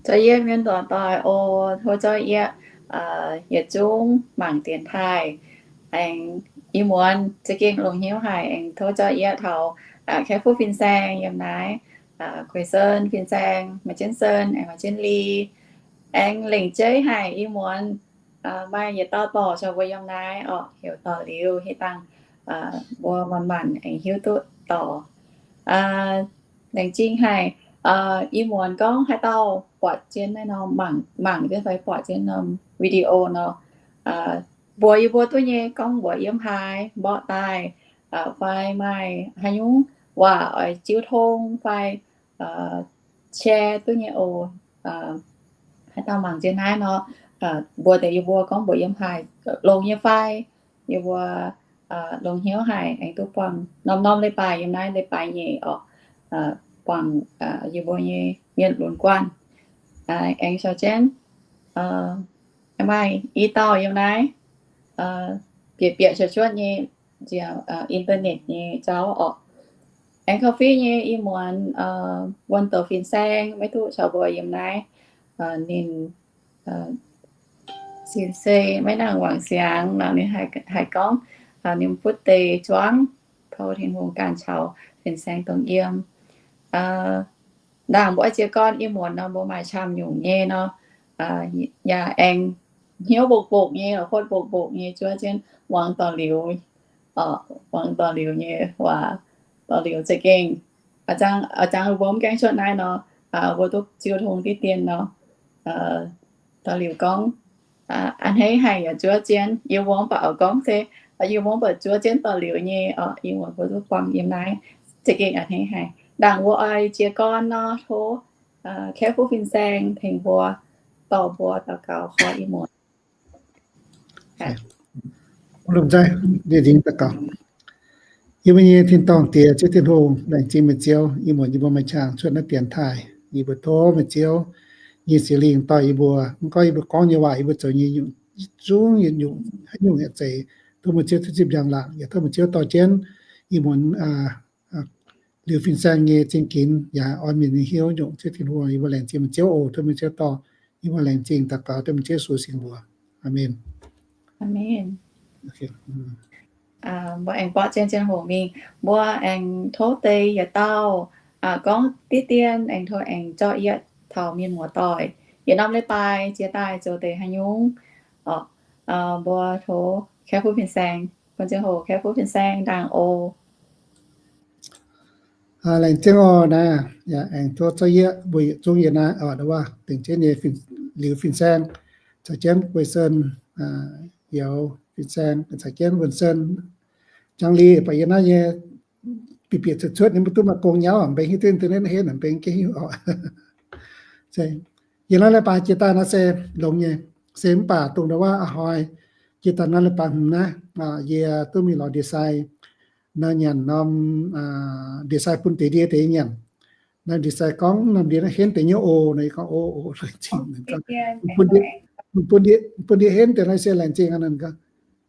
Zorqv yie mienh muoz-doic oc, tov zorqv yie yietc zungv mangc dienx taaih. Aengx ih muonz za'gengh longc hnyouv haic, aengx tov zorqv yie taux Kaeqv Fuqv fin-saeng yiem naaiv, Kuei Sen fin-saeng, maaih jienv Sen, aengx maaih jienv Li, aengx lengc jeiv haic ih muonz maaih yietc dauh dorc caux mbuo yiem naaiv orqc, heuc dorc Liuz, hitv dangh mbuo manc-manc aengx hiuv duqv dorc. Laengz zingh haic. Ih muonz gorngv haaix dauh buatc jienv naaiv norm, mangc jienv fai buatc jienv norm video nor, mbuox yie mbuo duqv nyei gorngv mbuox yiem haaix mborqv daaih, fai maaih haaix nyungc waac oix jiu tong fai share duqv nyei oc. Haaix dauh mangc jienv naaiv nor, mbuox deix yie mbuo gorngv mbuox yiem haaix, longx nyei fai, yie mbuo longx hnyouv haic aengx duqv buangh norm-norm leiz-baaix yiem naaiv leiz-baaix nyeic orqc, buangh yie mbuo nyei mienh lunx guanh. Aengx caux jienv maaih i dauh yiem naaiv bieqc bieqc cuotv cuotv nyei nziaauc internet nyei jauv orqc. Aengx kaux fiv nyei ih muonz wuonh douz fin-saeng maiv duqv caux mbuo yiem naaiv. Ninh sin se maiv nangc wangc siangx nor, ninh haiz gorngv ninh butv deix zuangv, tov Tin-Hungh ganh caux fin-saeng dongh yiem. Ndaangc mbuo oix jiez gorn ih muonz nor, mbuo maaih qamv nyungc nyei nor, yaac aengx hnyouv mbopv-mbopv nyei, la'hotv mbopv-mbopv nyei zuov jienv muangx dorc Liuz, muangx dorc Liuz nyei waac. Dorc Liuz za'gengh, a'jangv mbuo mv gaengh cuotv naaiv nor, mbuo duqv jiu tong diqv dien nor, dorc Liuz gorngv a'hneiv haic yaac zuov jienv. Yie mbuo mv baac oix gorngv se, yie mbuo mv baac zuov jienv dorc Liuz nyei orqc, yie mbuo duqv buangh yiem naaiv za'gengh a'hneiv haic. Ndaangc mbuo oix jiez gorn nor, tov Kaeqv Fuqv fin-saeng tengx mbuo, dorh mbuo daux gaux koi ih muonz. Lomh nzoih, yie nzingx daux gaux. Yie mbuo nyei tin-dorngh Diex, Ziouv Tin-Hungh, laengz zingh meih Ziouv, ih muonz yie mbuo maaih qangx cuotv naaiv dienx taaih. Yie mbuo tov meih Ziouv nyei Singx Lingh dorh yie mbuo, mv gorngv yie mbuo gorngv nyei waac, yie mbuo zoux nyei nyungc, zungv yietc nyungc, haaix nyungc yaac zeiz, tov meih Ziouv duqv zipv njang-laangc, yaac tov meih Ziouv dorh jienv ih muonz Liuz fin-saeng nyei zingh ginx yaac oix mienh nyei hnyouv nyungc. Ziouv Tin-Hungh, yie mbuo laengz zingh meih Ziouv oc. Tov meih Ziouv dorh, yie mbuo laengz zingh daux gaux dengv meih Ziouv Yesu singx mbuox. Aamen. Mbuo aengx borqv zien zien hoc mingh. Mbuo aengx tov deix yietc dauh gorngv diqv dien, aengx tov aengx zorqv yie taux mienh muoz-doic yietc norm leiz-baaix jiex daaih zoux deix haaix nyungc. Mbuo tov Kaeqv Fuqv fin-saeng, bun zien hoc Kaeqv Fuqv fin-saeng ndaangc oc. Laengz zingh oc naaiv, yaac aengx tov zorqv yie mbuo yietc zungv yie naaiv oc, dongh dengc jienv nyei Liuz fin-saeng, caux jienv Guei Sen, Youz fin-saeng, caux jienv Wuonh Sen, Jangx Li, baac yie naaiv nyei bieqc bieqc cuotv cuotv nyei, mv duqv maaih gong nyauv, mbenc hiuv duqv deix naaiv henv, mbenc gengh hiuv oc. Yie naaiv leiz-baaix jiex daaih naaiv se longx nyei, se mv baac dongh ndau wuov a'hnoi jiex daaih naaiv leiz-baaix hmz naaiv, yie duqv mingh lorz ndie-sai nor, nyanc norm ndie-sai bun deix ndie deix nyanc. Naaiv ndie-sai gorngv norm ndie naaiv henv deix nyei oc. Naaiv yie gorngv, o, o, laengz zingh. Bun ndie henv deix naaiv se laengz zingh aqv. Naaiv gorngv,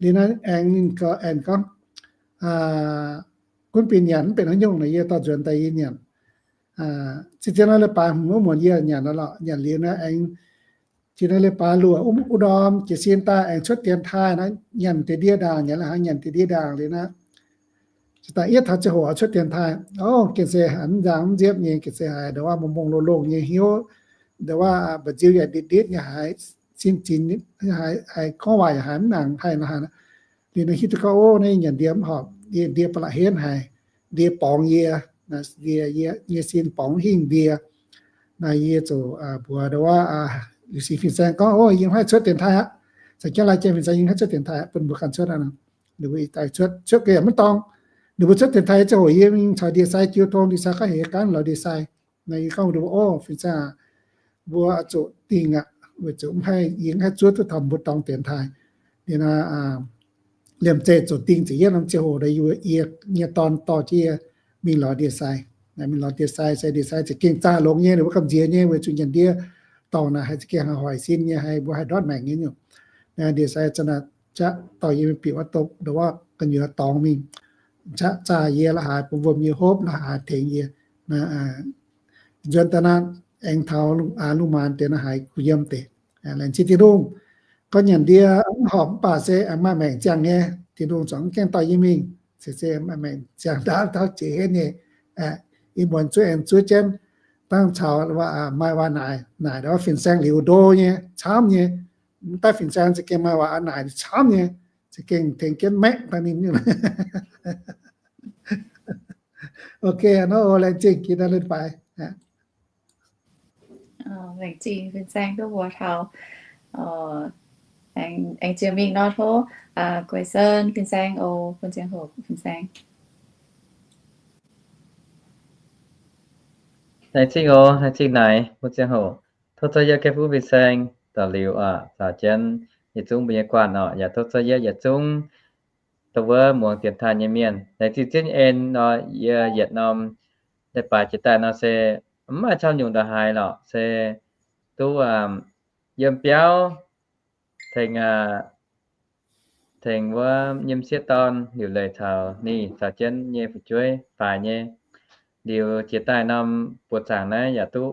liuz naaiv aengx ninh gorngv, aengx gorngv, gunv bun nyanc mv benx haaix nyungc naaic, yie dorh nzuonx daaih yie nyanc. Zinh zien naaiv leiz-baaix hmz wuov muonz yie nyanc lorqc. Nyanc liuz naaiv aengx jiex naaiv leiz-baaix luoqc wuov ndorm jiez sin daaih aengx cuotv dienx taaih naaiv, nyanc deix ndie ndaangc, nyanc la'haaix nyanc deix ndie ndaangc liuz naaiv, daaih yietv taux ziangh hoc cuotv dienx taaih, o, gengh se haiz mv nzang mv nziepv nyei, gengh se haiz ndau wuov mongh mongh longh longh nyei hnyouv, ndau wuov mba'nziu yaac nditv nditv nyei, haiz sin zinx, haiz gorngv waac yaac haiz mv nangc haih la'haaix. Liuz naaiv hiuv duqv gorngv, o, naaiv nyanc ndie mv horpc, ndie ba'laqc henv haic, ndie borngz yie, ndie, yie nyei sin borngz mv hingh ndie. Naaiv yie ziouc mbuox ndau wuov liuz sin fin-saeng gorngv, o, yie mv haih cuotv dienx taaih aqv. Caux jienv laai jien fin-saeng, yie mv haih cuotv dienx taaih aqv, bun mbuo ganh cuotv aqv. Ninh mbuo daaih cuotv, cuotv ga'yaac mv dorngx. Ninh mbuo cuotv dienx taaih ziangh hoc yie mingh caux ndie-sai jiu tong, ndie-sai gorngv heuc ganh lorz ndie-sai. Naaiv yie gorngv mbuo, o, fin-saeng aac, mbuo zuqc dingh aqv, weic zuqc mv haih, yie mv haih zuov duqv taux mbuo dorngx dienx taaih. Liuz naaiv liemh zeih zuqc dingh ziepc yietv norm ziangh hoc, yie nyei dorn dorh jienv yie mingh lorz ndie-sai. Mingh lorz ndie-sai se ndie-sai za'gengh zaah longx nyei, ninh mbuo gamh nziex nyei, weic zuqc nyanc ndie dorngc naaic haiz za'gengh haiz hoic sin nyei, haiz mbuo haih ndortv maengc nyei nyungc. Ndie-sai za'naaic jaqv dorh yie mingh bieqc wuov dopc, ndongc wuov gu'nyuoz dorngx mingh, jaqv zaah yie la'haaix, bun wuom yie hopv la'haaix tengx yie. Nzuonx daaih naaiv aengx taux lungh maanz deix nor haiz kuh yiem deix. Laengz zingh Tin-Hungh. Gorngv nyanc ndie mv horpc mv baac se maaih maengc ziangh nyei, Tin-Hungh zuangx mv gaengh dorh yie mingh, se maaih maengc ziangh ndaauv jiex henv nyei. Ih muonz zuov aengx zuov jienv, dangh caux maaih waac naaic, naaic fin-saeng liuz ndo nyei, camv nyei. Mv daaih fin-saeng za'gengh maaih waac naaic camv nyei, za'gengh tengx jienv maeqv daaih ninh. Ok, nor laengz zingh gin leiz-baaix. Laengz zingh fin-saeng duqv mbuox taux, aengx jiex mingh nor tov Guei Sen fin-saeng oc, bun ziangh hoc fin-saeng. Laengz zingh oc, laengz zingh naaic bun ziangh hoc. Tov zorqv yietv gaeqv fuqv fin-saeng daux liuz aqv, caux jienv yietc zungv mbuo nyei guanh orqc, yaac tov zorqv yietv yietc zungv dongh wuov muangx dienx taaih nyei mienh. Laengz zingh zieqv nyei en nor, yie yietc norm leiz-baaix jiex daaih nor se mv maaih camv nyungc ndongc haaix lorqc, se duqv yiem biauv tengx, tengx wuov nyei m'sieqv dorn liuc leiz caux ninh caux jienv nyei fu'jueiv faix nyei. Liuz jiex daaih norm buoz zaangc naaiv yaac duqv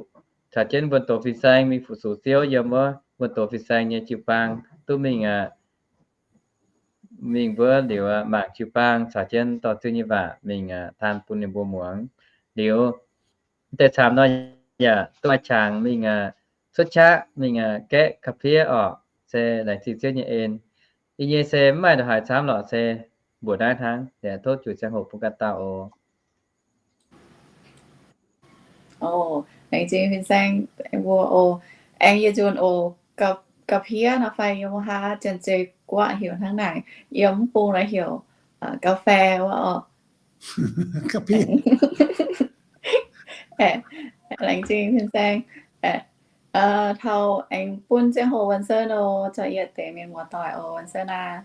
caux jienv wuonh doz fin-saeng mingh fu-sux Ziouv yiem wuov wuonh doz fin-saeng nyei jiu-baang duqv mingh, mingh wuov liuz mangc jiu-baang caux jienv dorh Ziouv nyei waac mingh taan bun ninh mbuo muangx. Liuz deix camv nor yaac duqv maaih qangx mingh cuotv qaqv mingh gaeqv ga'piev orqc, se laengz zingh Ziouv nyei en. Yie nyei se mv maaih ndongc haaix camv lorqc, se mbuoqc naaiv hnangv. Tov juix ziangh hoc bun ganh dauh oc. Laengz zingh fin-saeng mbuo oc. Aengx yietc nzunc oc, ga'piev nor fai yiem wuov haav Janx-Zei guoqv heuc hnangv naaic, yiem mv bung nor heuc ga'fei wuov orqc. Laengz zingh fin-saeng. Taux aengx bun ziangh hoc Wan Sen oc, zorqv yietv deix mienh muoz-doic oc, Wan Sen aac.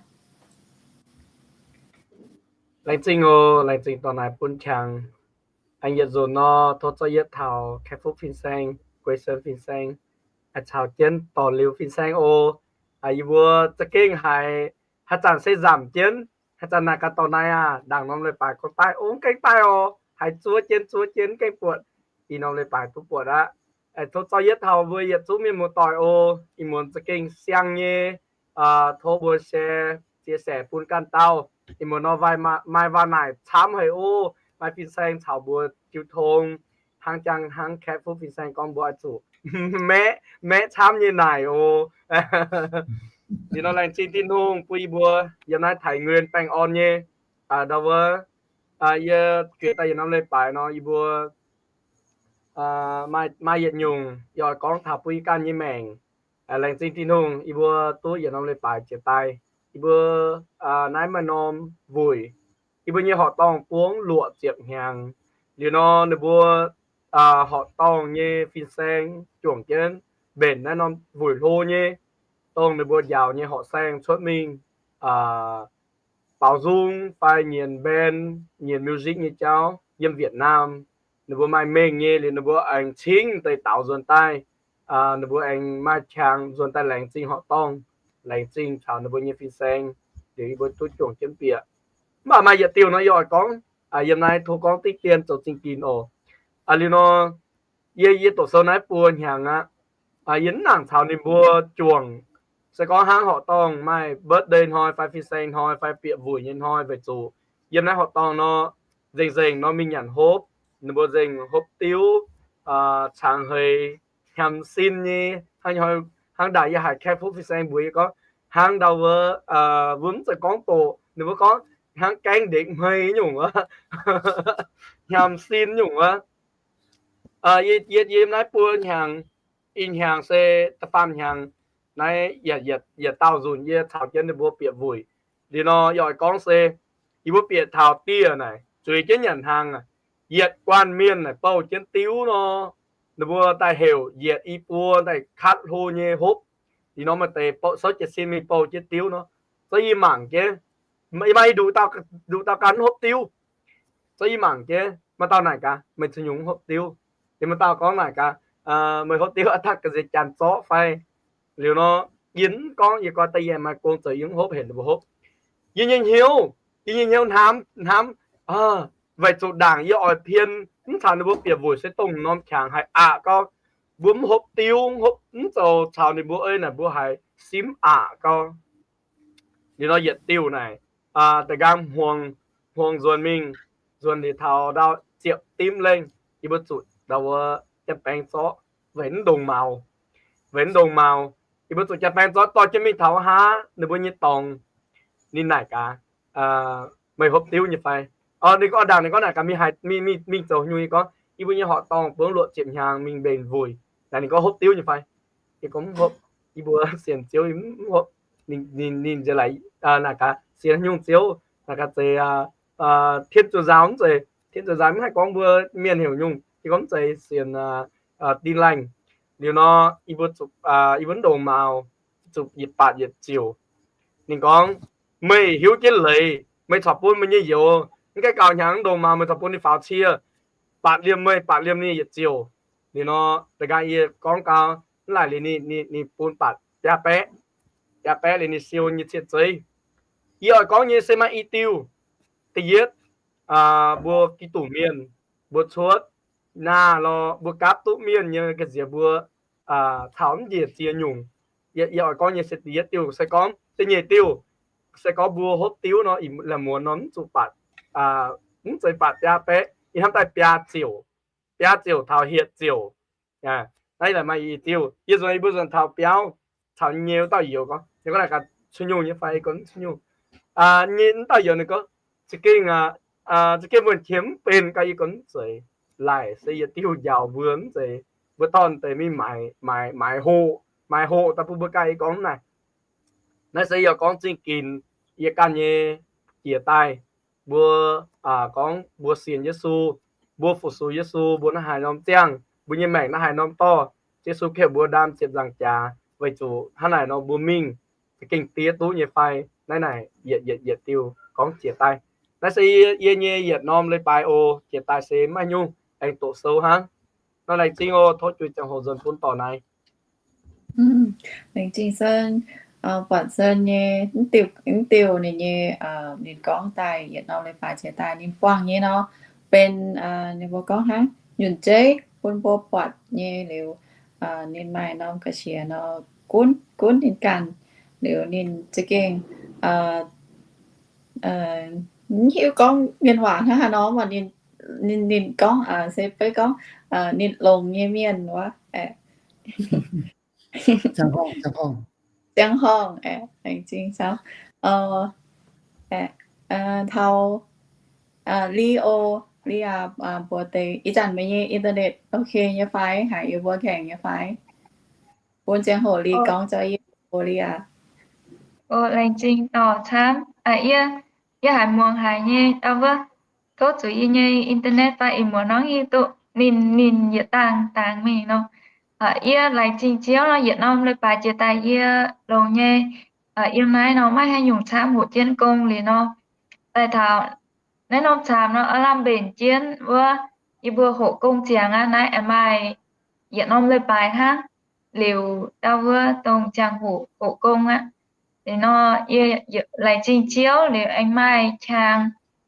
Laengz zingh oc, laengz zingh dorh naaic bun qangx. Aengx yietc nzunc nor tov zorqv yietv taux Kaeqv Fuqv fin-saeng, Guei Sen fin-saeng, caux jienv Dorc Liuz fin-saeng oc. Yie mbuo za'gengh haiz, haaix zanc se nzamc jienv, haaix zanc naaic gaax dorh naaic aac, ndaangc norm leiz-baaix gorngv daaih, ov, mv gaengh daaih oc, haiz zuov jienv zuov jienv mv gaengh buatc. Ih norm leiz-baaix duqv buatc aqv. Tov zorqv yietv taux mbuo yietc zungv mienh muoz-doic oc. Ih muonz za'gengh siang nyei, tov mbuo share, chia sẻ bun ganh dauh. Ih muonz nor maaih waac naaic camv haic oc. Maaih fin-saeng caux mbuo jiu tong, hnangv jangx hnangv Kaeqv Fuqv fin-saeng gorngv mbuo oix zuqc maeqv, maeqv camv nyei naaic oc. Liuz nor laengz zingh Tin-Hungh bun yie mbuo yiem naaiv Thái Nguyên baengh orn nyei. Ndau wuov, yie juix daaih yietc norm leiz-baaix nor yie mbuo maaih yietc nyungc yie oix gorngv taux bun yie ganh nyei maengc. Laengz zingh Tin-Hungh yie mbuo duqv yietc norm leiz-baaix jiex daaih. Yie mbuo naaiv maaih norm wuic, yie mbuo nyei horqc dorngh buangv luoqc ziepc hnyangx. Liuz nor ninh mbuo horqc dorngh nyei fin-saeng juangc jienv mbenc naaiv norm wuic hlo nyei, dongh ninh mbuo njaaux nyei horqc saeng cuotv mingh baaux nzung fai nyienc band, nyienc music nyei jauv yiem Việt Nam. Ninh mbuo maaih mengh nyei liuz ninh mbuo aengx cingv deix daaux nzuonx daaih. Ninh mbuo aengx maaih qangx nzuonx daaih laengz zingh horqc dorngh, laengz zingh caux ninh mbuo nyei fin-saeng. Liuz yie mbuo duqv juangc jienv bieqc. Mv baac maaih yietc diuh nor yie oix gorngv, yiem naaiv tov gorngv diqv dien zoux zingh ginx oc. Liuz nor, yie, yie doqc sou naaiv buo hnyangx aqv. Yie mv nangc caux ninh mbuo juangc. Se gorngv hnangv horqc dorngh maaih birthday hnoi fai fin-saeng hnoi fai bieqc wuic nyei hnoi weic zuqc yiem naaiv horqc dorngh nor, nzengc-nzengc nor mingh nyanc hopv. Ninh mbuo nzengc hopv diuv, cangx heix, hnyamx sin nyei. Hnangv ndaangc yie haiz Kaeqv Fuqv fin-saeng mbuox yie gorngv, hnangv ndau wuov, mbuo mv zeiz gorngv doqc, ninh mbuo gorngv hnangv gaengh ndekc hmei nyungc wuov, hnyamx sin nyungc wuov. Yie, yie yiem naaiv buo hnyangx, ih hnyangx se da'faam hnyangx, naaiv yietc dauh nzunc yie caux jienv ninh mbuo bieqc wuic. Liuz nor yie oix gorngv se, yie mbuo bieqc taux dieh naaic zueiz jienv nyanc hnaangx, yietc guanh mienh naaic bouh jienv diuv nor, ninh mbuo daaih heuc yietc i buo daaih katv hlo nyei hopv. Liuz nor maaih deix souv jiez sin mingh bouh jienv diuv nor, zorqv yie mangc jienv, yie maaih i nduqc dauh gan hopv diuv. Zorqv yie mangc jienv, maaih dauh naaic gaax, meih caux nyungc hopv diuv? Liuz maaih dauh gorngv naaic gaax, meih hopv diuv aqv, daaih ga'nziex janx zorqv fai? Liuz nor, yie mv gorngv, yie gorngv daaih yie maaih gong zoux yie mv hopv, heuc ninh mbuo hopv. Yie nyei hnyouv, yie nyei hnyouv hnamv, hnamv, weic zuqc ndaangc yie oix pien mv caux ninh mbuo bieqc wuic se dongh norm qangx haic aqv gorngv. mbuo mv hopv diuv, mv hopv, mv zoux caux ninh mbuo ei naaic, mbuo haiz simv aqc gau. Liuz nor yietc diuh naaic, da'nqaang hmuangx, hmuangx nzuonx mingh, nzuonx liuz taux ndau ziepc dimv lengh, yie mbuo zuqc ndau wuov janx-baeng zorqv, weic mv ndongc maux, weic mv ndongc maux. Yie mbuo zuqc janx-baeng zorqv dorh jienv mingh taux haav, ninh mbuo nyei dorngx, ninh naaic gaax, meih hopv diuv nyei fai? Ninh gorngv ndaangc, ninh gorngv naaic gaax, mingh haaix, mingh zoux nyungc? Yie gorngv, yie mbuo nyei horqc dorngh bungx luoqc ziepc hnyangx mingh mbenc wuic. Naaic ninh gorngv, hopv diuv nyei fai? Yie gorngv, mv hopv. Yie mbuo sienx Ziouv, mv hopv. Ninh, ninh nziex laaix naaic gaax, sienx nyungc Ziouv? Naaic gaax, zeiz 天主教 mv zeiz. 天主教 mv haih gorngv mbuo mienh heuc nyungc. Yie gorngv, mv zeiz, sienx Tin-Laengh. Liuz nor, yie mbuo zuqc, yie mbuo mv ndongc maux, zuqc yietc baatc yietc ziouc. Ninh gorngv, meih hiuv jienv leiz, meih corc bun meih nyei youz, mv gaengh gauh hnyangx mv ndongc maux, meih corc bun ninh faaux cie, baatc liemh meih, baatc liemh ninh yietc ziouc. Liuz nor, da'nqaang yie gorngv gau, mv laaic liuz ninh, ninh bun baatc biaa baeqv, biaa baeqv liuz ninh siou nyei cien zeiv. Yie oix gorngv nyei se maaih i diuh. Da'yietv, mbuo Giduc mienh, mbuo cuotv naah lorh, mbuo gapv duqv mienh nyei ga'nziex mbuo caux mv njiec ziex nyungc. Yie oix gorngv nyei se da'yietv diuh. Se gorngv da'nyeic diuh, se gorngv mbuo hopv diuv nor, ih la'muonz nor mv zuqc baatc, mv zeiz baatc biaa baeqv, yie hnamv daaih biaa ziouc, biaa ziouc taux hietc ziouc. Naaiv maaih i diuh, yie nzunc yie mbuo nzunc taux biauv, caux nyei wuov dauh youz gorngv, ninh gorngv naaic gaax, cuotv nyungc nyei fai? Gorngv mv cuotv nyungc. Nyei wuov dauh youz ninh gorngv, za'gengh, za'gengh mbuo qiemx mv benx gaax. Yie gorngv mv zeiz, laaic se yietc diuh njaaux mbuo mv zeiz, mbuo dorn deix mingh maaiz, maaiz hoqc, maaiz hoqc daaih bun mbuo gaax. Yie gorngv naaic, naaiv se yie gorngv zingh ginx yie ganh nyei jiex daaih. Mbuo gorngv mbuo sienx Yesu, mbuo fu-sux Yesu, mbuo naaiv haaix norm ziangh, mbuo nyei maengc naaiv haaix norm dorh, Yesu heuc mbuo ndaam ziepc nzaangc jaax weic zuqc hnangv naaic nor mbuo mingh za'gengh diev duqv nyei fai? Naaiv naaic yietc, yietc, yietc diuh gorngv jiex daaih. Naaiv se yie nyei yietc norm leiz-baaix oc. Jiex daaih se maaih nyungc aengx doqc sou hnangv. Nor laengz zingh oc. Tov juix ziangh hoc nzuonx bun dorc naaiv. Laengz zingh Sen, buatc Sen nyei mv diuh, mv diuh ninh nyei, ninh gorngv daaih yietc norm leiz-baaix jiex daaih ninh buangh nyei nor, benx ninh mbuo gorngv hnangv nyunc zeiv bun mbuo buatc nyei liuz, ninh maaih norm ga'qiex nor, gunv, gunv ninh ganh liuz ninh za'gengh mv hiuv gorngv mienh waac hnangv haaix nor, mv baac ninh, ninh gorngv se beiv gorngv ninh longx nyei mienh wuov, ziangh horngh, laengz zingh caux taux Li O, Li aac, mbuox deix ih zanc meih nyei internet ok nyei fai, haiz yie mbuo nqaengc nyei fai? Bun ziangh hoc Li gorngv zaux yie, Li aac. Laengz zingh dorc camv. Yie, yie haiz muangx haiz nyei wuov, tov zuqc yie nyei internet fai ih muonz nor hiuv duqv ninh, ninh yietc dangh dangx mingh nor. Yie laengz zingh Ziouv nor, yietc norm leiz-baaix jiex daaih yie longx nyei. Yiem naaiv nor maiv haaix nyungc camv, hoqc jienv gong liuz nor, daaih taux naaiv norm camv nor, aav lamh mbenc jienv wuov, yie mbuo hoqc gong ziangx aqv. Naaiv aengx maaih yietc norm leiz-baaix hnangv. Liuz ndau wuov dongh ziangh hoc hoqc gong aqv. Liuz nor, yie laengz zingh Ziouv liuz aengx maaih qangx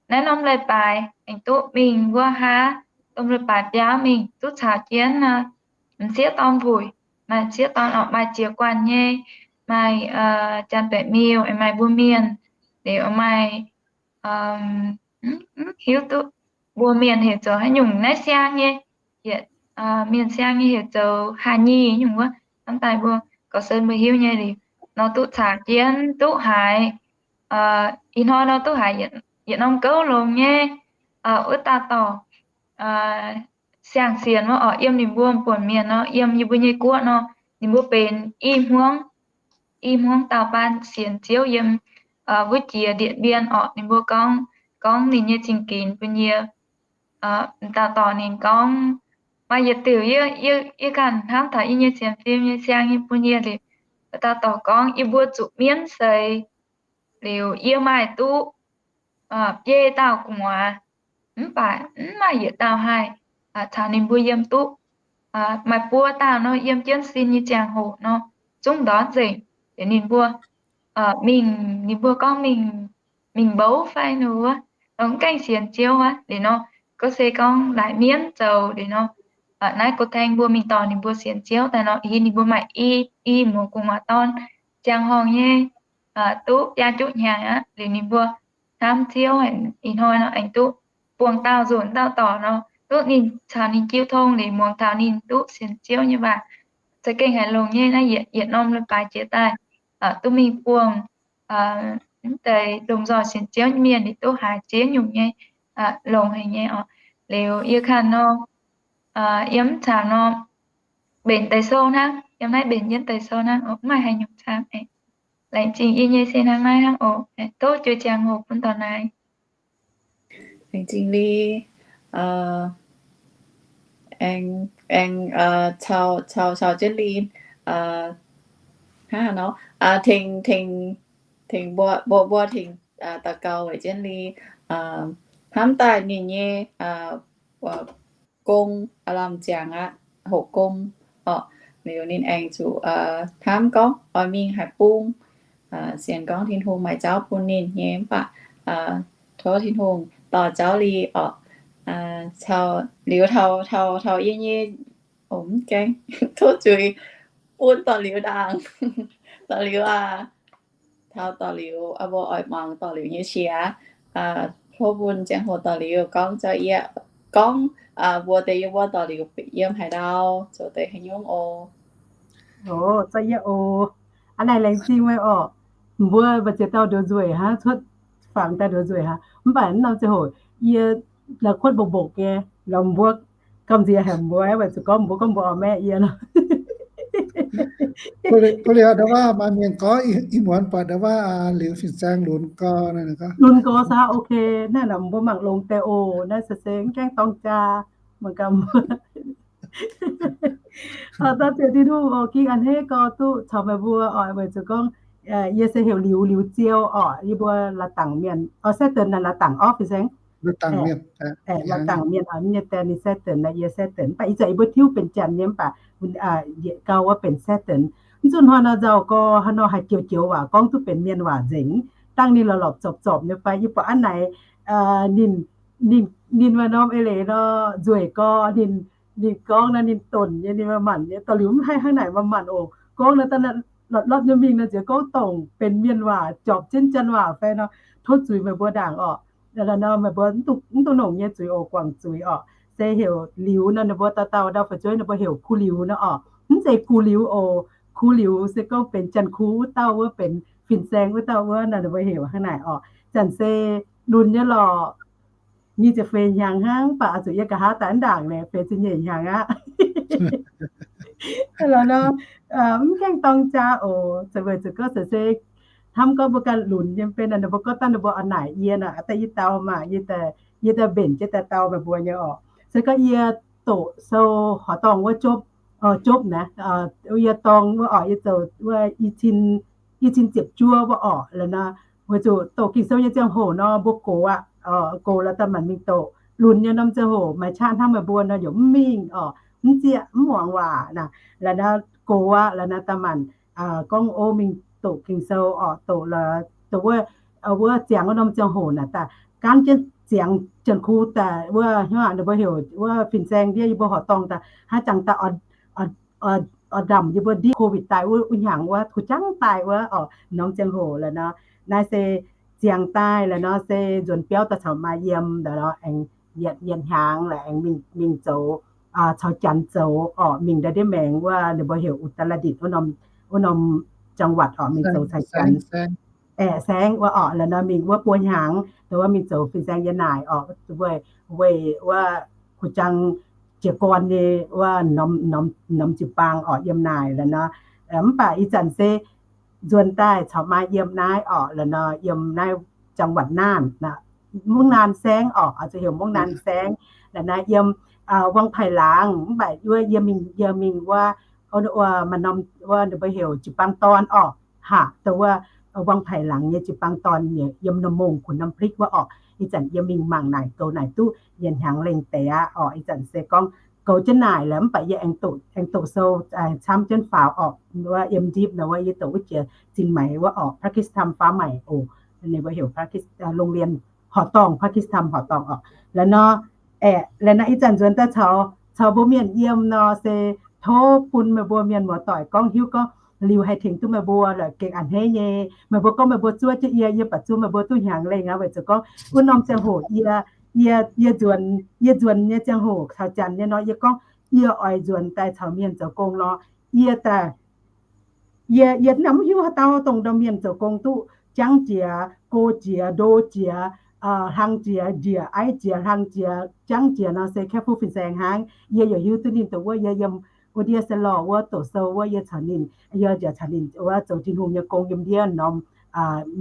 naaiv norm leiz-baaix aengx duqv mingh wuov haav, domh leiz-baaix biauv mingh duqv caux jienv m'sieqv dorn mbuic, maaih m'sieqv dorn orqc, maaih ziex guanh nyei, maaih janx-baeqc miuh, aengx maaih mbuo mienh, liuz maaih, mv hiuv duqv mbuo mienh heuc zoux haaix nyungc, naaiv siang nyei, yietc mienh siang nyei heuc zoux Haa Nyi nyungc wuov, hnamv daaih mbuo gorx-sen mbuo hiuv nyei liuz nor duqv caux jienv duqv haiz, ih hnoi nor duqv haiz yietc norm gouv longx nyei, wuov dauh dorh siang-sienx wuov orqc, yiem ninh mbuo buonc mienh nor, yiem yie mbuo nyei guoqv nor, ninh mbuo benx i hmuangv, i hmuangv daauh baan sienx Ziouv yiem wuov jiex Điện Biên orqc. Ninh mbuo gorngv, gorngv ninh nyei zingh ginx bun yie. Dauh dorh ninh gorngv, maaih yietc diuc yie, yie ganh hnamv taux yie nyei sienx fim nyei siang nyei bun yie liuz, dauh dorh gorngv yie mbuo zuqc mienv seix liuz yie maaih duqv biei dauh gu'nguaaz, mv baac mv maaih yietc dauh haih caux ninh mbuo yiem duqv. Maaih buo dauh nor yiem jienv sin nyei ziangh hoc nor, zungv ndortv nzengc. Liuz ninh mbuo mingh, ninh mbuo gorngv mingh, mingh mbouv fai nor wuov, mv gaengh sienx Ziouv aqv. Liuz nor, gorngv se gorngv laaix mienv zoux liuz nor, Naaiv gox tengx mbuo mingh dorh ninh mbuo sienx Ziouv daaih nor, yie ninh mbuo maaih i, i muoz gu'nguaaz dorn, ziangh horngh nyei, duqv biaa juqv hnyangx aqv. Liuz ninh mbuo hnamv Ziouv, ih hnoi nor aengx duqv buangh dauh nzunc dauh dorc nor, duqv ninh caux ninh jiu tong liuz muangx taux ninh duqv sienx Ziouv nyei waac, za'gengh haiz longx nyei. Naaiv yietc norm leiz-baaix jiex daaih duqv mingh buangh mv deix lomh nzoih sienx Ziouv nyei mienh, ninh duqv haiz ziex nyungc nyei longx haic nyei oc. Liuz yie kanh nor, yiem mv caux nor, mbenc deix sou hnangv, yiem naaiv mbenc jienv deix sou hnangv oc, mv maaih haaix nyungc camv. Laengz zingh yie nyei se hnangv naaiv hnangv oc. Tov jiex ziangh hoc bun dorc naaic. Laengz zingh Li, aengx, aengx caux, caux, caux jienv Li, hnangv nor, tengx, tengx, tengx mbuo, mbuo, mbuo tengx daux gaux weic jienv Li, hnamv daaih ninh nyei gong, lamh ziangx aqv, hoqc gong oc. Liuz ninh aengx zuqc hnamv gorngv oix mingh haaix bung, sienx gorngv Tin-Hungh maaih jauv bun ninh nyei mv baac tov Tin-Hungh dorh jauv Li oc. Caux liuz taux, taux, taux yie nyei, mv gaengh tov zuiz bun dorc liuz ndaangc. Dorc liuz aac, taux dorc liuz, mbuo oix muangx dorc liuz nyei qiex. Tov bun ziangh hoc dorc liuz gorngv jauv yie, gorngv mbuox deix yie mbuo dorc liuz yiem haaix ndau, zoux deix haaix nyungc oc. Oc, zorqv yie oc. Aa, naaiv laengz zingh meih oc. Mbuo mbu'ziex dauh nduov nzueic hnangv, cuotv fangx daaih nduov nzueic hnangv. Mv baac norm ziangh hoc yie la'kuotv mbopv-mbopv nyei, lorz mbuo gamh nziex haic mbuo, weic zuqc gorngv mbuo gorngv mbuo oix maeqv yie nor. Ko liuz ndau waac maaih mienh gorngv ih muonz buatc ndau waac liuz fin-saeng lunx gorx. Lunx gorx saah? Ok, naaiv mbuo mangc longx deix oc. Naaiv se se mv gaengh dorng jaa, mangc gaax mbuo. Daux ziex Tin-Hungh oc, ging a'hneiv gorx duqv caux meih mbuo oc, weic zuqc gorngv yie se heuc Liuz, Liuz Ziou oc. Yie mbuo La'dangc mienh, Saeqv Dinx naaic, La'dangc orv fin-saeng. La'dangc mienh oc, nyei die ninh Saeqv Dinx naaic, yie Saeqv Dinx. Mv baac ih zanc yie mbuo tiuv benx Janx nyei mv baac yietc gau wuov benx Saeqv Dinx. Mv zuqc hnoi nor nzauh gorx, hnoi nor haih joux-joux waac gorngv duqv benx mienh waac nzengc. Dangh ninh lorqc lorqc zorpc zorpc nyei fai? Yie buatc aav naaic ninh, ninh, ninh maaih norm eix leiz nor nzueic gorx, ninh, ninh gorngv nor ninh donc nyei, ninh maaih manc nyei. Da'liuz mv haih hnangv naaic maaih manc oc. Gorngv nor da'naaiv lotv-lotv nyei mingh nor nziex gorngv dongh benx mienh waac, jorpc jienv Janx waac fai nor. Tov zuiz meih mbuo ndaangc oc. Nor meih mbuo mv duqv longc nyei zuiz oc, guangc zuiz oc. Se heuc Liuz nor ninh mbuo dauh dauh ndau fu'jueiv ninh mbuo heuc Ku Liuz nor oc. Mv zeiz Gu Liuz oc. Ku Liuz se gorngv benx Janx-Kuv wuov dauh, wuov benx fin-saeng wuov dauh wuov nor ninh mbuo heuc hnangv naaic oc. Zanc se lunx nyei lorqc, nyic ziepc feix hnyangx hnangv, mv baac oix zuqc yiem nqa'haav daaih mv ndaangc naaic feix ziepc nyeic hnyangx aqv. Lorqc nor, mv gaengh dorng jaa oc. Weic zuqc gorngv se hnamv gorngv mbuo ganh lunx nyei benx, ninh mbuo gorngv dangh ninh mbuo oix naaic yie nor, daaih yie dau maah, yie daaih mbenc jienv daaih dau meih mbuo nyei oc. Se gorngv yie doqc sou horqc dorngh wuov jopv, jopv naaic, yie dorng wuov oc, yie zoux wuov i cin, i cin ziepc juov wuov oc. Lorqc nor, weic zuqc doqc Ging-Sou nyei ziangh hoc nor mbuo gox aqv, gox lorqc daaih maanc mingh doqc. Lunx nyei norm ziangh hoc maaih qaqv hnangv meih mbuo nor yaac mv mingh oc, mv zieqv mv muangx waac naaic. Lorqc nor gox aqv, lorqc nor daaih maanc gorngv ov mingh doqc Ging-Sou oc, doqc lorqc, doqc wuov, wuov ziangx wuov norm ziangh hoc naaic daaih gaanv jienv ziangx Janx-Kuv daaih wuov, hnangv ninh mbuo heuc wuov fin-saeng ndiev yie mbuo horqc dorngh daaih, haaix jangx daaih oix ndamc yie mbuo ndiev COVID daaih wuov, wuov hnyangx wuov, kuh jangv daaih wuov oc, norm ziangh hoc lorqc nor. Naaiv se ziangx daaih lorqc nor se nzuonx biauv daaih caux maa yiem lorqc nor, aengx yietc, yietc hnyangx lorqc aengx mingh, mingh zoux caux Janx zoux oc, mingh ndau ndiev maengx wuov ninh mbuo heuc อุตรดิตถ์ wuov norm, wuov norm จังหวัด oc, mingh zoux caux Janx. Aeqv, saengv wuov oc, lorqc nor mingh wuov buo hnyangx, dongh wuov mingh zoux fin-saeng yiem naaic oc, weic, weic wuov kuh jangv jiez gorn nyei wuov norm, norm, norm jiu-baang oc, yiem naaic lorqc nor. Mv baac ih zanc se nzuonx daaih caux maa yiem naaiv oc, lorqc nor yiem naaiv จังหวัดน่าน naaic, เมืองน่าน saengv oc, oix zuqc heuc เมืองน่าน saengv. Lorqc nor yiem วังไผ่หลาง, mv baac wuov yie mingh, yie mingh wuov, maaih norm wuov ninh mbuo heuc jiu-baang dorn oc. Haac, dongh wuov วังไผ่หลาง nyei jiu-baang dorn yiem norm mongh ขุนน้ำพริก wuov oc. Ih zanc yie mingh mangc naaic goux naaic duqv yietc hnyangx lengh deix aqv oc. Ih zanc se gorngv goux jienv naaic lorqc, mv baac yie aengx doqc, aengx doqc sou camv jienv faaux oc. Wuov yiem ndipv nor wuov yie doqc wuov jiex Zingh Maix wuov oc, พระคริสต์ธรรมฟ้าใหม่ oc. Ninh mbuo heuc โรงเรียน horqc dorngh, พระคริสต์ธรรม horqc dorngh oc. Lorqc nor, aeqv, lorqc nor ih zanc nzuonx daaih caux caux mbuo mienh yiem nor se tov bun meih mbuo mienh muoz-doic gorngv hiuv gorngv liuz haih tengx duqv meih mbuo la'gengh a'hneiv nyei. Meih mbuo gorngv meih mbuo zuov jienv yie, yie baac zuov meih mbuo duqv hnyangx lengh aqv. Weic zuqc gorngv wuov norm ziangh hoc yie, yie, yie nzuonx, yie nzuonx nyei ziangh hoc caux janx nyei nor, yie gorngv yie oix nzuonx daaih caux mienh zoux gong nor, yie daaih yie, yie mv hiuv haaix dauh dongh ndau mienh zoux gong duqv jangv jiex, go jiex, ndo jiex, hlang jiex, njiec aiv jiex, hlang jiex, jangv jiex nor se kepv fuv fin-saeng hnangv. Yie yaac hiuv duqv ninh dongh wuov yie yiem wuov ndiev se lorh wuov doqc sou wuov yie caux ninh, yie njiec caux ninh wuov zoux Tin-Hungh nyei gong yiem ndiev norm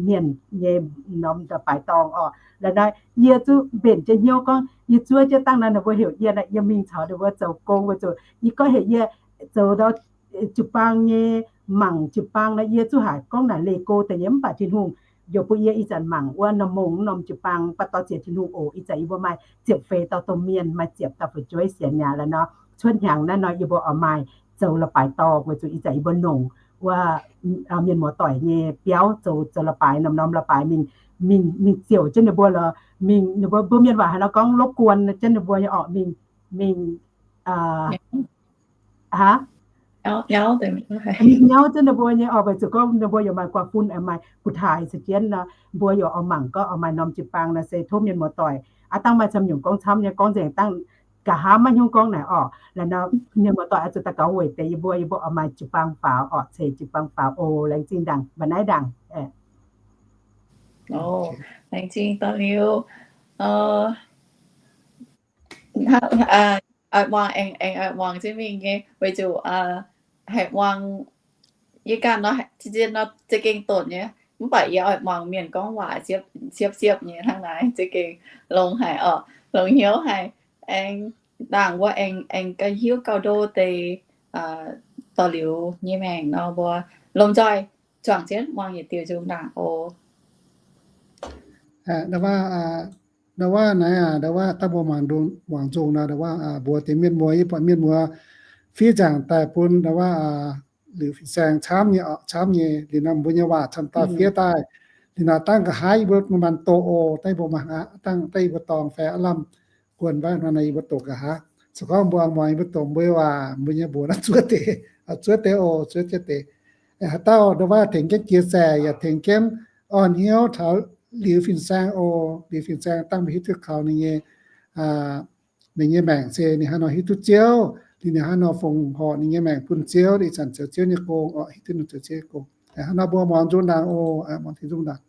mienh nyei norm baaix dorngh orqc. La'naaiv yie zuqv mbenc jienv hnyouv gorngv yie zuov jienv dangh naaiv ninh mbuo heuc yie, yie mingh caux ninh mbuo zoux gong weic zuqc yie gorngv heuc yie zoux ndau jiu-baang nyei, mangc jiu-baang nor, yie zuqv haiz gorngv naaic leih go deix nyei. Mv baac Tin-Hungh yaac bun yie ih zanc mangc wuov norm mongh norm jiu-baang, baac dorh ziex Tin-Hungh oc. Ih zanc yie mbuo maaih ziepc feix dauh domh mienh, maaih ziepc dauh fu'jueiv sienx mi'aqv. La'naaiv nor cuotv hnyangx naaiv nor yie mbuo oix maaih zoux la'baaix dorngh weic zuqc ih zanc yie mbuo longc wuov mienh muoz-doic nyei biauv zoux, zoux la'baaix, norm-norm la'baaix mingh, mingh, mingh ziouc jienv ninh mbuo lorqc. Mingh ninh mbuo, mbuo mienh waac haaix nor gorngv รบกวน jienv ninh mbuo nyei orqc, mingh, mingh, aa, aa, mingh nyauv jienv ninh mbuo nyei orqc. Weic zuqc gorngv ninh mbuo yaac maaih guaax fun, maaih gu'taaix caux jienv nor, mbuo yaac oix mangc gorngv oix maaih norm jiu-baang nor se tov mienh muoz-doic aqv. Dangh maaih camv nyungc gorngv camv nyei, gorngv nzengc dangh nqa'haav maiv hiuv gorngv naaic orqc. La'nor mienh muoz-doic oix zuqc daux gaux weic deix yie mbuo, yie mbuo oix maaih jiu-baang faaux orqc, ceix jiu-baang faaux oc. Laengz zingh ndaangc, mbu'naaiv ndaangc. Laengz zingh dorn liuz, oix muangx, aengx oix muangx jienv mingh nyei, weic zuqc haih muangx yie ganh nor, zien nor za'gengh donc nyei, mv baac yie oix muangx mienh gorngv waac siepv-siepv nyei hnangv naaiv za'gengh longx haic orqc, longx hnyouv haic. Aengx ndaangc mbuo aengx, aengx gauh hiuv gauh ndo deix dorh liuz nyei maengc nor, mbuo lomh nzoih zuangx jienv muangx yietc diuh nzung ndaangc oc. Ndau wuov, ndau wuov naaiv, ndau wuov dangh mbuo muangx nzung nor, ndau wuov mbuox deix mienh muoz, yie buatc mienh muoz fiev nzaangc daaih bun ndau wuov liuz fin-saeng camv nyei, camv nyei. Liuz nor mbuo nyei waac camv daaih fiev daaih. Liuz nor dangh nqa'haav yie mbuo manc-manc doqc oc. Dangh mbuo mangc aqv, dangh deix yie mbuo dorngx fai aav lamh guon wuov nor, yie mbuo doqc nqa'haav. Se gorngv mbuo muangx yie mbuo doqc mbuo nyei waac, mbuo nyei mbuox nor zuov deix, zuov deix oc, zuov jienv deix. Haaix dauh ndau wuov tengx jienv jiex zaeqc yaac tengx jienv orn hnyouv taux liuz fin-saeng oc. Liuz fin-saeng dangh mbuo hiuv duqv kaux ninh nyei, ninh nyei maengc se ninh hnangv nor hiuv duqv Ziouv, liuz ninh hnangv nor fongc horc ninh nyei maengc bun Ziouv, ih zanc zoux Ziouv nyei gong orqc, hiuv duqv ninh zoux Ziouv nyei gong. Hnangv nor mbuo muangx nzung ndaangc oc, muangx Tin-Hungh ndaangc.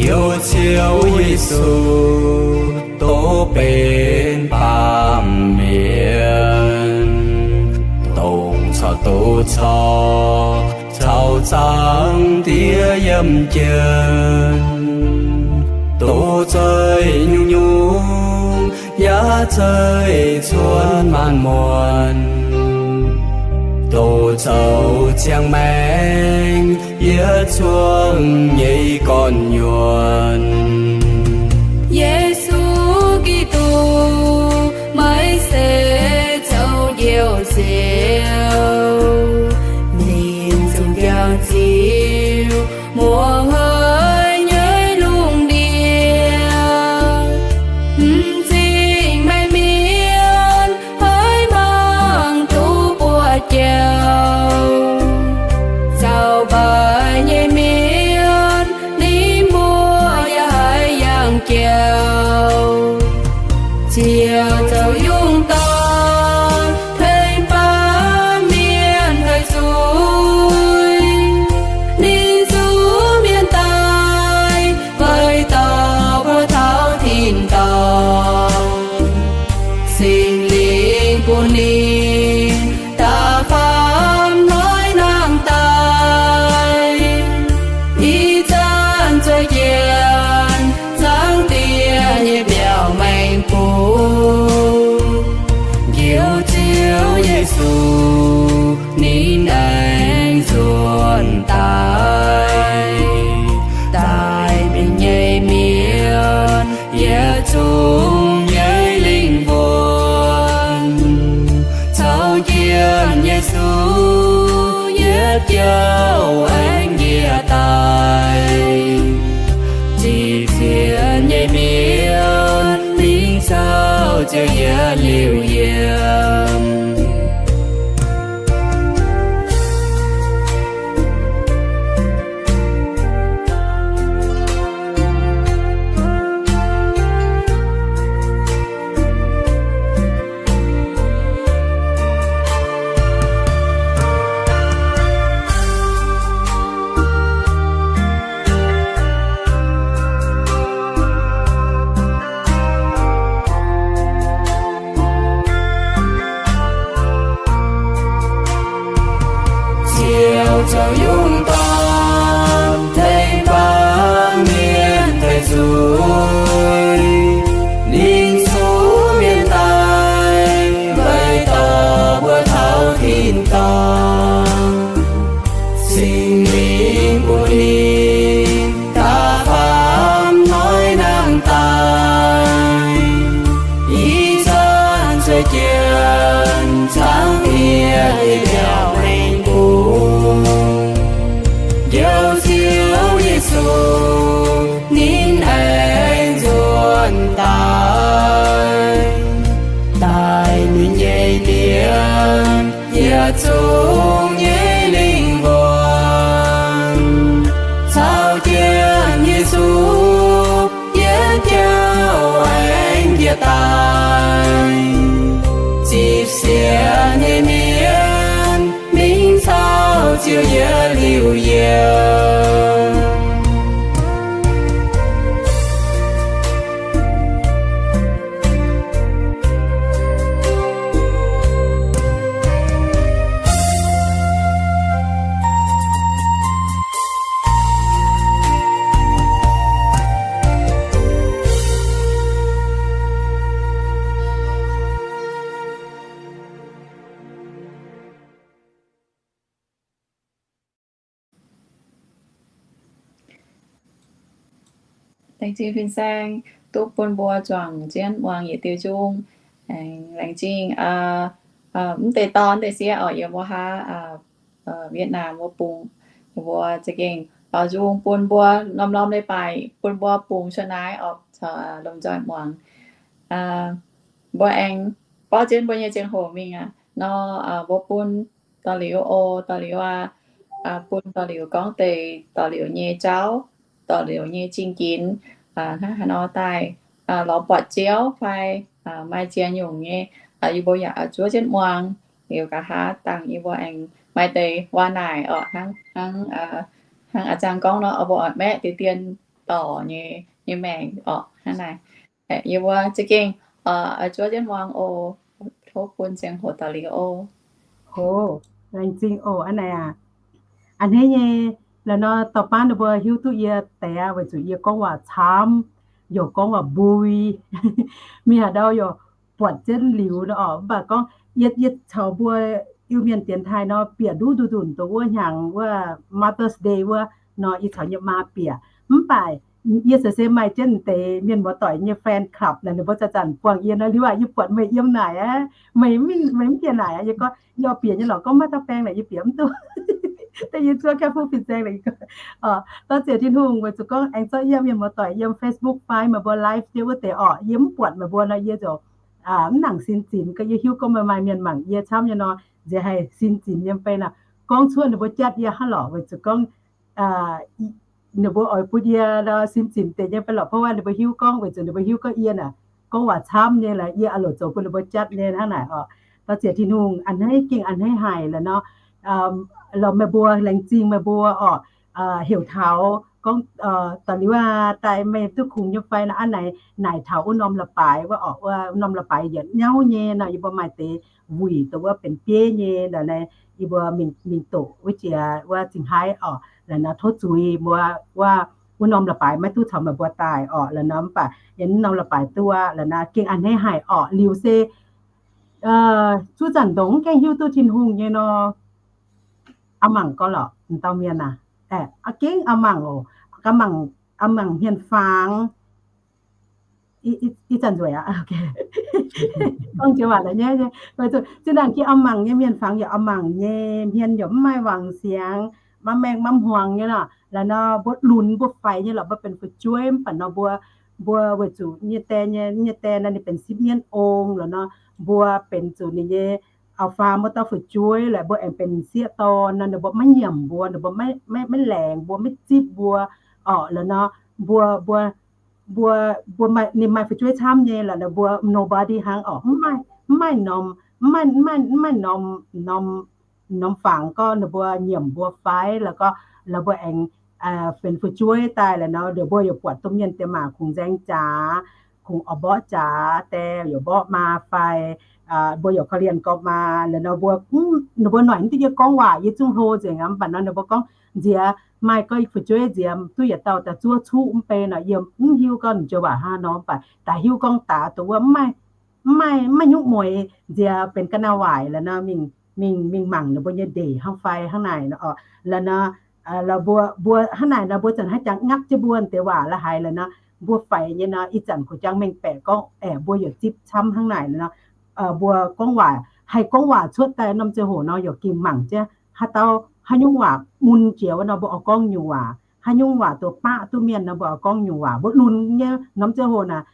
Njoux Ziouv Yesu, dongh benx baamh mienh, dongh caux doz caux, caux Zaangc Diex yiem jienv, doz zeih nyungc-nyungc, yaac zeih cuotv maanc muotc, doz zoux ziangh maengc yietc zungv nyei gorn-nyuonh. Yesu Giduc, meih se zoux Njoux Ziouv, ninh zungv jangx ziux muoz-hnoi nyei lungh ndiev. M'zing meih mienh haiz mangc duqv buoz-jauv, zaux mbaih nyei mienh ninh mbuo yaac haiz yietc zungv nyei lingh wuonh, caux jienv Yesu yietv jauv aengx njiec daaih. Zipv sienx nyei mienh mingh caux Ziouv yietc liuz yiem. Ziouv zoux yungz dorn tengx baamh mienh deic zuiz, ninh zuqc mienh daaih weic dorh mbuo taux tin-dorngh. Singx Lingh bun ninh da'faam hnoi nangh daaih, ih zanc cuotv jienv cangv bieqc nyei biauv-hlen bung. Njoux Ziouv Yesu, ninh aengx nzuonx daaih, daaih ninh nyei mienh yietc zungv nyei lingh wuonh, caux jienv Yesu yietv jauv aengx njiec daaih. Zipv sienx nyei mienh mingh caux Ziouv yietv liuz yiem. Laengz zingh fin-saeng duqv bun mbuo juangc jienv muangx yietc diuh nzung. Laengz zingh mv deix dorn deix sieqv oc, yiem wuov haav Vietnam wuov bung, yiem wuov za'gengh nzung bun mbuo norm-norm leiz-baaix bun mbuo bungx suonx naaiv oc, caux lomh nzoih muangx. Mbuo aengx borqv jienv mbuo nyei ziangh hoc mingh aqv nor, mbuo bun dorh liuz oc, dorh liuz aqv, bun dorh liuz gorngv deix dorh liuz nyei jauv, dorh liuz nyei zingh ginx, hnangv haaix nor daaih lorz buatc Ziouv fai maaih ziex nyungc nyei, yie mbuo yaac zuov jienv muangx. Liuz nqa'haav dangh yie mbuo aengx maaih deix waac naaic oc, hnangv, hnangv a'zang gorngv nor, mbuo oix maeqv deix dien dorc nyei, nyei maengc oc, hnangv naaic. Yie mbuo za'gengh zuov jienv muangx oc. Tov bun ziangh hoc daux liuz oc. Oc, laengz zingh oc, a'naaiv aqv. A'hneiv nyei, la'nor dorh baav ninh mbuo hiuv duqv yie deix aqv, weic zuqc yie gorngv waac camv, youc gorngv waac mbui, mingh haaix ndau youc buatc jienv liuz nor oc. Mv baac gorngv yie, yie caux mbuo Iu-Mienh dienx taaih nor, bieqc nduqc nduqc nduqc nduqc wuov hnyangx wuov Mother's Day wuov nor, yie caux yie maa bieqc. Mv baac yie se se maaih jienv deix mienh muoz-doic nyei fan club naaic, ninh mbuo zanc-zanc buangh yie nor, liuz aqv, yie buatc meih yiem naaic aqv, meih, meih mv bieqc naaic aqv. Yie gorngv, yie bieqc nyei lorqc. Gorngv maiv dauh baeng naaic yie bieqc mv duqv. Da'yietv zuov gaengh fuqv fin-saeng naaic, da'ziec Tin-Hungh weic zuqc gorngv aengx zorqv yiem mienh muoz-doic yiem Facebook fai meih mbuo live jienv wuov deix orqc, yie mv buatc meih mbuo nor, yie ziouc mv nangc sin zinx. Ga yie hiuv gorngv meih maaih mienh mangc yie camv nyei nor, nziex haih sin zinx yiem fai naaic. Gorngv cuotv ninh mbuo jatv yie hnangv lorqc, weic zuqc gorngv ninh mbuo oix bun yie sin zinx deix nyei fai lorqc, เพราะว่า ninh mbuo hiuv gorngv, weic zuqc ninh mbuo hiuv gorngv yie naaic gorngv waac camv nyei laaix, yie oix loc zoux bun ninh mbuo jatv nyei hnangv naaic orqc. Da'ziec Tin-Hungh a'hneiv gengh a'hneiv haic la'nor. Lorqc, meih mbuo laengz zingh meih mbuo orqc, heuc taux gorngv da'liuz aqv, daaih meih duqv kungx nyei fai nor, a'naaiv naaic, naaic taux wuov norm la'baaix wuov orqc, wuov norm la'baaix yietc nyauv nyei nor, yie mbuo maaih deix wuic dongh wuov benx bieiv nyei nor, yie mbuo mingh doqc wuov jiex wuov Zingh Haaix orqc, la'nor tov zuiz mbuo wuov, wuov norm la'baaix maiv duqv caux meih mbuo daaih orqc, la'nor mv baac yie norm la'baaix duqv aqv, la'nor gengh a'hneiv haic orqc. Liuz se zuov zanc ndongc mv gaengh hiuv duqv Tin-Hungh nyei nor, a'mangc gorx lorqc, m'dauh mienh aac, gengh a'mangc oc, a'mangc, a'mangc hmien-fangx, Ih zanc nzueic aqv. Gorngv joux waac la'nyaiv nyei. Zinh ndaangc ginv auv-mangc nyei mienh fangx yaac auv-mangc nyei, hmien yaac mv maaih wangc siangx, mamv maengh mamv hmuangx nyei lorqc. La'nor mbuo lunx mbuo faix nyei lorqc, mbuo benx fu'jueiv mv baac nor mbuo, mbuo weic zuqc nyei die nyei, nyei die nor ninh benx sipv mienv ong la'nor, mbuo benx zuqc ninh nyei auv-faam wuov dauh fu'jueiv lorqc, mbuo aengx benx sieqv dorn nor, ninh mbuo maiv nyiemc mbuo, ninh mbuo maiv, maiv laengz mbuo, maiv zipv mbuo orqc. La'nor mbuo, mbuo, mbuo, mbuo maaih, ninh maaih fu'jueiv camv nyei lorqc, ninh mbuo nobody hnangv orqc. Mv maaih, mv maaih norm, mv maaih, mv maaih, mv maaih norm, norm, norm fangx gorngv ninh mbuo nyiemc mbuo fai la'gorngv la'mbuo aengx benx fu'jueiv daaih la'nor, ninh mbuo yaac buatc domh mienh diex maac kungx nzaeng jaax, kungx oix mborqv jaax, die yaac mborqv maa fai mbuo yaac korv-lienh gorqv maa la'nor, mbuo, ninh mbuo noic mv duqv yie gorngv waac, yie zungv hlo nzengc aqv. Mv baac nor ninh mbuo gorngv nziex maaih gorngv fu'jueiv nziex duqv yietc dauh daaih zuov cuqv mv bei nor, yie mv hiuv gorngv joux waac hnangv nor, mv baac daaih hiuv gorngv daaix dongh wuov mv maaih, mv maaih, mv maaih nyungc mueiz nziex benx ga'naaiv waaic la'nor, mingh, mingh, mingh mangc ninh mbuo nyei ndeic hnangv fai hnangv naaic nor orqc. La'nor mbuo, mbuo hnangv naaic nor mbuo zanc haaix jangx ngapv jienv mbuo deix waac la'haaix la'nor, mbuo faix nyei nor, ih zanc kuv jangx mengh baeqc gorngv aeqv, mbuo yaac zipv camv hnangv naaic nor. Mbuo gorngv waac, haih gorngv waac cuotv daaih norm ziangh hoc nor yaac gengh mangc jienv haaix dauh haaix nyungc waac mun jiex wuov nor mbuo oix gorngv nyungc waac, haaix nyungc waac dongh baqv duqv mienh nor mbuo oix gorngv nyungc waac. Mbuo lunx nyei norm ziangh hoc naaic,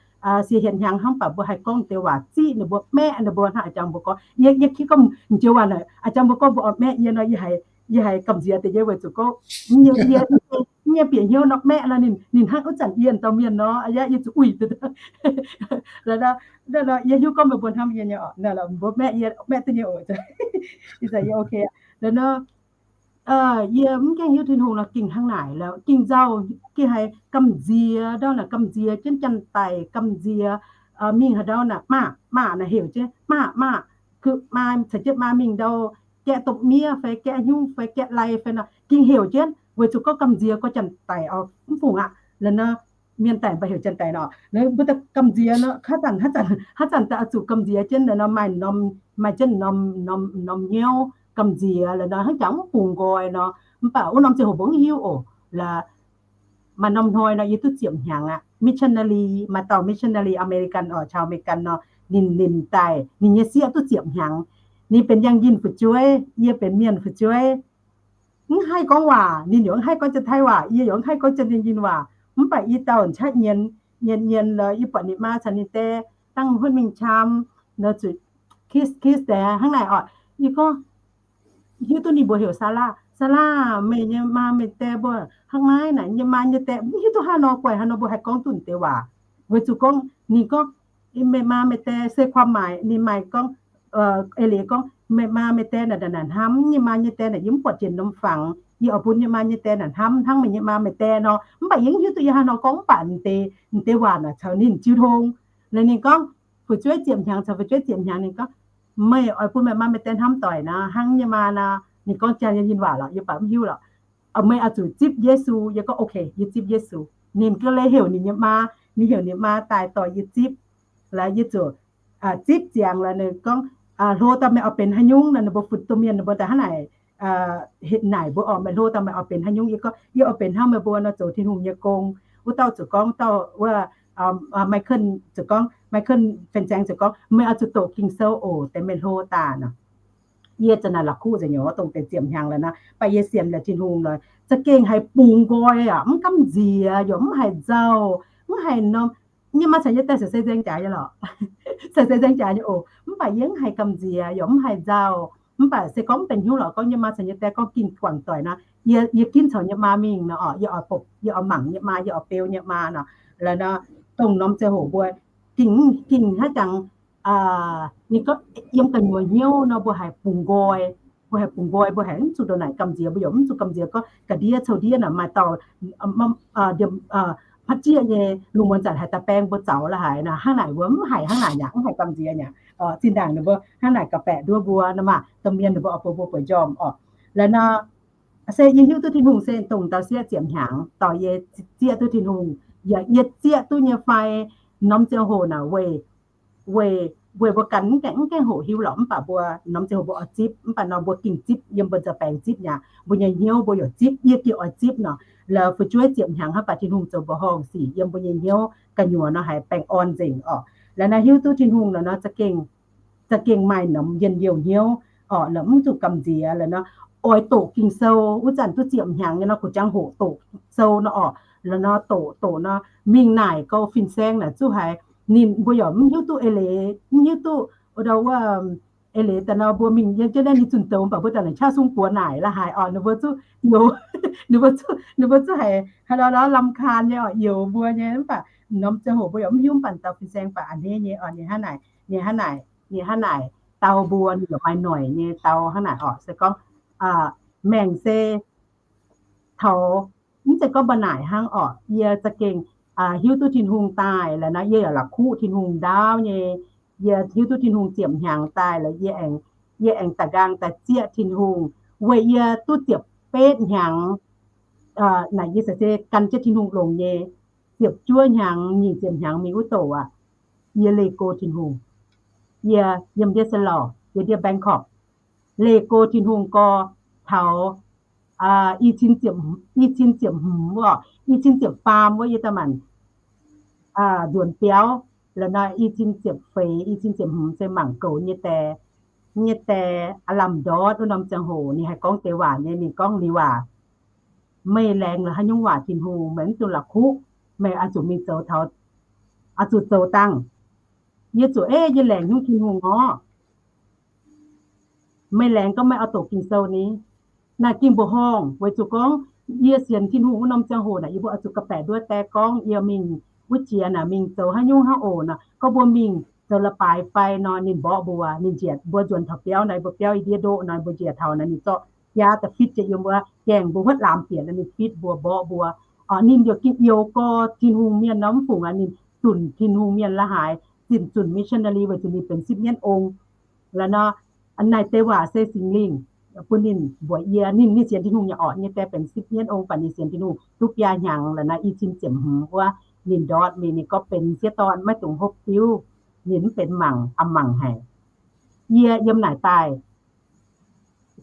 siec hietc hnyangx hnangv baac mbuo haih gorngv deix waac ziqv ninh mbuo, maeqv ninh mbuo hnangv a'jangc mbuo gorngv. Yie, yie kipv gorngv joux waac naaic, a'jangc mbuo gorngv mbuo oix maeqv yie nor, yie haiz, yie haiz gamh nziex deix nyei weic zuqc gorngv yie, yie, yie bieqc hnyouv nor maeqv nor ninh, ninh hnangv wuov zanc yie dauh mienh nor, yie zuqc uix. Yie hiuv gorngv meih mbuo hnamv yie nyei oc, mbuo maeqv yie, maeqv duqv nyei oc. Ih zanc yie ok. La'nor yie mv gaengh hiuv Tin-Hungh nor gengh hnangv naaic lorqc, gengh nzauh, gengh haiz gamh nziex ndau naaic, gamh nziex jienv janx-daic, gamh nziex mingh haaix ndau naaic, maa, maa naaic heuc jienv maa, maa, maa caux jienv maa mingh ndau gaeqv domh miev fai gaeqv haaix nyungc fai gaeqv lai fai nor, gengh heuc jienv weic zuqc gorngv gamh nziex gorngv janx-daic oix mv fungc aqv. La'nor mienh daic mbuo heuc janx-daic nor, mbuo daaih gamh nziex nor, haaix zanc, haaix zanc, haaix zanc daaih oix zuqc gamh nziex jienv nor, maaih norm, maaih jienv norm, norm, norm hnyouv gamh nziex la'nor, hnangv jangx mv bungx nqoi nor. Mv baac wuov norm ziangh hoc mbuo mv hiuv oc. La'maah norm hnoi nor yie duqv ziepc hnyangx aqv. Missionary, maaih dauh missionary American oc, ชาวอเมริกัน nor, ninh, ninh daaih, ninh nyei sieqv duqv ziepc hnyangx. Ninh benx yangh yinh fu'jueiv, yie benx mienh fu'jueiv. Mv haih gorngv waac, ninh yaac mv haih gorngv janx-taiv waac, yie yaac mv haih gorngv janx-yinh waac. Mv baac i dauh a'qaaiv nyienz, nyienz, nyienz lorqc, yie buatc ninh maa caux ninh die dangh huotv mingh camv, nor zuqc kiss, kiss die hnangv naaic oc. Yie gorngv, hiuv duqv ninh mbuox heuc Saalaa. Saalaa, meih nyei maa meih die mbuo hnangv naaiv naaic, nyei maa nyei die mv hiuv duqv haaix nor guaih haaix nor mbuo haih gorngv duqv deix waac. Weic zuqc gorngv ninh gorngv meih maa meih die se ความหมาย ninh maaih gorngv, eix leiz gorngv meih maa meih die naaic, naaic hnamv nyei, maa nyei die naaic yie mv buatc jiex norm fangx, yie oix bun nyei maa nyei die naaic hnamv hnangv meih nyei maa meih die nor. Mv baac yie mv hiuv duqv yie haaix nor gorngv, mv baac deix, deix waac naaic caux ninh jiu tong. La'ninh gorngv fu'jueiv ziepc hnyangx caux fu'jueiv ziepc hnyangx, ninh gorngv meih oix bun meih maa meih die hnamv doic nor hnangv nyei maa nor. Ninh gorngv janx-yinh waac lorqc, yie baac mv hiuv lorqc. Meih oix zuqc zipv Yesu. Yie gorngv ok, yie zipv Yesu. Ninh ga'leiz heuc ninh nyei maa, ninh heuc ninh maa daaih dorh yie zipv. Laaix yie zuqc zipv ziangx laaix ninh gorngv, hlo daaih meih oix benx haaix nyungc nor, ninh mbuo fun domh mienh ninh mbuo daaih hnangv naaic naaic mbuo oc, meih hlo daaih meih oix benx haaix nyungc? Yie gorngv yie oix benx hnangv meih mbuo nor, zoux Tin-Hungh nyei gong. Wuov dauh zuqc gorngv, dauh wuov, Michael zuqc gorngv, Michael Fan Zaeng zuqc gorngv meih oix zuqc doqc Ging-Sou oc, deix meih hlo daaih nor. Yie za'naaic la'kuqv nzengc nyei, dongh deix ziepc hnyangx lorqc nor, baac yie sienx la'Tin-Hungh lorqc, za'gengh haiz bungx nqoi aqv, mv gamh nziex, yaac mv haiz nzauh, mv haiz norm. Nyei maa caux nyei die se se nzaeng jaax nyei lorqc, se se nzaeng jaax nyei oc, mv baac yie mv haiz gamh nziex, yaac mv haiz nzauh. Mv baac se gorngv mv benx hnyouv lorqc, gorngv nyei maa caux nyei die gorngv gengh guangc doic nor, yie, yie ginv caux nyei maa mingh nor, yie oix, yie oix mangc nyei maa, yie oix beu nyei maa nor. Laaix nor, dongh norm ziangh hoc mbuo gengh, gengh haaix jangx ninh gorngv yiem gu'nyuoz hnyouv nor mbuo haiz bungx nqoi, mbuo haiz bungx nqoi, mbuo haiz mv zuqc ndongc naaic gamh nziex, mbuo yaac mv zuqc gamh nziex gorngv ga'ndiev cou ndiev naaic maaih dauh hmatv jieqv nyei lungh muonz zanc haiz daaih baeng mbuo zaux la'haic nor, hnangv naaic mbuo mv haiz hnangv naaic aqv, mv haiz gamh nziex aqv. Zinh ndaangc ninh mbuo hnangv naaic ga'baeqc nduov mbuo nor maah, domh mienh ninh mbuo oix bun mbuo bueix njormh oc. Laaix nor, se yie hiuv duqv Tin-Hungh se dongh dauh sieqv ziepc hnyangx dorh yie zieqv duqv Tin-Hungh, yaac yie zieqv duqv nyei fai norm ziangh hoc naaic weic, weic, weic mbuo ganh mv gaengh, mv gaengh hoqc hiuv lorqc, mv baac mbuo norm ziangh hoc mbuo oix zipv, mv baac nor mbuo gengh zipv, yiem mbuo nza'baengx zipv nyei aqv, mbuo nyei hnyouv mbuo yaac zipv, yie gengh oix zipv nor. la'fu'jueiv ziepc hnyangx hnangv baac Tin-Hungh zoux mbuoqc horngh sic yiem mbuo nyei hnyouv gu'nyuoz nor haiz baengh orn nzengc orqc. La'nor hiuv duqv Tin-Hungh nor, za'gengh maaih norm njien-youh hnyouv orqc, la'mv zuqc gamh nziex la'nor. Oix doqc Ging-Sou wuov zanc duqv ziepc hnyangx nyei nor, kuv jangx hoqc doqc sou nor orqc. La'nor doqc doqc nor, mingh naaic gau fin-saeng naaic zuqc haiz ninh mbuo yaac mv hiuv duqv eix leiz, mv hiuv duqv wuov, eix leiz daaih nor mbuo mingh yiem jienv naaiv ninh zunh douz, mv baac mbuo daaih naaic qaqv sung buoz naaic la'haaix orqc, ninh mbuo zuqc youx, ninh mbuo zuqc, ninh mbuo zuqc haiz haaix lorz lorz lamh kaan nyei orqc, youx mbuo nyei. Mv baac norm ziangh hoc mbuo yaac mv hiuv, mv baac dauh fin-saeng baac a'hneiv nyei orqc, ninh hnangv naaic, ninh hnangv naaic, ninh hnangv naaic dau mbuo, ninh yaac maaih noic nyei dau hnangv naaic orqc. Se gorngv maengc se taux, mv zeiz gorngv mbuo naaic hnangv orqc, yie za'gengh hiuv duqv Tin-Hungh daaih la'nor, yie yaac la'kuqv Tin-Hungh ndaauv nyei. Yie hiuv duqv Tin-Hungh ziepc hnyangx daaih la'yie, yie aengx da'nqaang daaih zieqv Tin-Hungh weic yie duqv ziepc betv hnyangx, naaic yie se gan jienv Tin-Hungh longx nyei. Ziepc juov hnyangx, nyic ziepc hnyangx mingh wuov douc aqv, yie leih go Tin-Hungh. Yie yiem ndiev Saalorh, yiem ndiev Bangkok, leih go Tin-Hungh gau taux i cin ziepc hmz wuov, i cin ziepc faam wuov yie daaih maanc nzuonx biauv la'nor, i cin ziepc feix, i cin ziepc hmz se mangc goux nyei die, nyei die aav lamh ndortv wuov norm ziangh hoc ninh haih gorngv deix waac nyei. Ninh gorngv, Liuz aac, meih laengz la'haaix nyungc waac Tin-Hungh, meih mv dungx la'kuqv, meih oix zuqc mingh zoux taux, oix zuqc zoux dangh. Yie zuqc, Eiv, yie laengz nyungc Tin-Hungh orqc. Meih laengz gorngv meih oix doqc Ging-Sou ni. Naaic ging mbuoqc horngh weic zuqc gorngv yie sienx Tin-Hungh wuov norm ziangh hoc naaic, yie mbuo oix zuqc ga'baeqc nduov die gorngv yie mingh wuov jiex naaic mingh zoux haaix nyungc hnangv oc naaic. Gorngv mbuo mingh zoux la'baaix fai nor, ninh mborqv mbuo, ninh njiec mbuo nzuonx taux biauv naaic, mbuo biauv i ndiev ndoqv nor, mbuo njiec taux naaic ninh zorqv biaa da'fitv jiex yiem mbuo gaengh, mbuo huotv laamz bieqc naaic ninh fitv mbuo, mborqv mbuo. Ninh yaac ging youz gau Tin-Hungh mienh nor, mv fungc aqv, ninh zunc Tin-Hungh mienh la'haaix, zinh zunc missionary weic zuqc ninh benx sipv mienv ong. La'nor naaic deix waac se Singx Lingh bun ninh mbuox yie. Ninh, ninh sienx Tin-Hungh nyei orqc, nyei die benx sipv mienv ong, baac ninh sienx Tin-Hungh duqv biaa hnyangx la'nor, i cin ziepc hmz wuov ninh ndortv mingh, ninh gorngv, Benx sieqv dorn, maiv dungx hopv diuv. Ninh mv benx mangc, a'mangc haic. Yie yiem naaic daaih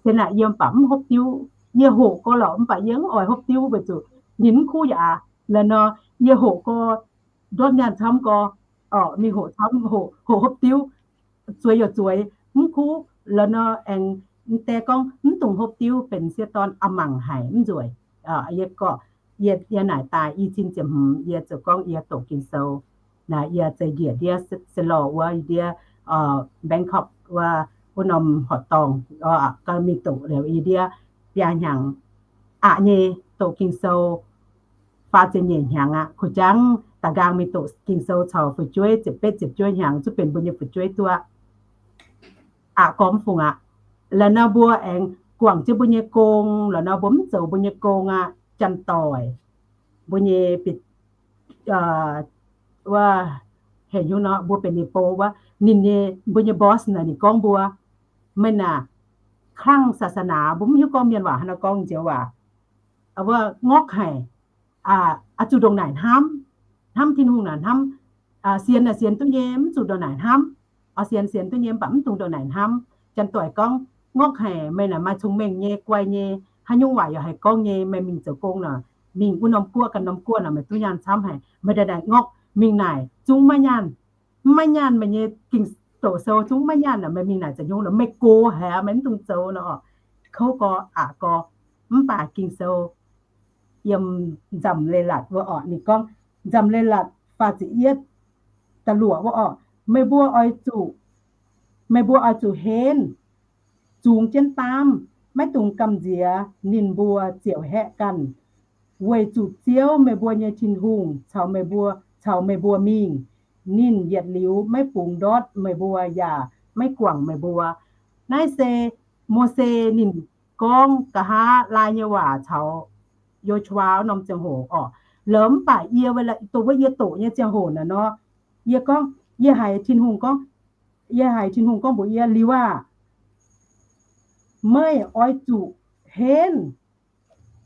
se naaic yiem baac mv hopv diuv. Yie hoqc gau lorqc, mv baac yie mv oix hopv diuv weic zuqc ninh mv kuv yaac aqv. La'nor yie hoqc gau, ndortv nyaanh camv gau, orqc, mingh hoqc camv, hoqc, hoqc hopv diuv, zueiz yaac zueiz, mv kuv. La'nor aengx die gorngv, Mv dungx hopv diuv, benx sieqv dorn, a'mangc haic, mv nzueic. Yie gorngv, yie, yie naaic daaih i cin ziepc hmz yie ziouc gorngv yie doqc Ging-Sou. Naaic yie zeix njiec ndiev Saalorh wuov, ndiev Bangkok wuov, wuov norm horqc dorngh, mingh doqc liuz yie ndiev biaa hnyangx aqc nyei doqc Ging-Sou. Faah ziepc nyeic hnyangx aqv, kuv jangv da'nqaang mingh doqc Ging-Sou caux fu'jueiv ziepc betv ziepc juov hnyangx, zuqc benx mbuo nyei fu'jueiv duqv aqc gormx fungc aqv. La'nor mbuo aengx guangc jienv mbuo nyei gong, la'nor mbuo mv zoux mbuo nyei gong aqv, janx-doic, mbuo nyei, wuov, heuc nyungc nor, mbuo benx ninh bou wuov, ninh nyei, mbuo nyei boss naaic ninh gorngv mbuo, Meih naaic kangv saa saa naax, mbuo mv hiuv gorngv mienh waac haaix nor gorngv, njoux waac, wuov, ngorc haic, oix zuqc ndongc naaic hnamv, hnamv Tin-Hungh naaic hnamv, sienx naaic sienx duqv nyei, mv zuqc ndongc naaic hnamv. Oix sienx sienx duqv nyei, mv baac mv dungx ndongc naaic hnamv. Janx-doic gorngv, Ngorc haic, meih naaic maaih cong-mengh nyei, guai nyei, haaix nyungc waac yaac haih gorngv nyei. Meih mingh zoux gong nor, mingh wuov norm guoqv ganh norm guoqv nor, meih duqv nyaanh camv haic. Meih ndongc naaic ngorc mingh naaic zungv maiv nyaanh, mv maiv nyaanh. Meih nyei Ging-Doqc Sou zungv maiv nyaanh, meih mingh naaic za'nyungc nor, meih gox haic, meih mv dungx zoux nor. Kouv gorx aqc gorx, mv baac Ging-Sou yiem Nzamc Leiz-Latc wuov orqc, ninh gorngv, Nzamc Leiz-Latc faah ziepc yietv da'luoqc wuov orqc, meih mbuo oix zuqc, meih mbuo oix zuqc henv zungx jienv daamv, maiv dungx gamh nziex ninh mbuo ziouc haeqv ganh, weic zuqc Ziouv, meih mbuo nyei Tin-Hungh, caux meih mbuo, caux meih mbuo mingh. Ninh yietc liuz maiv bungx ndortv meih mbuo yaac maiv guangc meih mbuo. Naaiv se Mose ninh gorngv nqa'haav laai nyei waac caux Yo^su^waa wuov norm ziangh hoc orqc. Lorqc, mv baac yie, dongh wuov yie doqc nyei ziangh hoc naaic nor, yie gorngv, yie haiz Tin-Hungh gorngv, yie haiz Tin-Hungh gorngv mbuox yie, Liuz aah! Meih oix zuqc henv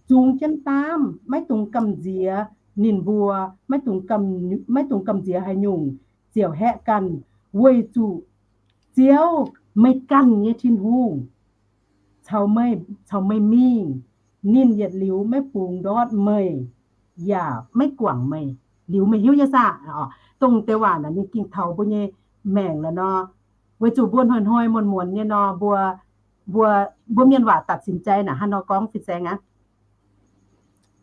zungx jienv daamv, maiv dungx gamh nziex ninh mbuo, maiv dungx gamh, maiv dungx gamh nziex haaix nyungc ziouc haeqv ganh, weic zuqc Ziouv, meih ganh nyei Tin-Hungh, caux meih, caux meih mingh. Ninh yietc liuz maiv bungx ndortv meih, yaac maiv guangc meih. Liuz meih hiuv nyei saah? Dongh deix waac naaic ninh gengh taux mbuo nyei maengc lorqc nor. Weic zuqc mbuo hnoi-hnoi muonz-muonz nyei nor, mbuo, mbuo, mbuo mienh waac ตัดสินใจ naaic hnangv nor gorngv fin-saeng aqv.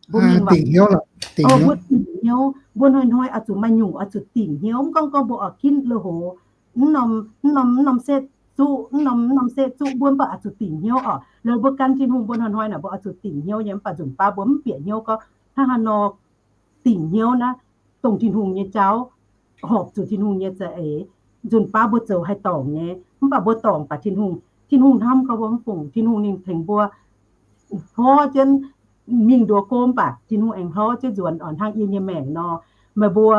Mbuo mienh waac, dingc hnyouv, mbuo dingc hnyouv, mbuo hnoi-hnoi oix zuqc maaih nyungc oix zuqc dingc hnyouv. Mv gorngv gorngv mbuo oix ginv lui-houx, mv norm, mv norm setv zuqv, mv norm, mv norm setv zuqv mbuo mv baac oix zuqc dingc hnyouv oc. Liuz mbuo gan Tin-Hungh mbuo hnoi-hnoi naaic mbuo oix zuqc dingc hnyouv nyei, mv baac nzunc baav mbuo mv bieqc hnyouv gorngv hnangv haaix nor dingc hnyouv naaiv, dongh Tin-Hungh nyei jauv, horpc zuqc Tin-Hungh nyei za'eix. Nzunc baav mbuo zoux haih dorngc nyei, mv baac mbuo dorngc baac Tin-Hungh, Tin-Hungh hnamv gau mbuo mv fungc. Tin-Hungh ninh tengx mbuo hlorv jienv mingh nduov gomv, mv baac Tin-Hungh aengx hlorv jienv nzuonx oc, hnangv yie nyei maengc nor. Meih mbuo,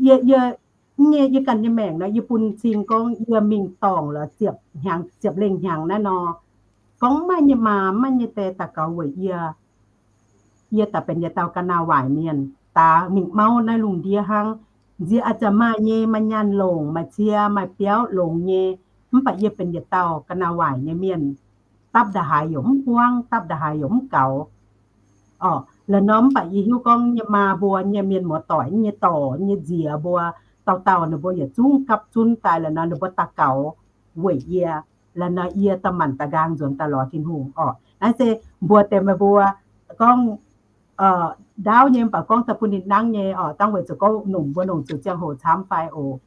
yie, yie, nyei, yie ganh nyei maengc nor, yie bun cing gorngv yie mingh dorngc lorz ziepc hnyangx, ziepc lengh hnyangx naaiv nor, gorngv maiv maaih nyei maa, maiv maaih nyei die daux gaux weic yie. Yie daaih benx yietc dauh ga'naaiv waaic mienh, daaih mingh mauv naaiv lungh ndiev hnangv. Nziex a'jaax maaih nyei, maaih nyaanh longc, maaih cie, maaih biauv longx nyei, mv baac yie benx yietc dauh ga'naaiv waaic nyei mienh, dapv nda'haaix yaac mv buangv, dapv nda'haaix yaac mv gaux. Orqc, la'nor mv baac yie hiuv gorngv nyei maa mbuo nyei mienh muoz-doic nyei dorc nyei nziex mbuo, dauh dauh ninh mbuo yietc zungv gapv zunv daaih la'nor ninh mbuo daux gaux weic yie. La'nor yie da'maanc da'nqaang nzuonx daaih lorz Tin-Hungh orqc. Naaiv se mbuox deix meih mbuo gorngv ndaauv nyei, mv baac gorngv daaih bun ninh nangv nyei orqc, dangh weic zuqc gorngv nongc mbuo nongc zuqc ziangh hoc camv fai oc.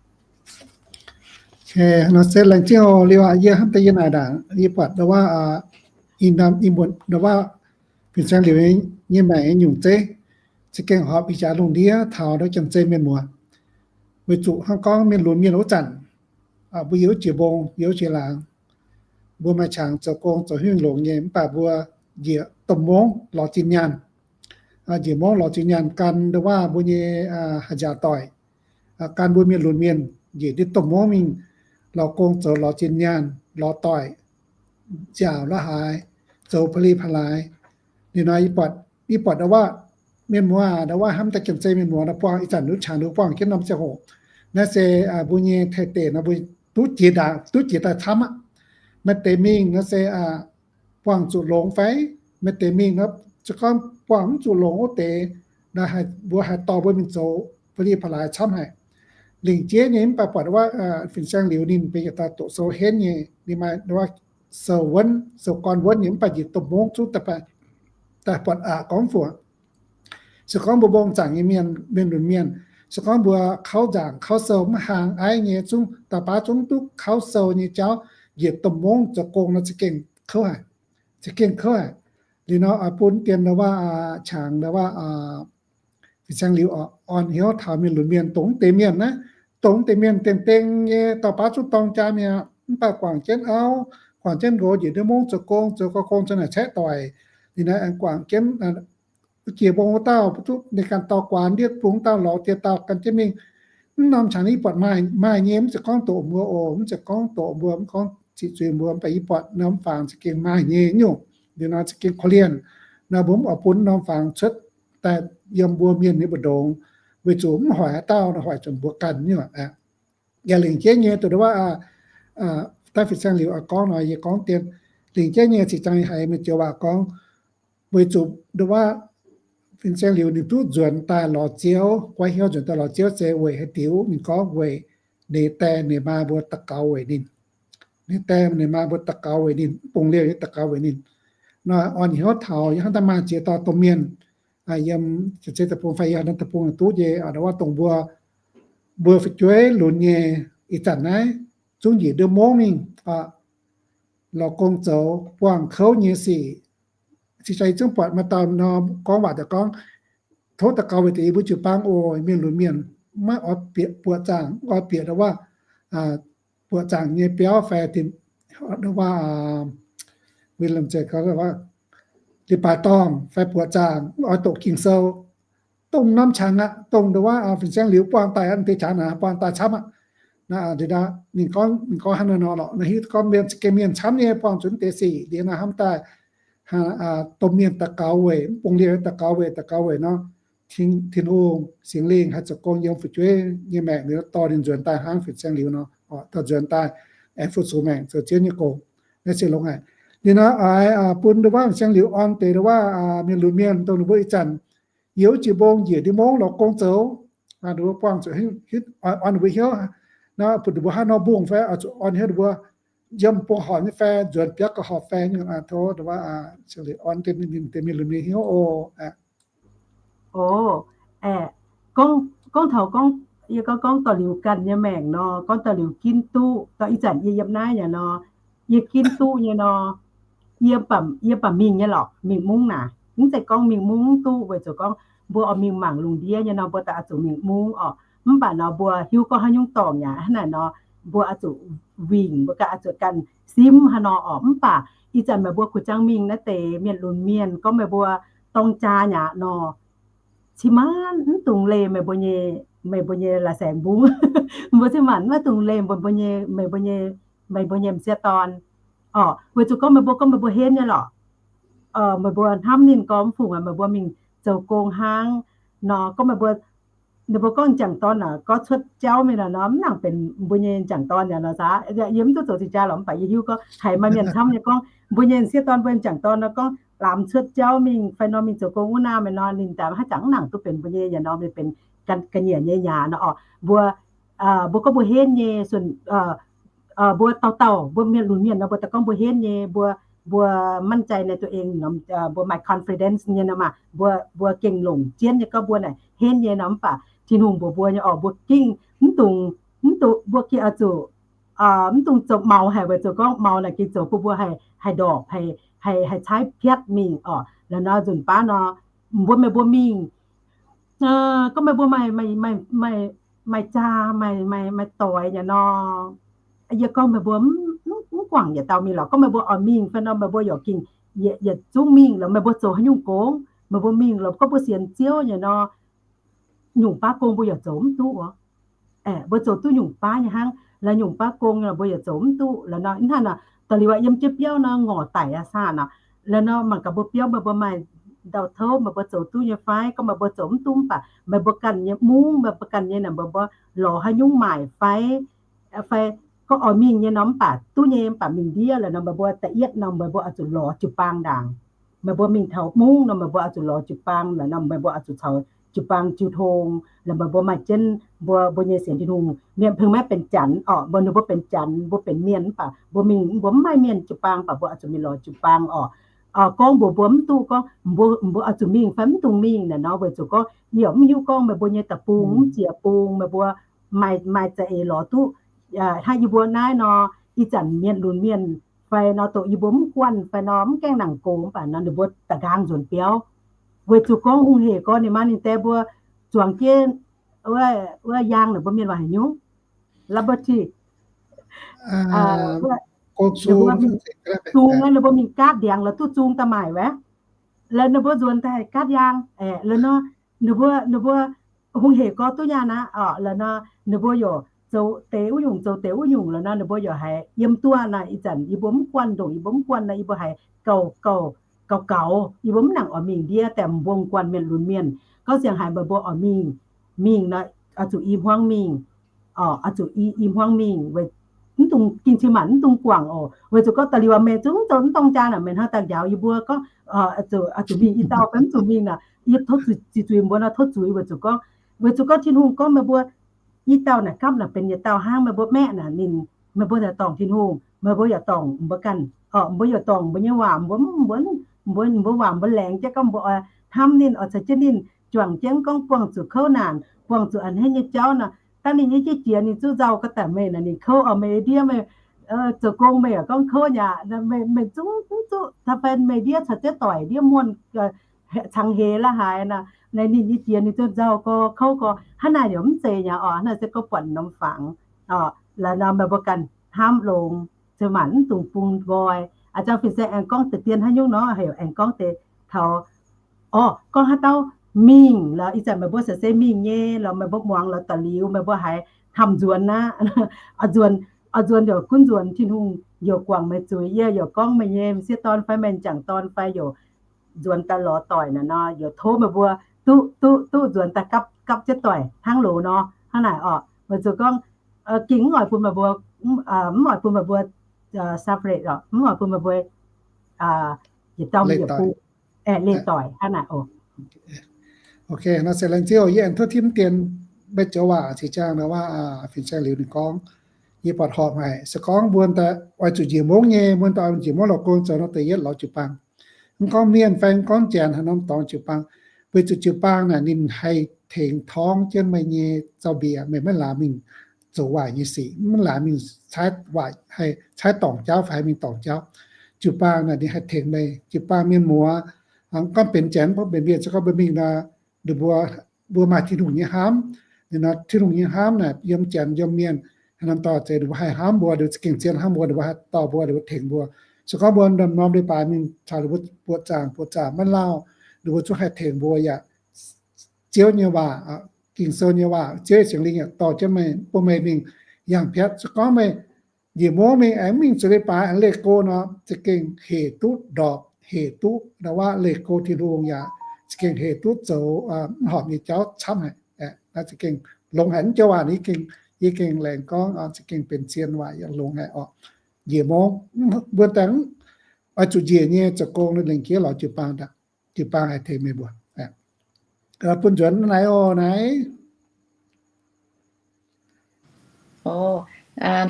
Nor se laengz zingh oc. Liuz aqv, yie hnamv deix yie naaic ndaangc yie buatc ndau wuov, ih ndau wuov fin-saeng liuz nyei maengc nyei nyungc zeiv, za'gengh horpc ih jaax lungh ndiev taux ndau janx-zei mienh muoz. Weic zuqc hnangv gorngv mienh lunx mienh wuov zanc, mbuo yiem wuov jiex mbong, yiem wuov jiex laangz, mbuo maaih qangx zoux gong zoux hingh longx nyei, mv baac mbuo njiec domh mungv lorz zinh nyaanh. Njiec mungv lorz zinh nyaanh gan ndau wuov mbuo nyei haaix nziaauc doic, gan mbuo mienh lunx mienh njiec ndiev domh mungv mingh lorz gong zoux lorz zinh nyaanh lorz doic, nziaauc la'haaix, zoux pa'li pa'laaix. Liuz nor yie buatc, yie buatc ndau wuov mienh muoz, ndau wuov hnamv daaih janx-zei mienh muoz nor buangh ih zanc nduqc qangx nduqc buangh jienv norm ziangh hoc. Naaiv se mbuo nyei taaih deic nor mbuo duqv jiex ndaangc, duqv jiex daaih camv aqv. Maaih deix mingh nor se buangh zuqc longx fai? Maaih deix mingh nor se gorngv buangh mv zuqc longx wuov deix, mbuo haih dorh mbuo mingh zoux pa'li pa'laaix camv haic. Lingc jeiv nyei mv baac buatc wuov fin-saeng liuz ninh benx yietc dauh doqc sou henv nyei, ninh maaih wuov sou wuonv, sou gorn wuonv nyei mv baac njiec domh mungv zungv daaih buatc aqc gorngv fungc. Se gorngv mbuo mbong zaangc nyei mienh, mienh lunx mienh, se gorngv mbuo kauv nzaangc kauv sou mv haang aiv nyei, zungv dauh baav zungv duqv kauv sou nyei jauv, njiec domh mungv zoux gong nor za'gengh kouv haic. Za'gengh kouv haic. Liuz nor bun dien ndau wuov qangx ndau wuov fin-saeng liuz orn hnyouv taux mienh lunx mienh, dongh deix mienh naaiv, dongh deix mienh dengh dengh nyei dauh baav zungv dorng jaa mi'aqv, mv baac guangc jienv auv, guangc jienv nqox njiec ndiev mungv zoux gong, zoux gong, gong zoux naaic caeqv doic. Liuz nor aengx guangc jienv jiex mbong wuov dauh, ninh ganh dorh guaax ndiev bung wuov dauh lorz dieh dauh gan jienv mingh. Mv norm qangx yie buatc maaih, maaih nyei, mv zeiz gorngv doqc mbuo oc, mv zeiz gorngv doqc mbuo, mv gorngv ziqc zuiz mbuo, mv baac yie buatc norm fangx za'gengh maaih nyei nyungc. Liuz nor za'gengh korv-lienh. Nor mbuo mv oix bun norm fangx cuotv daaih yiem mbuo mienh nyei mbu'ndongx, weic zuqc mv hoic haaix dauh, hoic zuqc mbuo ganh nyungc aqv. Yaac lingc jeiv nyei, dongh wuov, daaih fin-saeng liuz gorngv nor yie gorngv dien, lingc jeiv nyei cingx jangx haiz meih joux waac gorngv, weic zuqc dongh wuov fin-saeng liuz ninh duqv nzuonx daaih lorz Ziouv, guai hnyouv nzuonx daaih lorz Ziouv se weic haaix diuc? Ninh gorngv weic ninh die ninh maa mbuo daux gaux weic ninh. Ninh die ninh maa mbuo daux gaux weic ninh, mv bung liouh nyei daux gaux weic ninh. Nor orn hnyouv taux yie hnamv daaih maaih ziex dauh domh mienh yiem janx-zei deic-bung fai yiem haaix norm deic-bung duqv nyei, wuov dongh mbuo, mbuo fu'jueiv lunx nyei ih zanc naaiv zungv njiec ndiev mungv mingh lorz gong zoux buangh kouv nyei sic. Cingx jangx yie zungv buatc maaih dauh nor gorngv waac daaih gorngv, tov daux gaux weic deix yie mbuo jiu-baang oc, mienh lunx mienh, maiv oix bieqc buoqc zaangc, mv oix bieqc wuov buoqc zaangc nyei biauv fai wuov, leiz-baaix dorngh fai buoqc zaangc, mv oix doqc Ging-Sou. Dongh norm qangx aqv, dongh wuov fin-saeng liuz buangh daaih aqv, deix qangx naaic buangh daaih camv aqv. Ninh gorngv, ninh gorngv hnangv naaiv nor lorqc, naaiv hiuv gorngv mienh za'gengh mienh camv nyei buangh zuqc deix sic. Liuz naaiv hnamv daaih domh mienh daux gaux weic, mv bung liouh daux gaux weic, daux gaux weic nor, Tin-Hungh, Singx Lingh haih zoux gong yiem fu'jueiv nyei maengc liuz dorh ninh nzuonx daaih hnangv fin-saeng liuz nor, dorh nzuonx daaih aengx fu-sux maengc zoux Ziouv nyei gong. Naaiv se longx haic. Ninh naaiv oix bun ndongc wuov Siang-Liuz orn deix ndongc wuov mienh lunx mienh dongh ninh mbuo ih zanc youz jiex mbong njiec ndiev mungv lorz gong zoux, ninh mbuo buangh zuqc, orn ninh mbuo hnyouv, naaiv bun ninh mbuo haaix nor mbungh fai oix zuqc orn hnyouv ninh mbuo yiem bung horpc nyei fai nzuonx biauv gauh horpc fai nyungc, tov ndongc wuov Siang-Liuz orn deix mienh lunx mienh hnyouv oc. Oc, aeqv, gorngv taux gorngv, yie gorngv, gorngv daaih liuz ganh nyei maengc nor, gorngv daaih liuz ginv duqv, dorh ih zanc yie yiem naaiv yaac nor, yie ginv duqv nyei nor, yie baac, yie baac mingh nyei lorqc, mingh mungv naaic. Mv zeiz gorngv mingh mungv mv duqv, weic zuqc gorngv mbuo oix mingh mangc lungh ndiev nyei nor, mbuo daaih oix zuqc mingh mungv orqc. Mv baac nor mbuo hiuv gorngv haaix nyungc dorngc yaac hnangv naaic nor, mbuo oix zuqc wingc, mbuo ganh oix zuqc ganh simv haaix nor orqc. Mv baac ih zanc meih mbuo kuh jangx mingh naaiv deix mienh lunx mienh, gorngv meih mbuo dorng jaa aqv nor, cin-maanc mv dungx leih meih mbuo nyei, meih mbuo nyei la'saengx mbungv. Mbuo cin-maanc mv dungx leih meih mbuo nyei, meih mbuo nyei, meih mbuo nyei m'sieqv dorn orqc. Weic zuqc gorngv meih mbuo, gorngv meih mbuo henv nyei lorqc, meih mbuo hnamv ninh gorngv mv fungc, meih mbuo mingh zoux gong hnangv nor, gorngv meih mbuo, ninh mbuo gorngv m'jangc dorn naaic gorngv cuotv jauv mingh naaic nor, mv nangc benx mbuo nyei m'jangc dorn yaac nor saah. Yie mv duqv zoux cing jaa lorqc, mv baac yie hiuv gorngv haiz maaih mienh camv nyei gorngv mbuo nyei m'sieqv dorn, mbuo nyei m'jangc dorn nor gorngv lamz cuotv jauv mingh fai nor, mingh zoux gong wuov naaiv mingh nor, ninh daaih haaix zanc mv nangc duqv benx mbuo nyei yaac nor, mingh benx ga'nyiec nyei yaac nor orqc. Mbuo, mbuo gorngv mbuo henv nyei, suonc mbuo dauh dauh mbuo mienh lunx mienh nor, mbuo daaih gorngv mbuo henv nyei, mbuo, mbuo มั่นใจในตัวเอง nor, mbuo maaih confidence nyei nor maah, mbuo, mbuo gengh longc jienv nyei gorngv mbuo naaic henv nyei nor, mv baac Tin-Hungh mbuox mbuo nyei orqc, mbuo gengh mv dungx, mv dungx, mbuo gengh oix zuqc, mv dungx zoux maux haic, weic zuqc gorngv maux naaic gengh zoux bun mbuo haih, haih ndorpc, haih, haih caaiv piatv mingh orqc. La'nor nzunc baav nor, mbuo meih mbuo mingh, gorngv meih mbuo maaih, maaih, maaih, maaih jaa, maaih, maaih, maaih doix nyei nor, yie gorngv meih mbuo mv guangc yietc dauh mingh lorqc. Gorngv meih mbuo oix mingh fai nor, meih mbuo yaac gengh yietc zungv mingh lorqc. Meih mbuo zoux haaix nyungc gong, meih mbuo mingh lorqc, gorngv mbuo sienx Ziouv nyei nor, nyungc baav gong mbuo yaac zoux mv duqv oc. Mbuo zoux duqv nyungc baav nyei hnangv, la'nyungc baav gong mbuo yaac zoux mv duqv. La'nor hnangv naaic, da'liuz yiem jienv biauv nor ngorc daic aqv saah nor. La'nor mangc gaax mbuo biauv meih mbuo maaih dauh tov meih mbuo zoux duqv nyei fai, gorngv meih mbuo zoux mv duqv mv baac meih mbuo ganh nyei mungv, meih mbuo ganh nyei naaic, meih mbuo lorz haaix nyungc maaic fai, fai gorngv oix mingh nyei nor mv baac duqv nyei, mv baac mingh ndiev la'nor meih mbuo da'yietv nor meih mbuo oix zuqc lorz jiu-baang ndaangc. Meih mbuo mingh taux mungv nor meih mbuo oix zuqc lorz jiu-baang la'nor, meih mbuo oix zuqc caux jiu-baang jiu tong, la'maih mbuo maaih jienv mbuo, mbuo nyei sienx Tin-Hungh, mienh mv baac benx janx orqc, mbuo ninh mbuo benx janx, mbuo benx mienh mv baac mbuo mingh mbuo mv maaih mienh jiu-baang baac mbuo oix zuqc mingh lorz jiu-baang orqc. Gorngv mbuox mbuo mv duqv gorngv mbuo, mbuo oix zuqc mingh fai mv dungx mingh naaic nor, weic zuqc gorngv yie mv hiuv gorngv meih mbuo nyei deic-bung mv ziec bung, meih mbuo maaih, maaih za'eix lorz duqv hnangv yie mbuo naaiv nor, ih zanc mienh lunx mienh fai nor, dongh yie mbuo mv guanh fai nor, mv gaengh nangc gox mv baac nor ninh mbuo da'nqaang nzuonx biauv. Weic zuqc gorngv hungh hec gorn ninh maa ninh dae mbuo zuangx jienv wuov yaang naaic, mbuo mienh waac haaix nyungc, liberty, zung, ninh mbuo mingh gaatv ndiangx la'duqv zung daaih maaic wuov, la'nor ninh mbuo nzuonx daaih gaatv yaang, la'nor ninh mbuo, ninh mbuo hungh hec gorn duqv nyaanh aqv orqc, la'nor ninh mbuo yaac zoux deix wuov nyungc, zoux deix wuov nyungc la'nor ninh mbuo yaac haiz yiem duqv naaic. Ih zanc yie mbuo mv guanh, ndongc yie mbuo mv guanh nor yie mbuo haiz gauh, gauh, gauh gaux, yie mbuo mv nangc oix mingh ndiev, daaih mbuo guanh mienh lunx mienh. Gorngv siang haiz meih mbuo oix mingh, mingh nor oix zuqc i hmuangv mingh, oix zuqc i, i hmuangv mingh, mv dungx, ging cin-maanc mv dungx guangc oc. Weic zuqc gorngv da'liuz meih zungv zoux mv dorng jaa naaic, meih hnangv daaih njaaux yie mbuo gorngv oix zuqc mingh i dauh fai mv zuqc mingh naaic, yie tov zuiz, zuiz mbuo nor tov zuiz. Weic zuqc gorngv, weic zuqc gorngv Tin-Hungh gorngv meih mbuo i dauh naaic gapv naaic benx yietc dauh hnangv, meih mbuo maeqv naaic ninh, meih mbuo yaac dorngc Tin-Hungh, meih mbuo yaac dorngc mbuo ganh, mbuo yaac dorngc mbuo nyei waac, mbuo, mbuo, mbuo, mbuo waac mbuo laengz jienv gorngv mbuo oix hnamv ninh, oix caux jienv ninh juangc jienv, gorngv buangh zuqc kouv naanc, buangh zuqc a'hneiv nyei jauv nor, dangh ninh nyei jiex jiex ninh zuqc nzauh ga'daic meih naaic, ninh kouv oc, meih ndiev meih zoux gong meih yaac gorngv kouv nyei aqv, meih zungv, zungv zuqc fai meih ndiev caux jienv doic ndiev muonh cangx heix la'haaix naaic, ninh nyei jiex ninh zuqc nzauh gorx kouv gorx. Hnangv naaic yaac mv zeiz nyei orqc. Hnangv naaic se gorngv buatc norm fangx orqc. La'nor meih mbuo ganh hnamv longx, cin-maanc mv dungx bun nqoi. A'jang fin-saeng aengx gorngv deix dien haaix nyungc nor, heuc aengx gorngv deix taux, orqc, gorngv haaix dauh mingh lorqc, ih zanc meih mbuo se mingh nyei lorqc, meih mbuo muangx lorqc, da'liuz meih mbuo haiz hnamv nzuonx aqv, nzuonx, nzuonx yaac gunv nzuonx, Tin-Hungh yaac guangc meih zuiz, yie yaac gorngv meih nyei m'sieqv dorn fai m'jangc dorn fai yaac nzuonx daaih lorz doic naaic nor, yaac tov meih mbuo duqv, duqv, duqv nzuonx daaih gapv, gapv jienv doic hnangv loz nor. Hnangv naaic orqc, weic zuqc gorngv ging mv oix bun meih mbuo, mv oix bun meih mbuo separate orqc, mv oix bun meih mbuo yietc dauh mienh yietc bung, leih doic hnangv naaic oc. Ok, nor se laengz zingh oc. Yie aengx tov tipv dien maiv joux waac cingx ziangh nor waac, fin-saeng liuz ninh gorngv, yie buatc horpc haic. Se gorngv mbuo daaih oix zuqc njiec mungv nyei, mbuo daaih oix njiec mungv lorz gong zoux nor da'yietv lorz jiu-baang. Mv gorngv mienh fai mv gorngv janx haaix norm dorngx jiu-baang, weic zuqc jiu-baang naaic ninh haih tengx torngv jienv meih nyei zaux-mbiec, meih maiv laamz mingh zoux waaic nyei sic, maiv laamz mingh caaiv waaic, haih caaiv dorngc jauv fai haih mingh dorngc jauv. Jiu-baang naaic ninh haih tengx meih. Jiu-baang mienh muoz, gorngv benx janx, gorngv benx mienh, se gorngv mbuo mingh nor, ninh mbuo, mbuo maaih Tin-Hungh nyei hnamv. Ninh nor Tin-Hungh nyei hnamv naaic yiem janx yiem mienh haaix norm dorngx zeiz ninh mbuo haih hnamv mbuo, ninh mbuo za'gengh zien hnamv mbuo, ninh mbuo haih dorh mbuo, ninh mbuo tengx mbuo. Se gorngv mbuo norm-norm leiz-baaix mingh caux ninh mbuo buoqc zaangc buoqc zaangc maiv lauh, ninh mbuo zungv haih tengx mbuo yaac Ziouv nyei waac, Ging-Sou nyei waac, Ziouv nyei Singx Lingh yaac dorh jienv meih, bun meih mingh yangh piatv. Se gorngv meih njiec mungv mingh aengx mingh zuqc leiz-baaix aengx leih go nor, za'gengh hec duqv ndorpc, hec duqv ndau waac leih go Tin-Hungh yaac za'gengh hec duqv zoux mv horpc nyei jauv camv haic. Naaiv za'gengh longx haic. Mv joux waac yie gengh laengz gorngv, za'gengh benx zien waac yaac longx haic orqc. Njiec mungv, mbuo daaih oix zuqc njiec nyei zoux gong, lengc jeiv lorz jiu-baang, jiu-baang haih tengx meih mbuo. Bun nzuonx naaiv oc naaiv.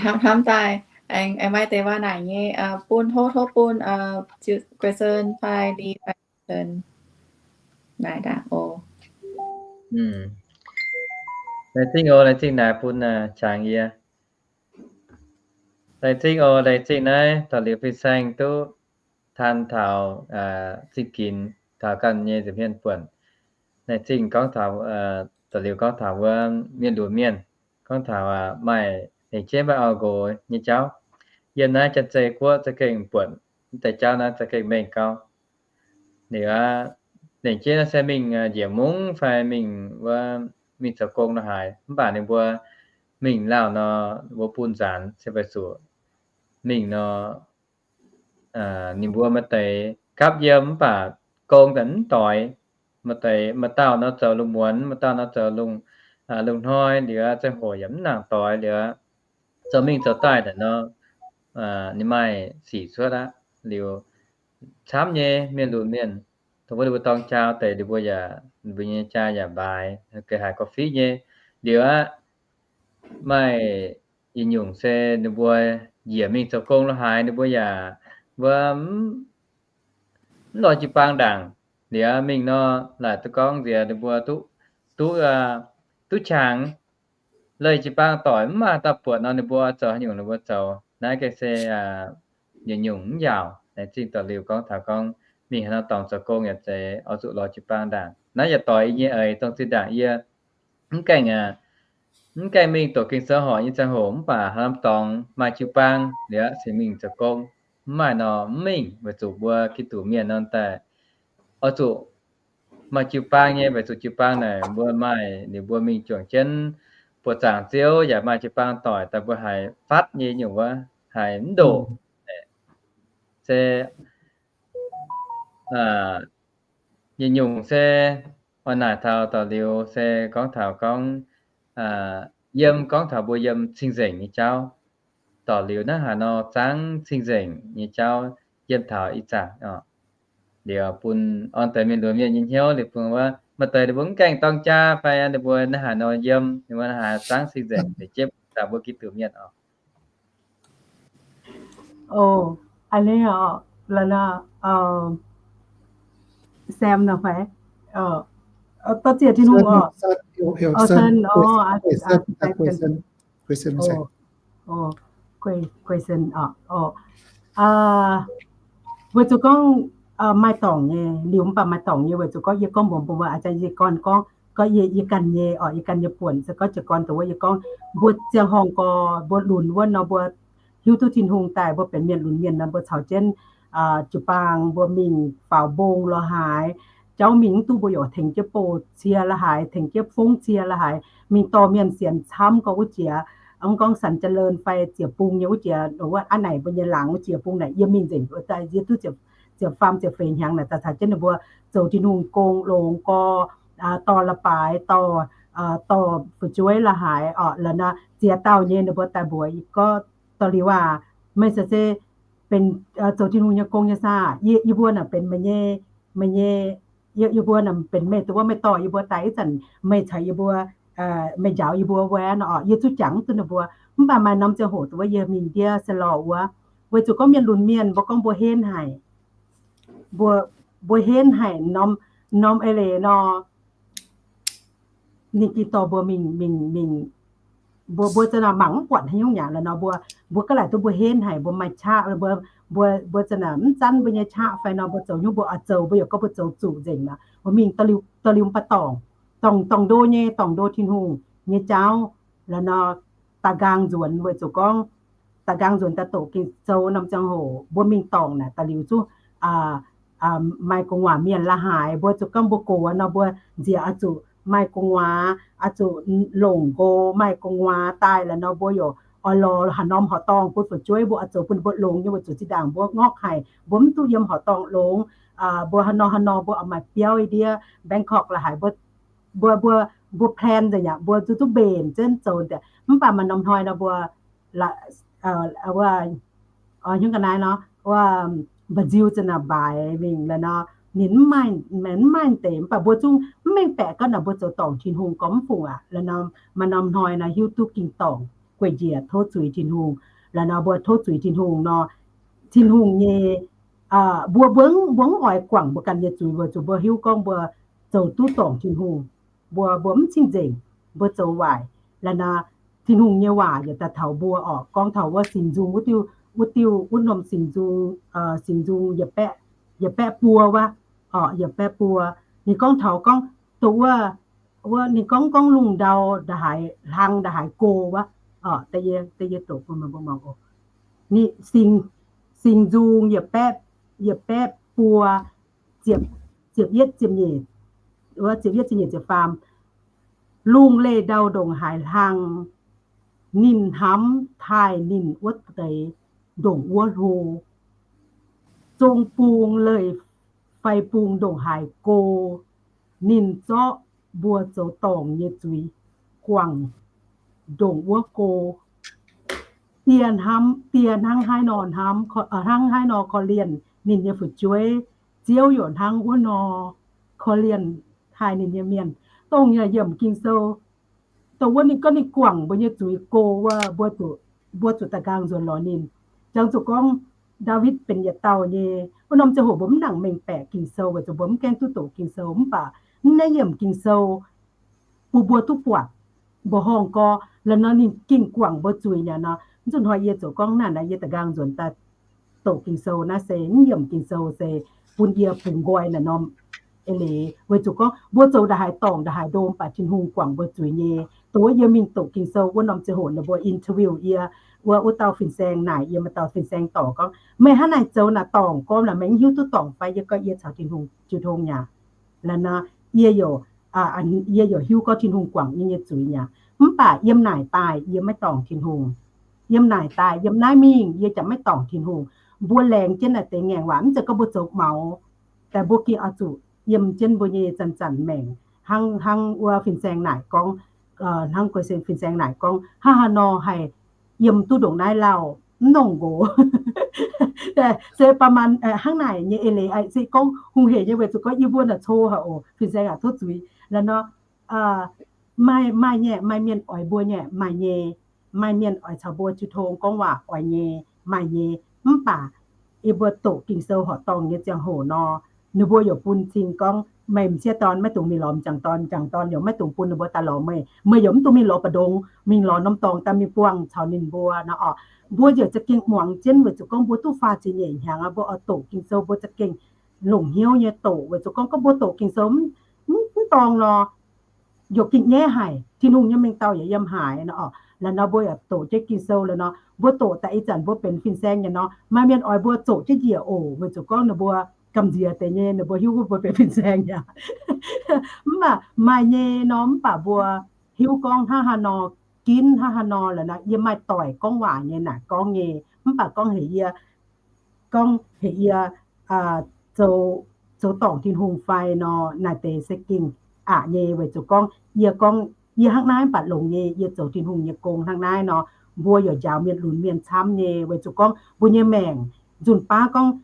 Hnamv daaih, aengx maaih deix waac naaic nyei, bun hov, hov bun Guei Sen fai Li fai Sen naaic daaih oc. Laengz zingh oc, laengz zingh naaic bun qangx yie. Laengz zingh oc, laengz zingh naaiv da'liuz fin-saeng duqv taan taux zingh ginx taux ganh nyei nza'hmien buonc. Laengz zingh gorngv taux, da'liuz gorngv taux wuov mienh lunx mienh, gorngv taux maaih lengc jeiv maaih auv-nqox nyei jauv. Yiem naaiv Janx-Zei Guoqv za'gengh buonc, mv deix jauv naaiv za'gengh mengh gau. Liuz aqv, lengc jeiv naaiv se mingh njiec mungv fai mingh wuov, mingh zoux gong nor haaix, mv baac ninh mbuo mingh lauh nor, ninh mbuo bun nzaanx se weic zuqc mingh nor, ninh mbuo maaih deix gapv yiem mv baac gong daaih mv doix. Maaih deix, maaih dauh nor zoux lungh muonz, maaih dauh nor zoux lungh, lungh hnoi, liuz ziangh hoc yaac mv nangc doix liuz, zoux mingh zoux daaih daaih nor, ninh maaih sic cuotv aqv. Liuz camv nyei mienh lunx mienh, dongh wuov ninh mbuo dorng jaa deix, ninh mbuo yaac, ninh mbuo nyei jaa yaac mbaaix, ga'haaix gorqv-fiqv nyei. Liuz aqv, maaih yietc nyungc se ninh mbuo njiec mingh zoux gong lo haaix, ninh mbuo yaac mbuo mv lorz jiu-baang ndaangc. Liuz mingh nor, laaic duqv gorngv nziex ninh mbuo duqv, duqv, duqv qangx, leih jiu-baang doic mv maaih dauh buatc nor, ninh mbuo zoux haaix nyungc ninh mbuo zoux. Naaiv gengh se yietc nyungc mv yaauc. Laengz zingh da'liuz gorngv taux gorngv mingh haaix norm dorngx zoux gong yaac zeiz oix zuqc lorz jiu-baang ndaangc. Naaiv yaac doix yie nyei eix, dongh zinh ndaangc yie mv gaengh, mv gaengh mingh doqc Ging-Sou horc nyei ziangh hoc mv baac haaix norm dorngx maaih jiu-baang liuz se mingh zoux gong. Mv maaih nor mv mingh, weic zuqc mbuo Giduc mienh nor daaih oix zuqc maaih jiu-baang nyei, weic zuqc jiu-baang naaic mbuo maaih, liuz mbuo mingh juangc jienv buoqc zaangc Ziouv yaac maaih jiu-baang doic daaih, mbuo haiz fatv nyei nyungc wuov, haiz mv ndoqc. Se yietc nyungc se oix naaic taux da'liuz se gorngv taux gorngv yiem, gorngv taux mbuo yiem cing-nzengc nyei jauv. Da'liuz naaiv haaix nor zangv cing-nzengc nyei jauv yiem taux ih zanc oc. Liuz bun orn deix mienh lunx mienh nyei hnyouv liuz bun wuov, maaih deix ninh mbuo mv gaengh dorng jaa fai ninh mbuo naaiv haaix nor yiem, ninh mbuo naaiv haaix zangv cing-nzengc, liuz jienv daaih mbuo Giduc mienh oc. Ov, a'hneiv oc, la'nor, Sam nor fai? Dorh ziex Tin-Hungh oc. Sen, Guei Sen oc. Weic zuqc gorngv maaih dorngc nyei, liuz mv baac maaih dorngc nyei, weic zuqc gorngv yie gorngv mbuox mbuo, a'jang yie gorn gorngv, gorngv yie, yie ganh nyei oc, yie ganh nyei buonc se gorngv jiez gorn dongh wuov yie gorngv, mbuo ziangh horngh gorx mbuo lunx wuov nor, mbuo hiuv duqv Tin-Hungh daaih, mbuo benx mienh lunx mienh nor, mbuo caux jienv jiu-baang mbuo mingh faaux mbong lorz haaix, jauv mingh mv duqv mbuo yaac tengx jienv bouh cie lorz haaix, tengx jienv fongv cie lorz haaix, mingh dorh mienh sienx camv gorx wuov jiex, mv gorngv Sanjaleun fai ziepc bung nyei wuov jiex, wuov a'naaic mbuo nyei laangz wuov jiex bung naaic, yie mingh nzengc, yie duqv ziepc faam ziepc feix hnyangx naaic daaih caux jienv ninh mbuo zoux Tin-Hungh gong longx gorx, dorh la'baaix, dorh, dorh fu'jueiv la'haaix oc, la'nor ziex dauh nyei ninh mbuo daaih mbuox yie gorngv, dorh liuz aac, meih se se benx zoux Tin-Hungh nyei gong nyei saah? Yie, yie mbuo naaic benx meih nyei, meih nyei, yie, yie mbuo naaic benx meih, dongh wuov meih dorh yie mbuo daaih ih zanc meih caux yie mbuo, meih njaaux yie mbuo wuov nor, yie zuqc jangx duqv ninh mbuo. Mv baac maaih norm ziangh hoc dongh wuov yie mingh ndiev se lorh wuov, weic zuqc gorngv mienh lunx mienh mbuo gorngv mbuo henv haic, mbuo, mbuo henv haic norm, norm eix leiz nor, ninh ging dorh mbuo mingh, mingh, mingh, mbuo, mbuo za'naaic mangc mv buatc haaix nyungc nyaqc la'nor, mbuo, mbuo ga'laaic duqv mbuo henv haic, mbuo maaih qaqv, mbuo, mbuo, mbuo za'naaic mv zanv mbuo nyei qaqv fai nor, mbuo zoux nyungc mbuo oix zoux, mbuo yaac gorngv mbuo zoux zuqc nzengc nor, mbuo mingh da'liuh, da'liuh mv baac dorngc, dorngc, dorngc ndo nyei, dorngc ndo Tin-Hungh nyei jauv la'nor, da'nqaang nzuonx weic zuqc gorngv da'nqaang nzuonx daaih doqc Ging-Sou norm ziangh hoc mbuo mingh dorngc naaic da'liuh zuqc maaih gu'nguaaic mienh la'haaix, mbuo zuqc gorngv mbuo gox nor mbuo nziex oix zuqc maaih gu'nguaaic, oix zuqc longc nqox maaih gu'nguaaic daaih la'nor, mbuo yaac oix lorz haaix norm horqc dorngh bun fu'jueiv, mbuo oix zoux bun ninh mbuo longx nyei weic zuqc zinh ndaangc mbuo ngorc haic, mbuo mv duqv yiem horqc dorngh longx. Mbuo haaix nor haaix nor mbuo oix maaih biauv yiem ndiev Bangkok la'haaix, mbuo, mbuo, mbuo plan nzengc aqv, mbuo zuqc duqv mbenc jienv zoux daaih. Mv baac maaih norm hnoi nor mbuo, wuov, hnyouv ga'naaiv nor, wuov, mba'nziu za'naaic mbaaix mingh la'nor, ninh mv maaih, mv maaih deix, mv baac mbuo zungv mv mengh baeqc gorngv naaic mbuo zoux dorngc Tin-Hungh gorngv mv fungc aqv. La'nor maaih norm hnoi nor hiuv duqv ging dorngc gueic njiec tov zuiz Tin-Hungh. La'nor mbuo tov zuiz Tin-Hungh nor, Tin-Hungh nyei, mbuo, mbuo, mbuo mv oix guangc mbuo ganh nyei zuiz weic zuqc mbuo hiuv gorngv mbuo zoux duqv dorngc Tin-Hungh, mbuo, mbuo mv cing-nzengc, mbuo zoux waaic. La'nor Tin-Hungh nyei waac yaac daaih taux mbuo orqc, gorngv taux wuov Singx Nzung wuov diuh, wuov diuh, wuov norm Singx Nzung, Singx Nzung yietc baeqv, yietc baeqv buo wuov, orqc, yietc baeqv buo. Ninh gorngv taux gorngv dongh wuov, wuov ninh gorngv, gorngv lungh ndau nda'haaix hlang nda'haaix go wuov, orqc, da'yie doqc bun meih mbuo mangc oc. Ninh, Singx, Singx Nzung yietc baeqv, yietc baeqv buo, ziepc, ziepc yietv, ziepc nyeic, wuov ziepc yietv, ziepc nyeic, ziepc faam. Lungh leih ndau ndongc haaix hlang, ninh hnamv taaih ninh wuov deix ndongc wuov hlo. Zong bung leih fai bung ndongc haaix go, ninh zorqv mbuo zoux dorngc nyei zuiz guangc ndongc wuov go. Die hnamv, die hnangv haaix nor hnamv, hnangv haaix nor korv-lienh ninh nyei fu'jueiv, Ziouv yaac hnangv wuov nor korv-lienh taaih ninh nyei mienh. Dongh yaac yiemc Ging-Sou, dongh wuov ninh gorngv ninh guangc mbuo nyei zuiz go wuov, mbuo zuqc, mbuo zuqc da'nqaang nzuonx lorz ninh. Jangx zuqc gorngv Ndaawitv benx yietc dauh nyei, wuov norm ziangh hoc mbuo mv nangc mengh baeqc Ging-Sou weic zuqc mbuo mv gaengh duqv doqc Ging-Sou, mv baac mv naaiv yiemc Ging-Sou bun mbuo duqv buatc mbuoqc horngh gorx la'nor ninh gengh guangc mbuo zuiz nyei nor. Mv zuqc hnoi yie ziouc gorngv naaic naaiv yie da'nqaang nzuonx daaih doqc Ging-Sou naaiv se mv yiemc Ging-Sou se bun yie bungx nqoi naaic norm eix leiz, weic zuqc gorngv mbuo zoux nda'haaix dorngc nda'haaix ndo mv baac Tin-Hungh guangc mbuo zuiz nyei. Dongh wuov yie mingh doqc Ging-Sou wuov norm ziangh hoc ninh mbuo interview yie, wuov, wuov dauh fin-saeng naaic yie, maaih dauh fin-saeng dorc gorngv, meih hnangv naaic zoux naaic dorngc gormx naaic, meih mv hiuv duqv dorngc fai? Yie gorngv yie caux Tin-Hungh jiu tong yaac la'nor, yie yaac, yie yaac hiuv gorngv Tin-Hungh guangc yie nyei zuiz yaac, mv baac yiem naaic daaih yie maiv dorngc Tin-Hungh. Yiem naaic daaih, yiem naaiv mingh yie jaax maiv dorngc Tin-Hungh. Mbuo laengz jienv naaic deix ngaengc waac, mv zeiz gorngv mbuo zoux maux, daaih mbuo gengh oix zuqc yiem jienv mbuo nyei zanc-zanc maengc, hnangv, hnangv wuov fin-saeng naaic gorngv, hnangv guei fin-saeng naaic gorngv, hnangv haaix nor haih yiem duqv ndongc naaiv lauh, mv nongh nqox. Se ba'maanh hnangv naaic nyei eix leiz se gorngv hungh hec nyei weic zuqc gorngv yie mbuo naaic cou haic oc, fin-saeng aac, tov zuiz la'nor. Maaih, maaih nyei, maaih mienh oix mbuo nyei, maaih nyei. Maaih mienh oix caux mbuo jiu tong gorngv waac, oix nyei, maaih nyei. Mv baac yie mbuo doqc Ging-Sou horqc dorngh nyei ziangh hoc nor, ninh mbuo yaac bun cing gorngv, meih m'sieqv dorn maiv dungx mingh lorz m'jangc dorn, m'jangc dorn yaac maiv dungx bun ninh mbuo daaih lorz meih. Meih yaac mv dungx mingh lorz mbu'ndongx, mingh lorz norm dorngx daaih mingh buangh caux ninh mbuo nor orqc. Mbuo yaac za'gengh muangx jienv weic zuqc gorngv mbuo duqv faah ziepc nyeic hnyangx aqv, mbuo oix doqc Ging-Sou mbuo za'gengh longc hnyouv nyei doqc weic zuqc gorngv, gorngv mbuo doqc Ging-Sou mv, mv dorngc nor, yaac gengh nyaiv haic, Tin-Hungh nyei mengh dauh yaac yiem haaix nor orqc. La'nor mbuo yaac doqc jienv Ging-Sou la'nor, mbuo doqc daaih ih zanc mbuo benx fin-saeng nyei nor, maaih mienh oix mbuo zoqc jienv njiec oc, weic zuqc gorngv ninh mbuo gamh nziex deix nyei, ninh mbuo hiuv mbuo benx fin-saeng nyei. Mv baac maaih nyei nor, mv baac mbuo hiuv gorngv hnangv haaix nor ginv hnangv haaix nor la'nor, yie maaih doic gorngv waac nyei naaic gorngv nyei, mv baac gorngv heuc yie, gorngv heuc yie zoux, zoux dorngc Tin-Hungh fai nor, naaic deix se gengh aqc nyei, weic zuqc gorngv yie gorngv yie hnangv naaiv mv baac longx nyei, yie zoux Tin-Hungh nyei gong hnangv naaiv nor, mbuo yaac njaaux mienh lunx mienh camv nyei, weic zuqc gorngv mbuo nyei maengc nzunc baav gorngv,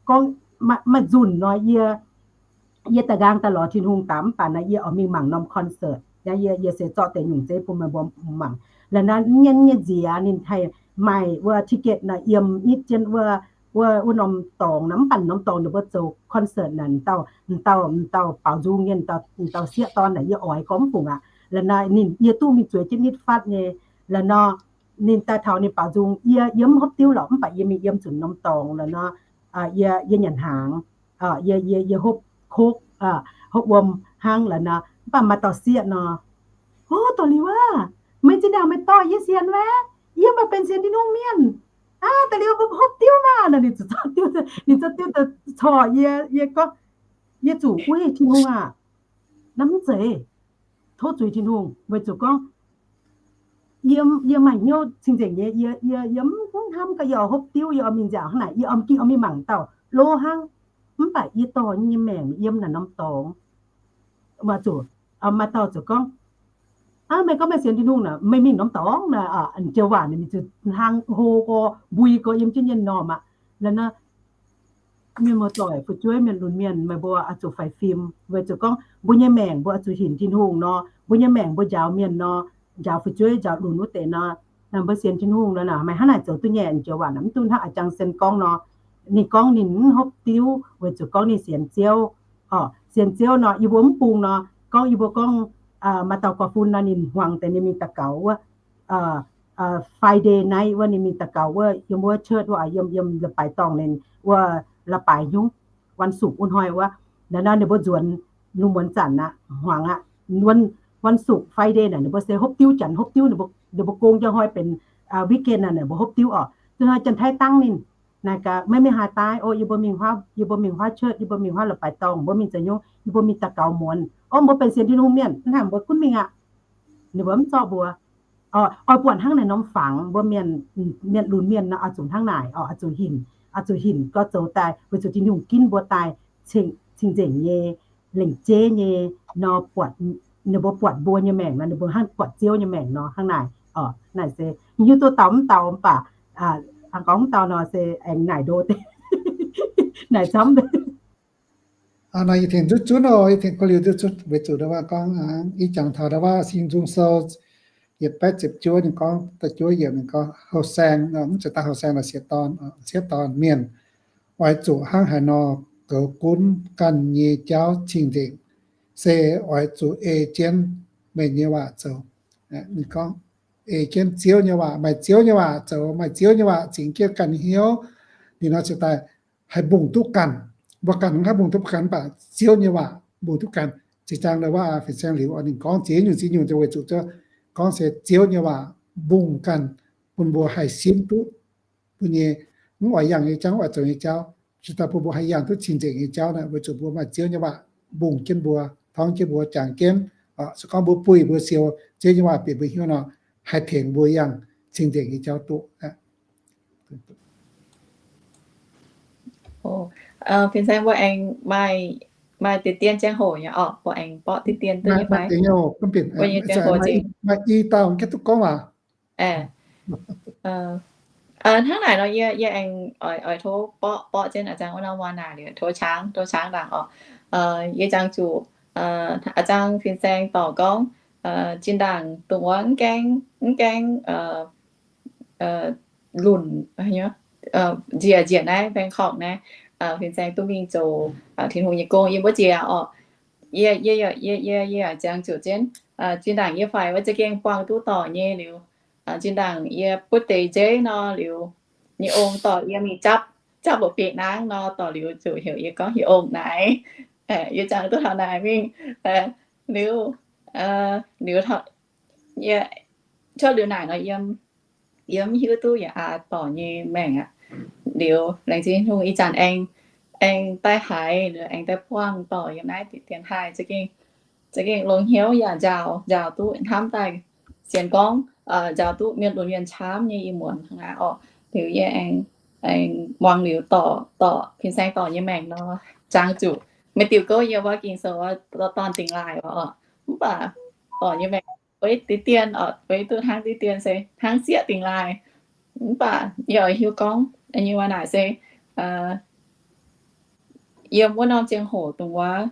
gorngv maaih nzunc nor yie, yie da'nqaang daaih lorz Tin-Hungh daaih mv baac naaiv yie oix mingh mangc norm concert. Yie, yie se zorqv deix nyungc zeiv bun meih mbuo mangc. La'naaiv nyei, nyei nziex ninh haih maaih wuov ticket naaiv yiem nitv jienv wuov, wuov, wuov norm dorngx naaiv, mv baac norm dorngx ninh mbuo zoux concert naaic, m'dauh, m'dauh, m'dauh baaux nzung nyei, m'dauh sieqv dorn naaic yie oix gorngv mv fungc aqv. La'naaiv ninh, yie duqv mingh zueiz jienv nitv fatv nyei. La'nor ninh daaih taux ninh baaux nzung, yie yiem hopv diuv lorqc, mv baac yie mingh yiem zuqc norm dorngx la'nor, yie, yie nyanc hnaangx, yie, yie, yie hopv kok, hopv wuom hnangv la'nor. Mv baac maaih dauh sieqv nor, O, dorh liuz aqv, meih zinh ndaangc meih dorh yie sienx wuov, yie maaih benx sienx Tin-Hungh mienh. Aa, da'liuz hopv diuv maah! Ninh zuqc, ninh zuqc diuv daaih corc yie, yie gorngv, yie zuqc, Uix, Tin-Hungh aah! Naaiv mv zeiz, tov zuiz Tin-Hungh, weic zuqc gorngv yie, yie maaih hnyouv cing-nzengc nyei, yie, yie, yie mv hnamv gaax yie oix hopv diuv, yie oix mingh nziaauc hnangv naaic, yie oix mingh, oix mingh mangc dauh lo hnangv. Mv baac yie dorh nyei maengc yiem naaic norm dorngx. Maaih zuqc, maaih dauh zuqc gorngv, Aa, meih gorngv meih sienx Tin-Hungh naaic, meih mingh norm dorngx naaic, joux waac ninh mingh zuqc hlang hlo gorx, mbui gorx yiem jienv nyei m'normh aqv. La'nor, mienh muoz-doic, fu'jueiv mienh lunx mienh, meih mbuo oix zuqc faix fim, weic zuqc gorngv mbuo nyei maengc mbuo oix zuqc hinc Tin-Hungh nor, mbuo nyei maengc mbuo njaaux mienh nor, njaaux fu'jueiv njaaux lunx wuov deix nor, mbuo sienx Tin-Hungh nor, meih hnangv naaic zoux duqv nyei, joux waac naaic mv dungx hnangv a'jang sen gorngv nor. Ninh gorngv ninh mv hopv diuv weic zuqc gorngv ninh sienx Ziouv. Orqc, sienx Ziouv nor, yie mbuo mv bung nor, gorngv yie mbuo gorngv, maaih dauh gorqv-fun nor, ninh hmuangx deix ninh mingh daux gaux wuov, Friday night wuov ninh mingh daux gaux wuov, yiem wuov church wuov, yiem, yiem la'baaix dorngh ninh wuov, la'baaix hnyouv, วันศุกร์ wuov hnoi wuov. Naaiv nor ninh mbuo nzuonx lungh muonz zanc aqv, hmuangx aqv. วันศุกร์ Friday naaic ninh mbuo se hopv diuv, janx hopv diuv, ninh mbuo gong jaa hnoi benx weekend naaic ninh mbuo hopv diuv orqc. Zuqc hnoi janx-taiv dangv ninh naaic gaax, Meih mingh haaix daaih? O, yie mbuo mingh huaav, yie mbuo mingh huaav church, yie mbuo mingh huaav la'baaix dorngh, mbuo mingh zoux hnyouv, yie mbuo mingh daux gaux muonz. O, mbuo benx sienx Tin-Hungh mienh. Hnangv mbuo gunv mingh aqv. Ninh mbuo mv zorqv mbuo. Oix buatc hnangv naaic norm fangx, mbuo mienh, mienh lunx mienh nor oix zuqc hnangv naaic, oix zuqc hinc, oix zuqc hinc gorx zoux daaih weic zuqc Tin-Hungh ginv mbuo daaih cing-nzengc nyei, lengc jeiv nyei nor, buatc, ninh mbuo buatc mbuo nyei maengc nor, ninh mbuo hnangv buatc Ziouv nyei maengc nor hnangv naaic. Naaic se hiuv duqv dau mv dau mv baac, gorngv mv dau nor se aengx naaic ndo deix, naaic camv. Naaiv yie tengx nduqv zunv oc, yie tengx korv-lienh nduqv zunv weic zuqc ndau wuov gorngv, ih jangx taux ndau wuov Singx Nzung Sou yietc baeqv ziepc juov ninh gorngv, da'juov yiemc ninh gorngv, houh saeng, mv zeiz daaih houh saeng nor, sieqv dorn, sieqv dorn mienh, oix zuqc hnangv haaix nor goux gunv ganh nyei jauv cing-nzengc, se oix zuqc ei jienv meih nyei waac zoux. Ninh gorngv, ei jienv Ziouv nyei waac, maaih Ziouv nyei waac zoux, maaih Ziouv nyei waac zingx jienv ganh hnyouv. Ninh nor ziouc daaih haih mbungh duqv ganh. Mbuo ganh mv haih mbungh duqv ganh, mv baac Ziouv nyei waac mbungh duqv ganh. Zinh ndaangc ndau wuov fin-saeng liuz, ninh gorngv ziex nyungc ziex nyungc weic zuqc gorngv se Ziouv nyei waac mbungh ganh, bun mbuo haih simv duqv mbuo nyei mv oix yangh nyei jauv, mv oix zoux nyei jauv. Zinh ndaangc bun mbuo haih yangh duqv cing-nzengc nyei jauv naaic, weic zuqc mbuo maaih Ziouv nyei waac mbungh jienv mbuo, torngv jienv mbuo, jangx jienv. Se gorngv mbuo buih mbuo siou Ziouv nyei waac bieqc mbuo hnyouv nor, haih tengx mbuo yangh cing-nzengc nyei jauv duqv. Fin-saeng mbuo aengx maaih, maaih diqc dien ziangh hoc nyei orqc, mbuo aengx borqv diqc dien duqv nyei fai? Maaih i dauh mv gaengh duqv gorngv aac. Hnangv naaic nor yie, yie aengx oix, oix tov borqv, borqv jienv a'jang wuov norm waac naaic liuz, tov caangv, tov caangv ndaangc orqc. Yie jangx zuqc a'jang fin-saeng dorc gorngv, zinh ndaangc dongh wuov mv gaengh, mv gaengh lunc njiec, njiec naaiv Bangkok naaiv, fin-saeng duqv mingh zoux Tin-Hungh nyei gong yiem wuov jiex orqc. Yie, yie, yie, yie, yie jangx zuqc jienv, zinh ndaangc yie faix wuov za'gengh buangh duqv dorc nyei liuz, zinh ndaangc yie butv deix nzeiv nor liuz, yie ong dorc yie mingh japv, japv mbuoqc bieqc nangv nor, dorc liuz zuqc heuc yie gorngv, Heuc ong naaic. Yie jangx duqv taux naaic mingh liuz, liuz cuotv liuz naaic nor yiem, yie mv hiuv duqv yaac aa dorc nyei maengc aqv. Liuz laengz zingh Tin-Hungh ih zanc aengx, aengx daaih haiz liuz aengx daaih buangh dorc yiem naaiv diqc dien haaih, za'gengh longx hnyouv yaac njaaux, njaaux duqv hnamv daaih sienx gorngv, njaaux duqv mienh lunx mienh camv nyei ih muonz hnangv naaiv orqc. Liuz yie aengx, aengx muangx liuz dorc, dorc fin-saeng dorc nyei maengc nor, jangx zuqc maaih diuh gouv yiem wuov Ging-Sou wuov dorn dingx laaih orqc. Mv baac dorc nyei maengc beiv diqc dien orqc, beiv duqv hnangv diqc dien se hnangv sieqv dingx laaih. Mv baac yie oix hiuv gorngv nyei waac naaic se yiem wuov norm ziangh hoc dongh wuov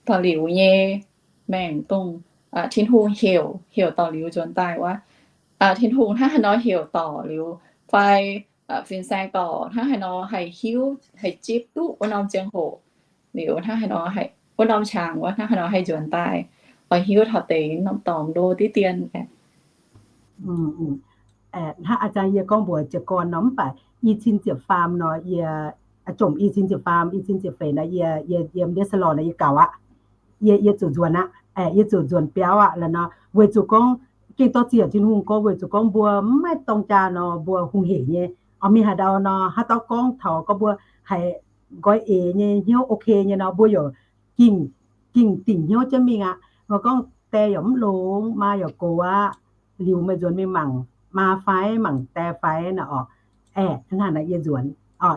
dorh liuz nyei maengc dongh Tin-Hungh heuc, heuc dorh liuz nzuonx daaih wuov. Tin-Hungh hnangv haaix nor heuc dorc liuz, fai fin-saeng dorc hnangv haaix nor haih hiuv, haih zipv duqv wuov norm ziangh hoc liuz, hnangv haaix nor, wuov norm qangx wuov hnangv haaix nor haih nzuonx daaih, oix hiuv taux deix norm dorngx ndo diqv dien. Hnangv a'jang yie gorngv mbuox jiez gorn nor, mv baac i cin ziepc faam nor, yie, jomc i cin ziepc faam, i cin ziepc feix nor, yie, yie yiem ndiev se lorh nor yie gaux aqv. Yie, yie zuqc nzuonx aqv, yie zuqc nzuonx biauv aqv la'nor, weic zuqc gorngv gengh dorh ziex Tin-Hungh gorx, weic zuqc gorngv mbuo mv maaih dorng jaa nor, mbuo hungh heic nyei. Oix mingh haaix ndau nor, haaix dauh gorngv taux gorngv mbuo haiz nqoi eix nyei, hnyouv ok nyei nor, mbuo yaac ging, ging dingc hnyouv jienv mingh aqv. Mbuo gorngv die yaac mv longx, maa yaac gox aqv, liuz meih nzuonx mingh mangc maa fai mangc die fai nor orqc. Aeqv, hnangv naaic yie nzuonx,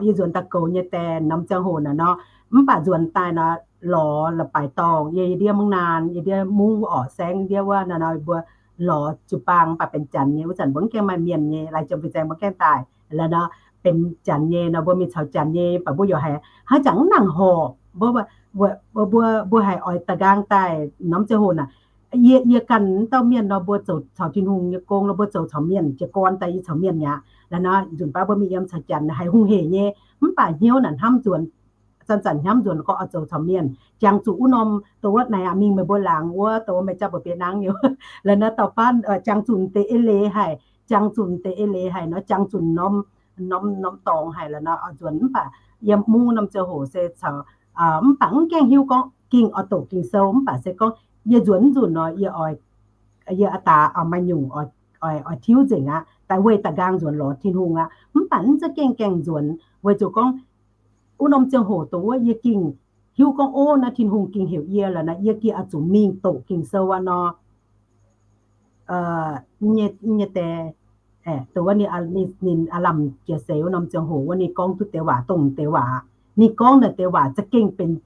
yie nzuonx daaih goux nyei die norm ziangh hoc naaic nor, mv baac nzuonx daaih nor, lorz la'baaix dorngh, yie ndiev mungv naan, yie ndiev mungv orqc, saengv ndiev wuov nor, mbuo lorz jiu-baang, mv baac benx janx nyei. Wuov zanc mbuo mv gaengh maaih mienh nyei, lai jiem fin-saeng mbuo gaengh daaih la'nor, benx janx nyei nor, mbuo mingh caux janx nyei, mv baac mbuo yaac haiz hnangv jangx mv nangc horc, mbuo, mbuo, mbuo haiz oix da'nqaang daaih norm ziangh hoc naaic. Yie, yie ganh mv dauh mienh nor, mbuo zoux caux Tin-Hungh nyei gong nor, mbuo zoux caux mienh, jiez gorn daaih yie caux mienh mi'aqv. La'nor nzunc baav mbuo mingh yiem caux janx haiz hungh heic nyei, mv baac hnyouv naaic hnamv nzuonx, zanc-zanc hnamv nzuonx gorngv oix zoux caux mienh, jangx zuqc wuov norm dongh wuov naaic aqv, mingh meih mbuo laangz wuov dongh meih jaa mbuo biei nangv nyei, la'nor dauh baav jangx zuqc deix eix leiz haic, jangx zuqc deix eix leiz haic nor, jangx zuqc norm, norm, norm dorngx haic la'nor oix nzuonx. Mv baac yiem mungv norm ziangh hoc se caux, mv baac mv gaengh hiuv gorngv ging oix doqc Ging-Sou, mv baac se gorngv yie nzuonx mv nzunc nor, yie oix, yie a'daaih oix maaih nyungc oix, oix tiuv nzengc aqv, daaih weih da'nqaang nzuonx lorz Tin-Hungh aqv. Mv baac mv zeiz gaengh gaengh nzuonx, weic zuqc gorngv wuov norm ziangh hoc dongh wuov yie ging hiuv gorngv, ov, naaiv Tin-Hungh ging heuc yie la'nor, yie gengh oix zuqc mingh doqc Ging-Sou aqv nor, nyei, nyei die, dongh wuov ninh, ninh aav lamh jiex seix wuov norm ziangh hoc wuov ninh gorngv duqv deix waac, dongh deix waac, ninh gorngv naaic deix waac za'gengh benx,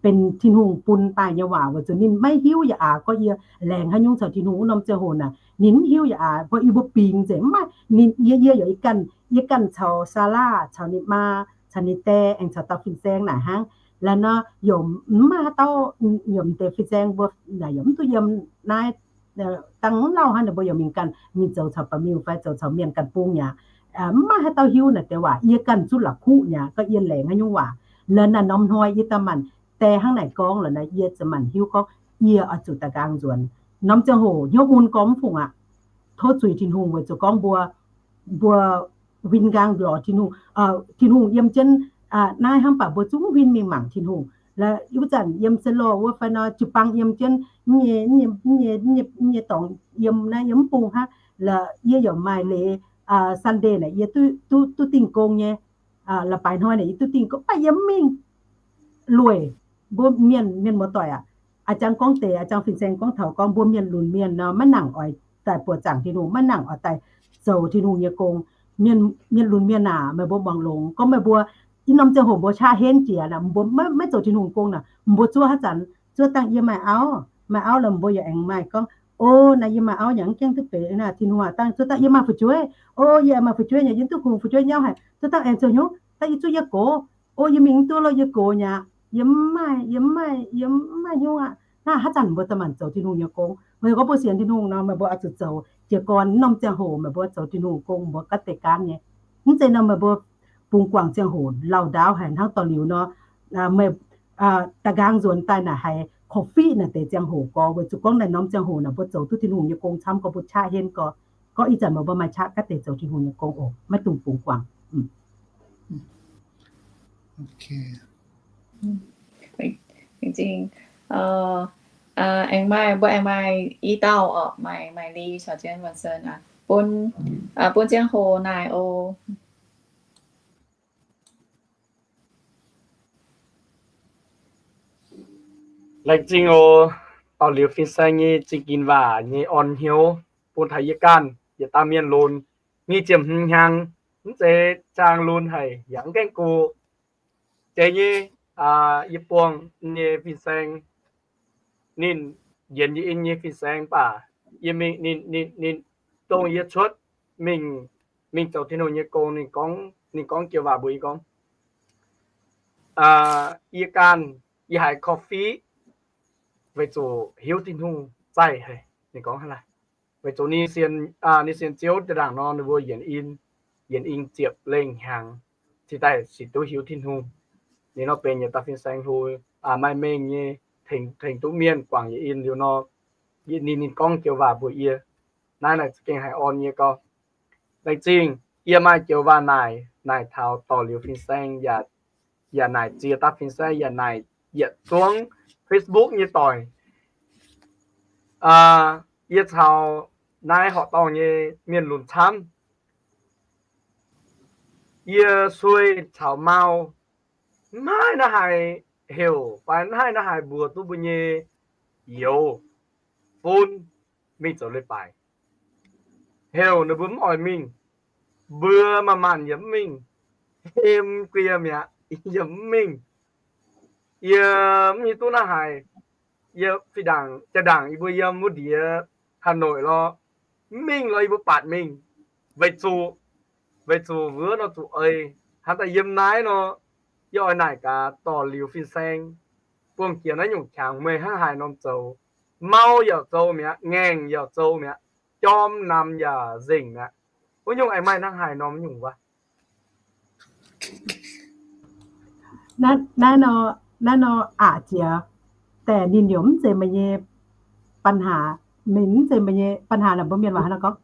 benx Tin-Hungh bun daaih nyei waac, weic zuqc ninh maiv hiuv yaac aax gorngv yie laengz haaix nyungc caux Tin-Hungh wuov norm ziangh hoc naaic, ninh mv hiuv yaac aax, gorngv yie mbuo bingx nzengc mv maaih, ninh, yie, yie yaac ih ganh, yie ganh caux Saalaa, caux ninh maa, caux ninh die, aengx caux dauh fin-saeng naaic hnangv. La'nor yaac mv maaih haaix dauh, yaac m'deix fin-saeng mbuo naaic yaac mv duqv yiem naaiv, dangh mv lauh hnangv, ninh mbuo yaac mingh ganh mingh zoux caux ba'miuh fai zoux caux mienh ganh bung mi'aqv. Mv maaih haaix dauh hiuv naaic deix waac, yie ganh zuqv la'kuqv mi'aqv, gorngv yie laengz haaix nyungc waac. La'nor norm hnoi yie daaih maanc die hnangv naaic gorngv la'nor, yie ziouc maanc hiuv gorngv yie oix zuqc da'nqaang nzuonx. Norm ziangh hoc hnyouv mun gormx mv fungc aqv. Tov zuiz Tin-Hungh weic zuqc gorngv mbuo, mbuo win nqaang lorz Tin-Hungh, Tin-Hungh yiem jienv naaiv hnangv, mv baac mbuo zungv huin mingh mangc Tin-Hungh. La'wuov zanc yiem se lorh wuov fai nor, jiu-baang yiem jienv nyei, nyei, nyei dorngx yiem naaiv yiem mv bung hnangv. La'yie yaac maaih leiz Sunday naaic yie duqv, duqv dingh gong nyei. La'baaix hnoi naaic yie duqv dingh gong, mv baac yie mv mingh. Lueic mbuo mienh, mienh muoz-doic aac, a'jang gorngv deix, a'jang fin-saeng gorngv taux gorngv mbuo mienh lunx mienh nor, maiv nangc oix daaih buoqc zaangc Tin-Hungh, maiv nangc oix daaih zoux Tin-Hungh nyei gong. Mienh, mienh lunx mienh aac, meih mbuo muangx longx gorngv meih mbuo i norm ziangh hoc mbuo qaqv henv jiex naaic, mbuo maiv, maiv zoux Tin-Hungh gong naaic, mbuo zuov haaix zanc? Zuov dangh yie maaih auv, maaih auv lorqc, mbuo yaac aengx maaih gorngv, o, naaiv yie maaih auv yaac mv gaengh duqv beic naaic, Tin-Hungh aac, dangh zuov dangh yie maaih fu'jueiv, o, yie maaih fu'jueiv nyei, yie duqv kungx fu'jueiv nyauv haic, zuov dangh aengx zoux hnyouv dangh yie zuqv yie gox, o, yie mingh mv duqv lorqc, yie gox nyei aqv, yie mv maaih, yie mv maaih, yie mv maaih hnyouv aqv. Naaiv haaix zanc mbuo daaih maanc zoux Tin-Hungh nyei gong? Meih gorngv mbuo sienx Tin-Hungh nor, meih mbuo oix zuqc zoux jiez gorn norm ziangh hoc meih mbuo zoux Tin-Hungh gong, mbuo gaatv deix gaanv nyei. Mv zeiz nor meih mbuo bungx guangc ziangh hoc lauh ndaauv haic hnangv dorh liuz nor, meih da'nqaang nzuonx daaih naaic haiz korv-fiqv naaic deix ziangh hoc gorx, weic zuqc gorngv naaic norm ziangh hoc naaic mbuo zoux duqv Tin-Hungh nyei gong camv gorx, mbuo qaqv henv gorx. Gorngv ih zanc meih mbuo maaih qaqv gaatv deix zoux Tin-Hungh nyei gong oc, maiv dungx bungx guangc. Aengx maaih, mbuo aengx maaih i dauh orqc, maaih, maaih Li caux jienv Vincent aac, bun, bun ziangh hoc naaic oc. Laengz zingh oc. Dauh liuz fin-saeng nyei zingh ginx waac nyei orn hnyouv bun taux yie ganh yietc dauh mienh lunx. Nyic ziepc hmz hnyangx, mv zeiz zaang lunx haic, yaac mv gaengh go. Jiex nyei, yie buangh nyei fin-saeng, ninh njiec yie in nyei fin-saeng baac yie mingh, ninh, ninh, ninh dongh yie cuotv mingh mingh zoux Tin-Hungh nyei gong, ninh gorngv, ninh gorngv joux waac mbuox yie gorngv, yie ganh, yie haiz korv-fiqv weic zuqc hiuv Tin-Hungh zaih haic. Ninh gorngv hnangv naaic, weic zuqc ninh sienx, ninh sienx Ziouv jaa-ndaangc nor, ninh mbuo yienx in, yienx in ziepc lengh hnyangx, cingx daaih sic duqv hiuv Tin-Hungh. Ninh nor benx yietc dauh fin-saeng hlo, maaih mengh nyei, tengx duqv mienh guangc yietc in liuz nor, ninh, ninh gorngv joux waac mbuox yie. Naaiv naaic za'gengh haiz orn yie gau. Laengz zingh yie maaih joux waac naaic, naaic taux dorc liuz fin-saeng, yaac naaic ziex dauh fin-saeng, yaac naaic yietc zungv Facebook nyei doic. Yie caux naaiv horqc dorngh nyei mienh lunx camv. Yie sueih caux mau, maiv naaiv haiz heuc fai maiv naaiv haiz mbuox duqv mbuo nyei youz fun mingh zoux leiz-baaix. Heuc ninh mbuo mv oix mingh, mbuo manc-manc yaac mv mingh, hemx guie mi'aqv, yaac mv mingh. Yie mv hiuv duqv naaiv haiz, yie fih ndaangc, jaa ndaangc yie mbuo yiem wuov ndiev Hà Nội lorqc, mv mingh lorqc yie mbuo baatc mingh, weic zuqc, weic zuqc wuov nor zuqc ei. Hnangv daaih yiem naaiv nor, yie oix naaic gaax dorc liuz fin-saeng, buangh jiex naaiv nyungc qangx meih hnangv haaix norm zoux. Mau yaac zoux mi'aqv, ngaengc yaac zoux mi'aqv, jorm namx yaac nzengc mi'aqv. Wuov nyungc aengx maaih hnangv haaix norm nyungc wuov? Naaiv nor, naaiv nor aqc jiex, daaih ninh yaac mv zeiz meih nyei ปัญหา, meih mv zeiz meih nyei ปัญหา naaic mbuo mienh waac hnangv nor gorngv,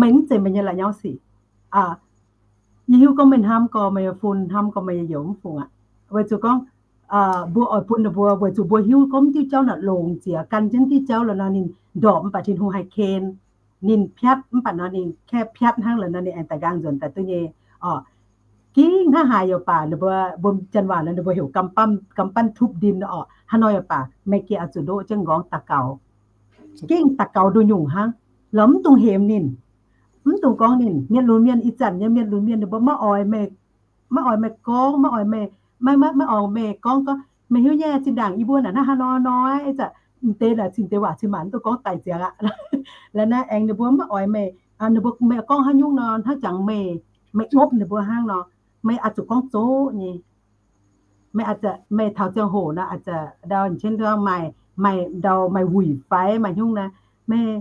meih mv zeiz meih nyei la'nyauv sic. Yie hiuv gorngv meih hnamv gorx meih nyei fun, hnamv gorx meih nyei youz mv fungc aqv. Weic zuqc gorngv mbuo oix bun ninh mbuo, weic zuqc mbuo hiuv gorngv diuh jauv naaic longx jiex, gan jienv diuh jauv lorqc nor ninh ndorpc mv baac Tin-Hungh haih ken. Ninh piatv mv baac nor ninh kaeqv piatv hnangv lorqc nor ninh aengx daaih nqaang nzuonx daaih duqv nyei orqc. Gingh hnangv haaix yaac baac, ninh mbuo mbuo janx waac nor ninh mbuo heuc กำปั้น, กำปั้นทุบดิน orqc. Hnangv nor yaac baac meih gengh oix zuqc ndoqv jienv nqorngv daux gaux. Gengh daux gaux nduqc nyungc hnangv. Lorqc mv dungx hemx ninh, mv dungx gorngv ninh. Mienh lunx mienh, ih zanc nyei mienh lunx mienh ninh mbuo maiv oix meih, maiv oix meih gorngv, maiv oix meih, maiv, maiv oix meih gorngv, gorngv meih hiuv nyei zinh ndaangc yie mbuo naaic hnangv haaix nor nor, ih zanc m'deix naaic cingx deix waac cingx maanc mv dungx gorngv daic ziangx aqv. Laaix naaiv aengx ninh mbuo maiv oix meih, ninh mbuo meih gorngv haaix nyungc nor hnangv jangx meih, meih ngopv ninh mbuo hnangv nor, meih oix zuqc gorngv zoqv nyei. Meih, meih taux ziangh hoc nor, aa, ndau, maaih, maaih ndau maaih wuic fai maaih nyungc naaiv, meih,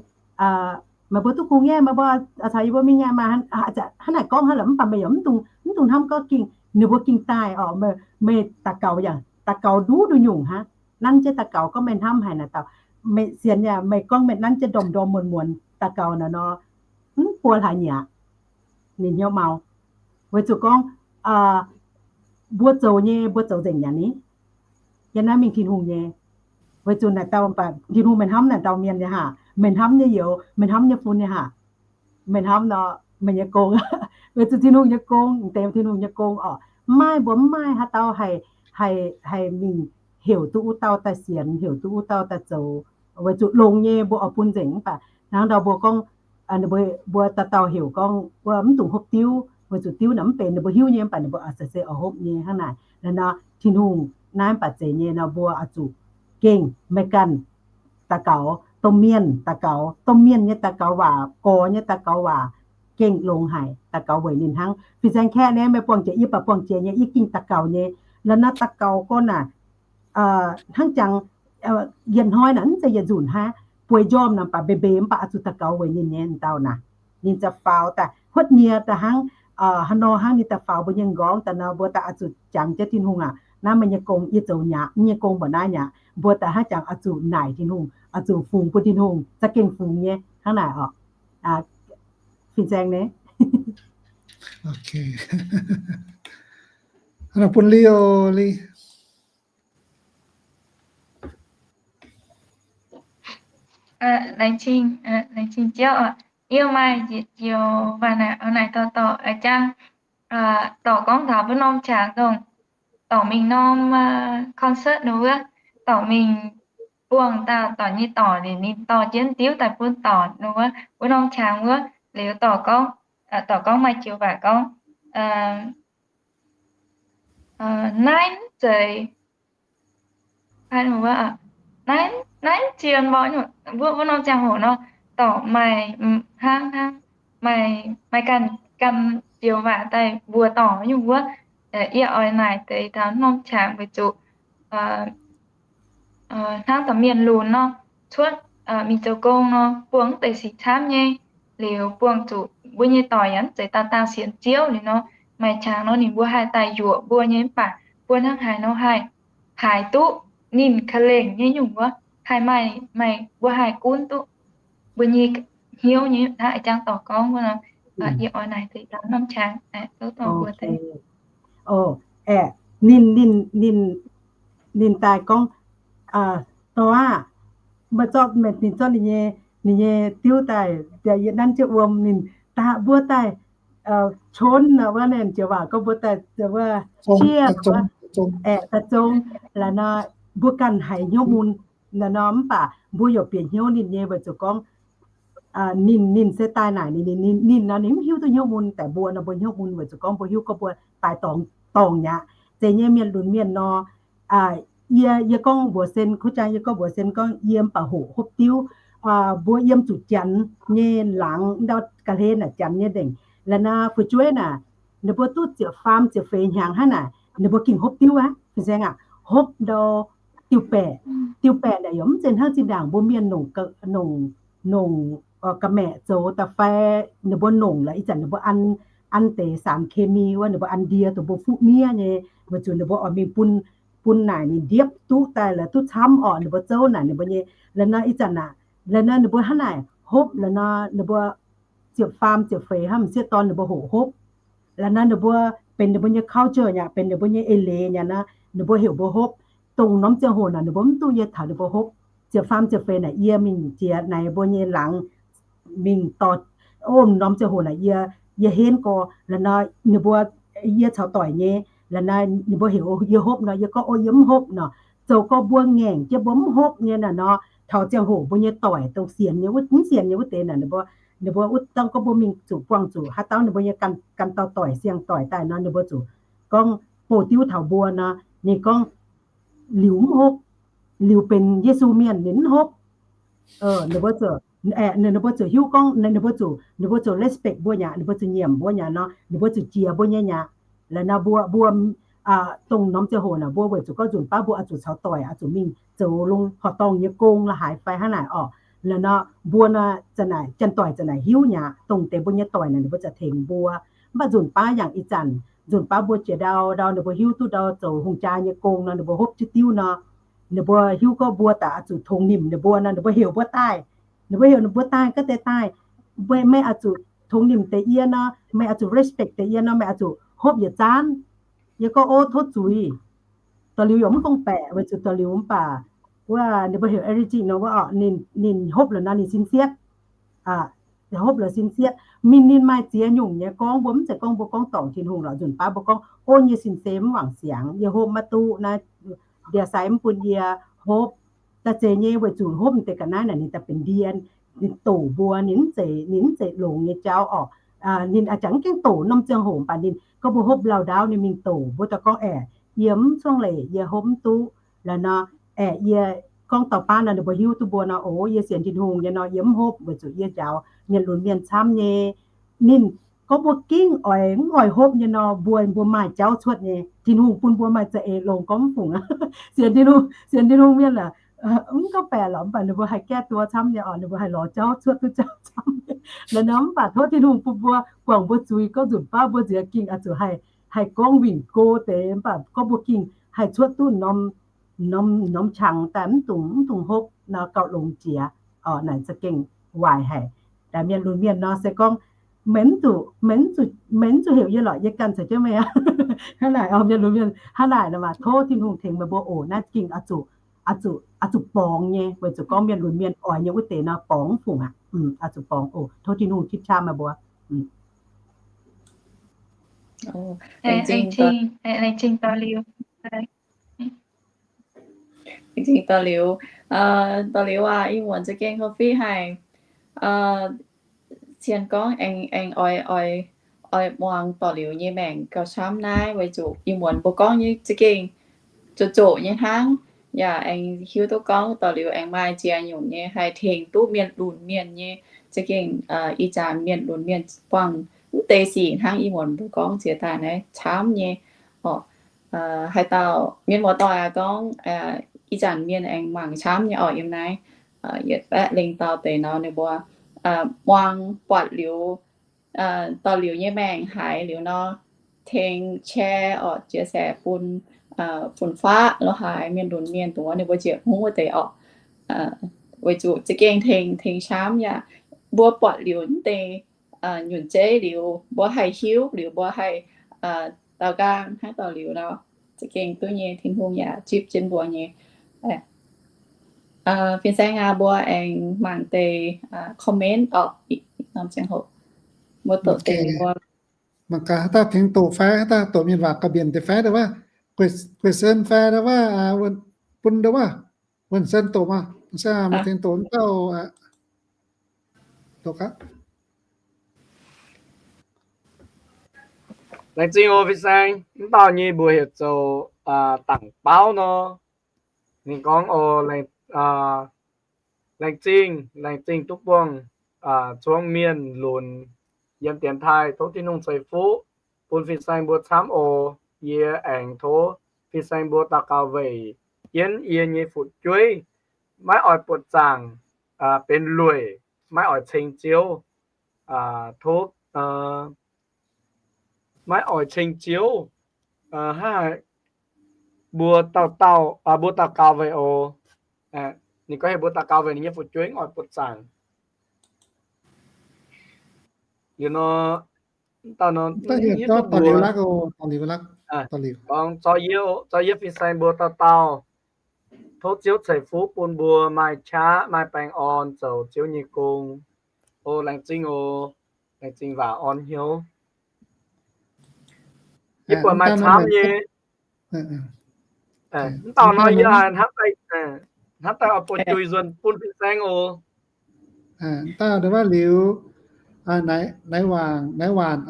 meih mbuo duqv kungx nyei, meih mbuo caux yie mbuo mingh nyei, maaih hnangv naaic gorngv hnangv lorqc. Mv baac meih yaac mv dungx, mv dungx hnamv gorngv gengh ninh mbuo gengh daaih orqc. Meih daux gaux yaac daux gaux nduqc nduqc nyungc hnangv. Nanv jienv daux gaux gorngv meih hnamv haic naaic daux, meih sienx yaac meih gorngv meih nanv jienv ndorm-ndorm muonz-muonz daux gaux naaic nor, mv buo hlaax nyieqc. Ninh hnyouv mau, weic zuqc gorngv mbuo zoux nyei, mbuo zoux nzengc yaac ni. Yiem naaiv mingh Tin-Hungh nyei, weic zuqc naaic dauh mv baac Tin-Hungh meih hnamv naaic dauh mienh nyei haac, meih hnamv nyei youz, meih hnamv nyei fun nyei haac, meih hnamv nor meih nyei gong, weic zuqc Tin-Hungh nyei gong, m'deix Tin-Hungh nyei gong orqc. Mv maaih, mbuo mv maaih haaix dauh haih, haih mingh heuc duqv wuov dauh daaih sienx, heuc duqv wuov dauh daaih zoux, weic zuqc longx nyei mbuo oix bun nzengc. Mv baac hnangv ndau mbuo gorngv, mbuo dauh dauh heuc gorngv mbuo mv dungx hopv diuv, weic zuqc diuv naaic mv benx ninh mbuo hiuv nyei, mv baac ninh mbuo se se oix hopv nyei hnangv naaic. Nor Tin-Hungh naaiv mv baac zeiz nyei nor mbuo oix zuqc gengh meih ganh daux gaux, domh mienh daux gaux, domh mienh nyei daux gaux waac, gorx nyei daux gaux waac, gengh longx haic. Daux gaux weic ninh hnangv. Fin-saeng kaeqv naaiv meih buangh jiex, yie baac buangh jiex nyei, yie gengh daux gaux nyei. Laaix naaiv daux gaux gorngv naaic, hnangv jangx yietc hnoi naaic mv zeiz yietc nzunc hnangv, bueix njormh naaic baac mbeix mbeix mv baac oix zuqc daux gaux weic ninh nyei dauh naaic. Ninh ziouc faaux daaih huotv nyie daaih hnangv, haaix nor hnangv ninh daaih faaux mbuo nyei m'nqorngv daaih nor, mbuo daaih oix zuqc jangx jienv Tin-Hungh aac, naaiv meih nyei gong yie zoux mi'aqv, yie nyei gong mbuoqc naaiv mi'aqv. Mbuo daaih hnangv jangx oix zuqc naaic Tin-Hungh, oix zuqc fungx bun Tin-Hungh, za'gengh fungx nyei hnangv naaic orqc. Fin-saeng naaiv. Bun Leo, Leo. Laengz zingh Ziouv oc. Yie maaih yietc joux waac naaic dorh dorc jang, dorc gorngv taux wuov norm qangx dongh dorc mingh norm concert nor wuov, dorc mingh buangh dauh dorc nyei dorc, ninh dorh jienv diuv daaih bun dorc nor wuov, wuov norm qangx wuov. Liuz dorc gorngv, dorc gorngv maaih joux waac gorngv, naaiv mv zeiz, naaiv, naaiv zien mbuo, wuov norm ziangh hoc nor, dorc maaih hnangv hnangv maaih ganh, ganh joux waac daaih mbuox dorngc nyungc wuov. Yie oix naaic deix taux norm qangx weic zuqc hnangv taux mienh lunx nor, cuotv mingh zoux gong nor, buangh mv deix sic camv nyei, liuz buangh zuqc mbuo nyei doic yaac mv zeiz daauh daauh sienx Ziouv liuz nor, maaih qangx nor ninh mbuo haih daaih yuoqc mbuo nyei, mv baac mbuo hnangv haaix nor haih haiz duqv ninh ka'lengc nyei nyungc wuov, haih maaih, maaih mbuo haih gunv duqv mbuo nyei hnyouv nyei hnangv a'jang dorc gorngv wuov nor. Yie oix naaic deix taux norm qangx, tov dorh mbuo deix. Aeqv, ninh, ninh, ninh, ninh daaih gorngv, dorh aav, maaih zorqv, ninh zorqv ninh nyei, ninh nyei diuv daaih, yietc nanv jienv wuom, ninh daaih mbuo daaih ชน wuov, ninh joux waac gorngv mbuo daaih wuov เชียร์ wuov, aeqv, daaih zong, laaix nor mbuo ganh haiz hnyouv mun nor, mv baac mbuo yaac bieqc hnyouv ninh nyei weic zuqc gorngv ninh, ninh se daaih naaic, ninh, ninh nor ninh mv hiuv duqv hnyouv mun, daaih mbuo nor mbuo hnyouv mun weic zuqc gorngv mbuo hiuv gorngv mbuo daaih dorngc, dorngc mi'aqv. Zeiz nyei mienh lunx mienh nor, yie, yie gorngv mbuox sen, kuv jang yie gorngv mbuox sen gorngv yie mv baac hoqc hopv diuv, mbuo yiem zuqc janx nyei laangz ndau ga'hlen naaic, janx nyei nzengc. Laaix nor fu'jueiv naaic, ninh mbuo duqv ziepc faam ziepc feix hnyangx hnangv naaic, ninh mbuo gengh hopv diuv aqv. Fin-saeng aac, hopv ndau diuh baeqc. Diuh baeqc naaic yaac mv zeiz hnangv zinh ndaangc mbuo mienh nongc, nongc, nongc ga'maeqc zoux da'fai ninh mbuo nongc laaix ih zanc ninh mbuo an, an deix สารเคมี wuov, ninh mbuo an ndie dongh mbuo fuqv miev nyei, weic zuqc ninh mbuo oix mingh bun, bun naaic ninh ndiepv duqv daaih laaix duqv camv orqc, ninh mbuo zouv naaic ninh mbuo nyei. Laaix nor ih zanc aac, laaix nor ninh mbuo hnangv naaic hopv, laaix nor ninh mbuo ziepc faam ziepc feix hnangv, m'sieqv dorn ninh mbuo hoqc hopv. Laaix nor ninh mbuo benx ninh mbuo nyei culture aqv, benx ninh mbuo nyei eix leiz aqv nor, ninh mbuo heuc mbuo hopv. Dongh norm ziangh hoc naaic ninh mbuo mv duqv yie taux ninh mbuo hopv. Ziepc faam ziepc feix naaic yie mingh jiex naaic mbuo nyei laangz mingh dorh, o, norm ziangh hoc naaic yie, yie henv gorx. Laaix nor ninh mbuo, yie caux doic nyei, laaix nor ninh mbuo heuc yie hopv nor, yie gorngv, o, yie mv hopv nor. Zoux gorngv mbuo ngaengc jienv mbuo mv hopv nyei naaic nor, taux ziangh hoc mbuo nyei doic dongh sienx nyei wuov, mv sienx nyei wuov deix naaic, ninh mbuo, ninh mbuo wuov dangh gorngv mbuo mingh zuqc buangh zuqc haaix dauh ninh mbuo nyei ganh, ganh dauh doic, siang-doic daaih nor, ninh mbuo zuqc gorngv bouh diuv taux mbuo nor, ninh gorngv liuz mv hopv, liuz benx Yesu mienh ninh mv hopv. Ninh mbuo zuqc, ninh mbuo zuqc hiuv gorngv ninh mbuo zuqc, ninh mbuo zuqc respect mbuo nyei aqv, ninh mbuo zuqc nyiemc mbuo nyei aqv nor, ninh mbuo zuqc jiex mbuo nyei aqv. Laaix nor mbuo, mbuo dongh norm ziangh hoc naaic mbuo weic zuqc gorngv nzunc baav mbuo oix zuqc caux doic, oix zuqc mingh zoux longx horqc dorngh nyei gong la'haaix fai hnangv naaic orqc. Laaix nor mbuo nor za'naaic janx-doic za'naaic hiuv nyei aqv, dongh deix mbuo nyei doic naaic ninh mbuo za'tengx mbuo. Mv baac nzunc baav yangh ih zanc, nzunc baav mbuo jiex ndau ndau ninh mbuo hiuv duqv ndau zoux hungh jaa nyei gong nor, ninh mbuo hopv jienv diuv nor, ninh mbuo hiuv gorngv mbuo daaih oix zuqc tongx nimc ninh mbuo nor, ninh mbuo heuc mbuo daaih. Ninh mbuo heuc ninh mbuo daaih, gaav deix daaih, meih, meih oix zuqc tongx nimc deix yie nor, meih oix zuqc respect deix yie nor, meih oix zuqc hopv yietc zaanv. Yie gorngv, o, tov zuiz. Da'liuz yaac mv gorngv baeqc, weic zuqc da'liuz mv baac wuov ninh mbuo heuc Eric nor wuov orqc, ninh, ninh hopv la'nor ninh sin sietv. Hopv la'sin sietv. Mingh ninh maaih ziex nyungc nyei gorngv, mbuo mv zeiz gorngv mbuo gorngv dorngc Tin-Hungh lorqc. Nzunc baav mbuo gorngv, o, yie nyei sin-seix mv wangc siangx, yie hopv maiv duqv naaiv, ndie-sai mv bun yie hopv. Da'zeix nyei weic zuqc hopv deix ga'naaiv naaic ninh daaih benx ndie, ninh doqc mbuo, ninh mv zeiz, ninh mv zeiz longx nyei jauv orqc. Ninh a'jangv gengh doqc norm ziangh hoc mv baac ninh gorngv mbuo hopv lauh ndaauv ninh mingh doqc mbuo daaih gorngv, aeqv, yie mv cuangv leiz, yie hopv mv duqv. La'nor, aeqv, yie gorngv dauh baav nor ninh mbuo hiuv duqv mbuo nor, o, yie sienx Tin-Hungh nyei nor yie mv hopv weic zuqc yie njaaux mienh lunx mienh camv nyei. Ninh gorngv mbuo gengh oix, mv oix hopv nyei nor, mbuo, mbuo maaih jauv cuotv nyei. Tin-Hungh bun mbuo maaih za'eix longx gorngv mv fungc. Sienx Tin-Hungh, sienx Tin-Hungh mienh aah, mv gorngv baeqc lorqc mv baac ninh mbuo haih gaeqv duqv camv nyei orqc, ninh mbuo haih lorz jauv cuotv duqv jauv camv nyei. La'nor mv baac tov Tin-Hungh bun mbuo guangc mbuo zuiz gorngv nzunc baav mbuo nziex gengh oix zuqc haih, haih gorngv winh go deix mv baac gorngv mbuo gengh haih cuotv duqv norm, norm, norm qangx daaih mv dungx, mv dungx hopv nor gauh longx jiex. Orqc, naaic za'gengh waaic haic. Daaih mienh lunx mienh nor se gorngv, meih mv zuqc, meih mv zuqc, meih mv zuqc heuc yie lorqc, yie ganh caux jienv meih aqv. Hnangv naaic orqc, mienh lunx mienh hnangv naaic nor maah, tov Tin-Hungh tengx meih mbuo oc. Naaiv za'gengh oix zuqc, oix zuqc, oix zuqc borngz nyei weic zuqc gorngv mienh lunx mienh oix nyei wuov deix nor borngz mv fungc aqv. Oix zuqc borngz oc. Tov Tin-Hungh tipv qaqv meih mbuo. Laengz zingh dorh liuz. Dorh liuz aac, ih muonz za'gengh korv-fiqv haic. Cien gorngv aengx, aengx oix, oix, oix muangx dorh liuz nyei maengc gauh camv naaiv weic zuqc ih muonz mbuo gorngv nyei za'gengh zoqc zoqc nyei hnangv. Yaac aengx hiuv duqv gorngv dorh liuz aengx maaih ziex nyungc nyei haih tengx duqv mienh lunx mienh nyei Za'gengh ih zanc mienh lunx mienh buangh mv deix sic hnangv ih muonz mbuo gorngv jiex daaih naaiv camv nyei orqc. Haaix dauh mienh muoz-doic aac gorngv ih zanc mienh aengx mangc camv nyei orqc yiem naaiv. Yietc baeqv lengh dauh deix nor ninh mbuo muangx buatc liuz, dorh liuz nyei maengc haiz liuz nor, tengx share orqc, chia sẻ bun fun-faqv lo haaix mienh lunx mienh dongh wuov ninh mbuo njiec hungh wuov deix orqc. Weic zuqc za'gengh tengx, tengx camv yaac mbuo buatc liuz mv deix nyunc zeiv liuz, mbuo haih hiuv liuz, mbuo haih daaux nqaang hnangv dorh liuz nor, za'gengh duqv nyei. Tin-Hungh yaac zipv jienv mbuo nyei. Fin-saeng aac, mbuo aengx mangc deix comment orqc, norm ziangh hoc mbuo doqc deix mbuo. Mangc gaax haaix dauh tengx doqc fai, haaix dauh doqc mienh waac gauh mbienc deix fai, ndau wuov, question fai, ndau wuov, bun ndau wuov, wuonh sen doqc maah, sen maaih tengx doqc wuov dauh. Laengz zingh oc fin-saeng. Mv dauh nyei mbuox heuc zoux Dangc Baauv nor. Ninh gorngv oc, laengz zingh, laengz zingh duqv buangh zuangx mienh lunx yiem dienx taaih. Tov Tin-Hungh ceix fuqv bun fin-saeng mbuo camv oc. Yie aengx tov fin-saeng mbuo daux gaux weic jienv yie nyei fu'jueiv, maiv oix buoqc zaangc, benx lueic, maiv oix ceng Ziouv. Tov maiv oix ceng Ziouv. Hnangv haaix mbuo dauh dauh, mbuo daux gaux weic oc. Ninh gorngv heuc mbuo daux gaux weic ninh nyei fu'jueiv oix buoqc zaangc. Liuz nor, dauh nor, gorngv zorqv yie, zorqv yie fin-saeng mbuo dauh dauh. Tov Ziouv ceix fuqv bun mbuo maaih qaqv maaih baengh orn zoux Ziouv nyei gong. O, laengz zingh oc. Laengz zingh waac orn hnyouv. Yie buatc maaih camv nyei. Mv dauh nor yie haiz hnamv daaih, hnamv daaih oix buoz-juic nzuonx bun fin-saeng oc. Mv dauh ndau wuov liuz, Naix Waanc, Naix Waanc,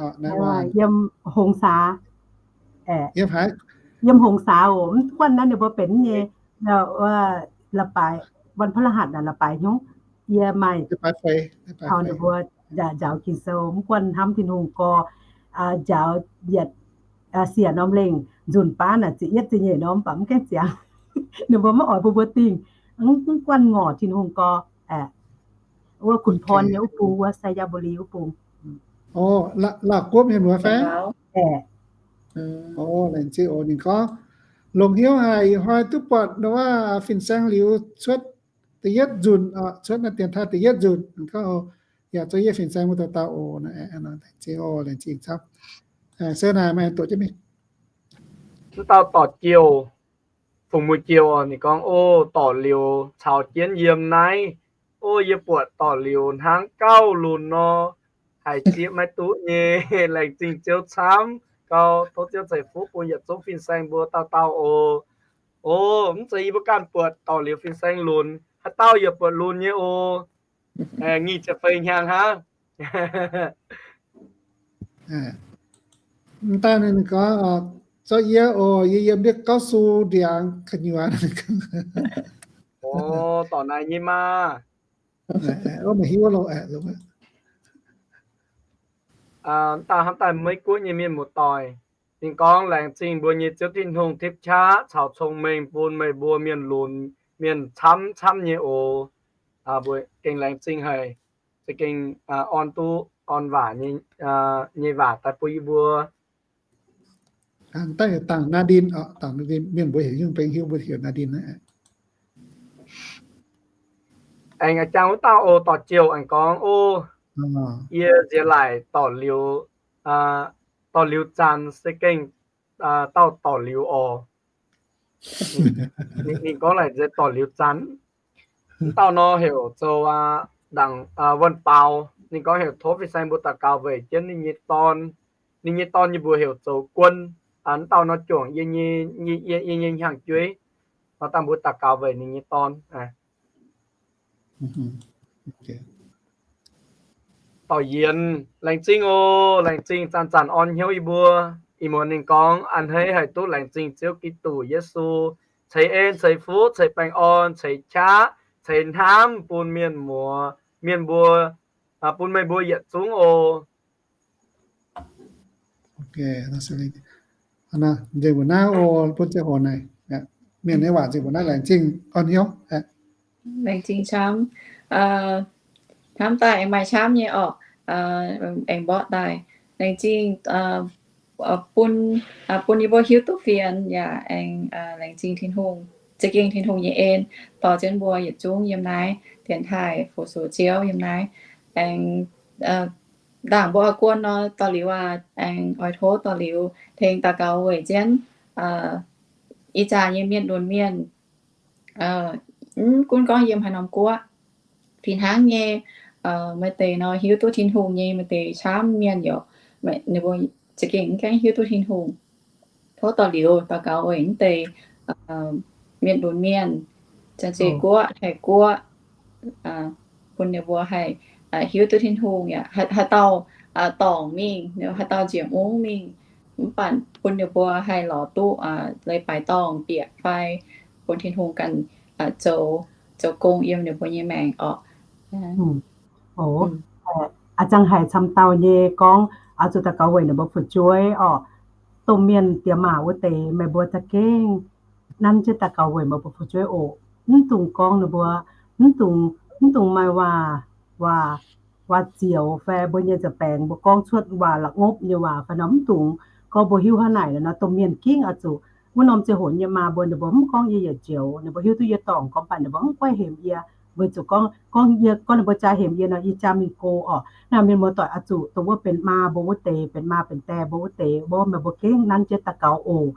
yiem Hongx Saax. Yiem Hongx Saax oc. Mv guanh naaiv ninh mbuo benx nyei, la'baaix, วันพฤหัส naaic, la'baaix hnyouv, yie maaih taux ninh mbuo njaaux Ging-Sou. Mv guanh hnamv Tin-Hungh gorx, njaaux yietc siec norm lengh, nzunc baav naaic ziepc yietv ziepc nyeic norm, mv baac mv gaengh ziangx. Ninh mbuo maiv oix bun mbuo dingh. Mv guanh ngorc Tin-Hungh gorx, wuov Gunv Porn nyei wuov bung, wuov Sainyabuli wuov bung. Laauv guoqv mienh muoz fai? Laengz zingh oc. Ninh gorngv, longc hnyouv haic, ih hnoi duqv buatc wuov fin-saeng liuz cuotv da'yietv nzunc, cuotv naaiv dienx taaih da'yietv nzunc. Gorngv, yaac zoux yie fin-saeng mbuo dauh dauh oc. Laengz zingh oc, laengz zingh camv. Se naaic maaih doqc jienv mingh. Mv dauh dorc jouh, fungx mueiz jouh oc, ninh gorngv, o, dorc liuz caux jienv yiem naaiv. O, yie buatc dorc liuz hnangv gauh lunx nor, haiz zieqv maiv duqv nyei. Laengz zingh Ziouv camv gau. Tov Ziouv ceix fuqv bun yietc zungv fin-saeng mbuo dauh dauh oc. O, mv zeiz yie mbuo ganh buatc dorc liuz fin-saeng lunx, haaix dauh yaac buatc lunx nyei oc. Nyic ziepc feix hnyangx hnangv. Mv daaih ninh gorngv, zorqv yie oc, yie yiem ndiev เก้าสิบ ndiangx gu'nyuoz. O, dorc naaic nyei maah. Mv dauh hnamv daaih Meiv Guoqv nyei mienh muoz-doic. Ninh gorngv, laengz zingh mbuo nyei Ziouv Tin-Hungh tipv qaqv caux cong-mengh bun meih mbuo mienh lunx mienh camv camv nyei oc. Mbuo gengh laengz zingh haic. Za'gengh orn duqv orn waac nyei waac daaih bun yie mbuo. Daaih dangc Naa Ndin oc, dangc Naa Ndin, mienh mbuo heuc Hungh Bengx, hiuv mbuo heuc Naa Ndin aqv. Aengx jangx wuov dauh oc, dorc jouh aengx gorngv, o, yie nziex laaic dorc liuz, dorc liuz zanc se gengh dauh dorc liuz oc. Ninh gorngv laaic nziex dorc liuz zanc. Mv dauh nor heuc zoux ndangc Wuonh Baaux. Ninh gorngv heuc tov fin-saeng mbuo daux gaux weic jienv ninh nyei dorn. Ninh nyei dorn yie mbuo heuc zoux Guon. Mv dauh nor juangc yie nyei hnyangx-jueiv. Nor dangh mbuo daux gaux weic ninh nyei dorn. Dorc Yienx, laengz zingh oc. Laengz zingh zanc-zanc orn hnyouv yie mbuo. Ih muonz ninh gorngv, a'hneiv haih duqv laengz zingh Ziouv Giduc Yesu ceix en, ceix fuqv, ceix baengh orn, ceix qaqv, ceix hnamv bun mienh muoz, mienh mbuo bun meih mbuo yietc zungv oc. Nzengc mbuo naaiv oc, bun ziangh hoc naaic, mienh nyei waac nzengc mbuo naaiv. Laengz zingh gorngv hnyouv. Laengz zingh camv. Hnamv daaih aengx maaih camv nyei orqc, aengx mborqv daaih. Laengz zingh bun, bun yie mbuo hiuv duqv fienx yaac aengx laengz zingh Tin-Hungh, za'gengh Tin-Hungh nyei en dorh jienv mbuo yietc zungv yiem naaiv dienx taaih fu-sux Ziouv yiem naaiv. Aengx ndaangc mbuo oix guon nor, dorh liuz aac, aengx oix tov dorh liuz tengx daux gaux weic jienv ih zanc nyei mienh lunx mienh, mv gunv gorngv yiem haaix norm guoqv, fih hnangv nyei, maaih deix nor hiuv duqv Tin-Hungh nyei, maaih deix camv mienh yaac, ninh mbuo za'gengh mv gaengh hiuv duqv Tin-Hungh. Tov dorh liuz daux gaux weic mv deix mienh lunx mienh, Janx-Zei Guoqv, Taiv Guoqv, bun ninh mbuo haih hiuv duqv Tin-Hungh yaac haaix dauh dorngc mingh, haaix dauh njiec mungv mingh, mv baac bun ninh mbuo haih lorz duqv leiz-baaix dorngh bieqc fai bun Tin-Hungh ganh zoux, zoux gong yiem ninh mbuo nyei maengc orqc. A'zang haic camv dauh nyei gorngv, oix zuqc daux gaux weic ninh mbuo fu'jueiv orqc. Domh mienh diex maac wuov deix meih mbuo za'gengh nanv jienv daux gaux weic meih mbuo fu'jueiv oc. Mv dungx gorngv ninh mbuo, mv dungx, mv dungx maaih waac, waac, waac zioux fai mbuo nyei nza'baengx mbuo gorngv cuotv waac la'ngopv nyei waac fai nor, mv dungx gorngv. Mbuo hiuv hnangv naaic nor, domh mienh gengh oix zuqc, wuov norm ziangh hoc nyei maa mbuo ninh mbuo mv gorngv yie yietc joux, ninh mbuo hiuv duqv yie dorngc gorngv, mv baac ninh mbuo mv guaih hemx yie. Weic zuqc gorngv, gorngv yie, gorngv ninh mbuo jaa hemx yie nor, yie jaa mingh go orqc. Naaiv mienh muoz-doic oix zuqc dongh wuov benx maa mbuo wuov deix, benx maa benx die mbuo wuov deix, mbuo meih mbuo gengh nanv jienv daux gaux oc.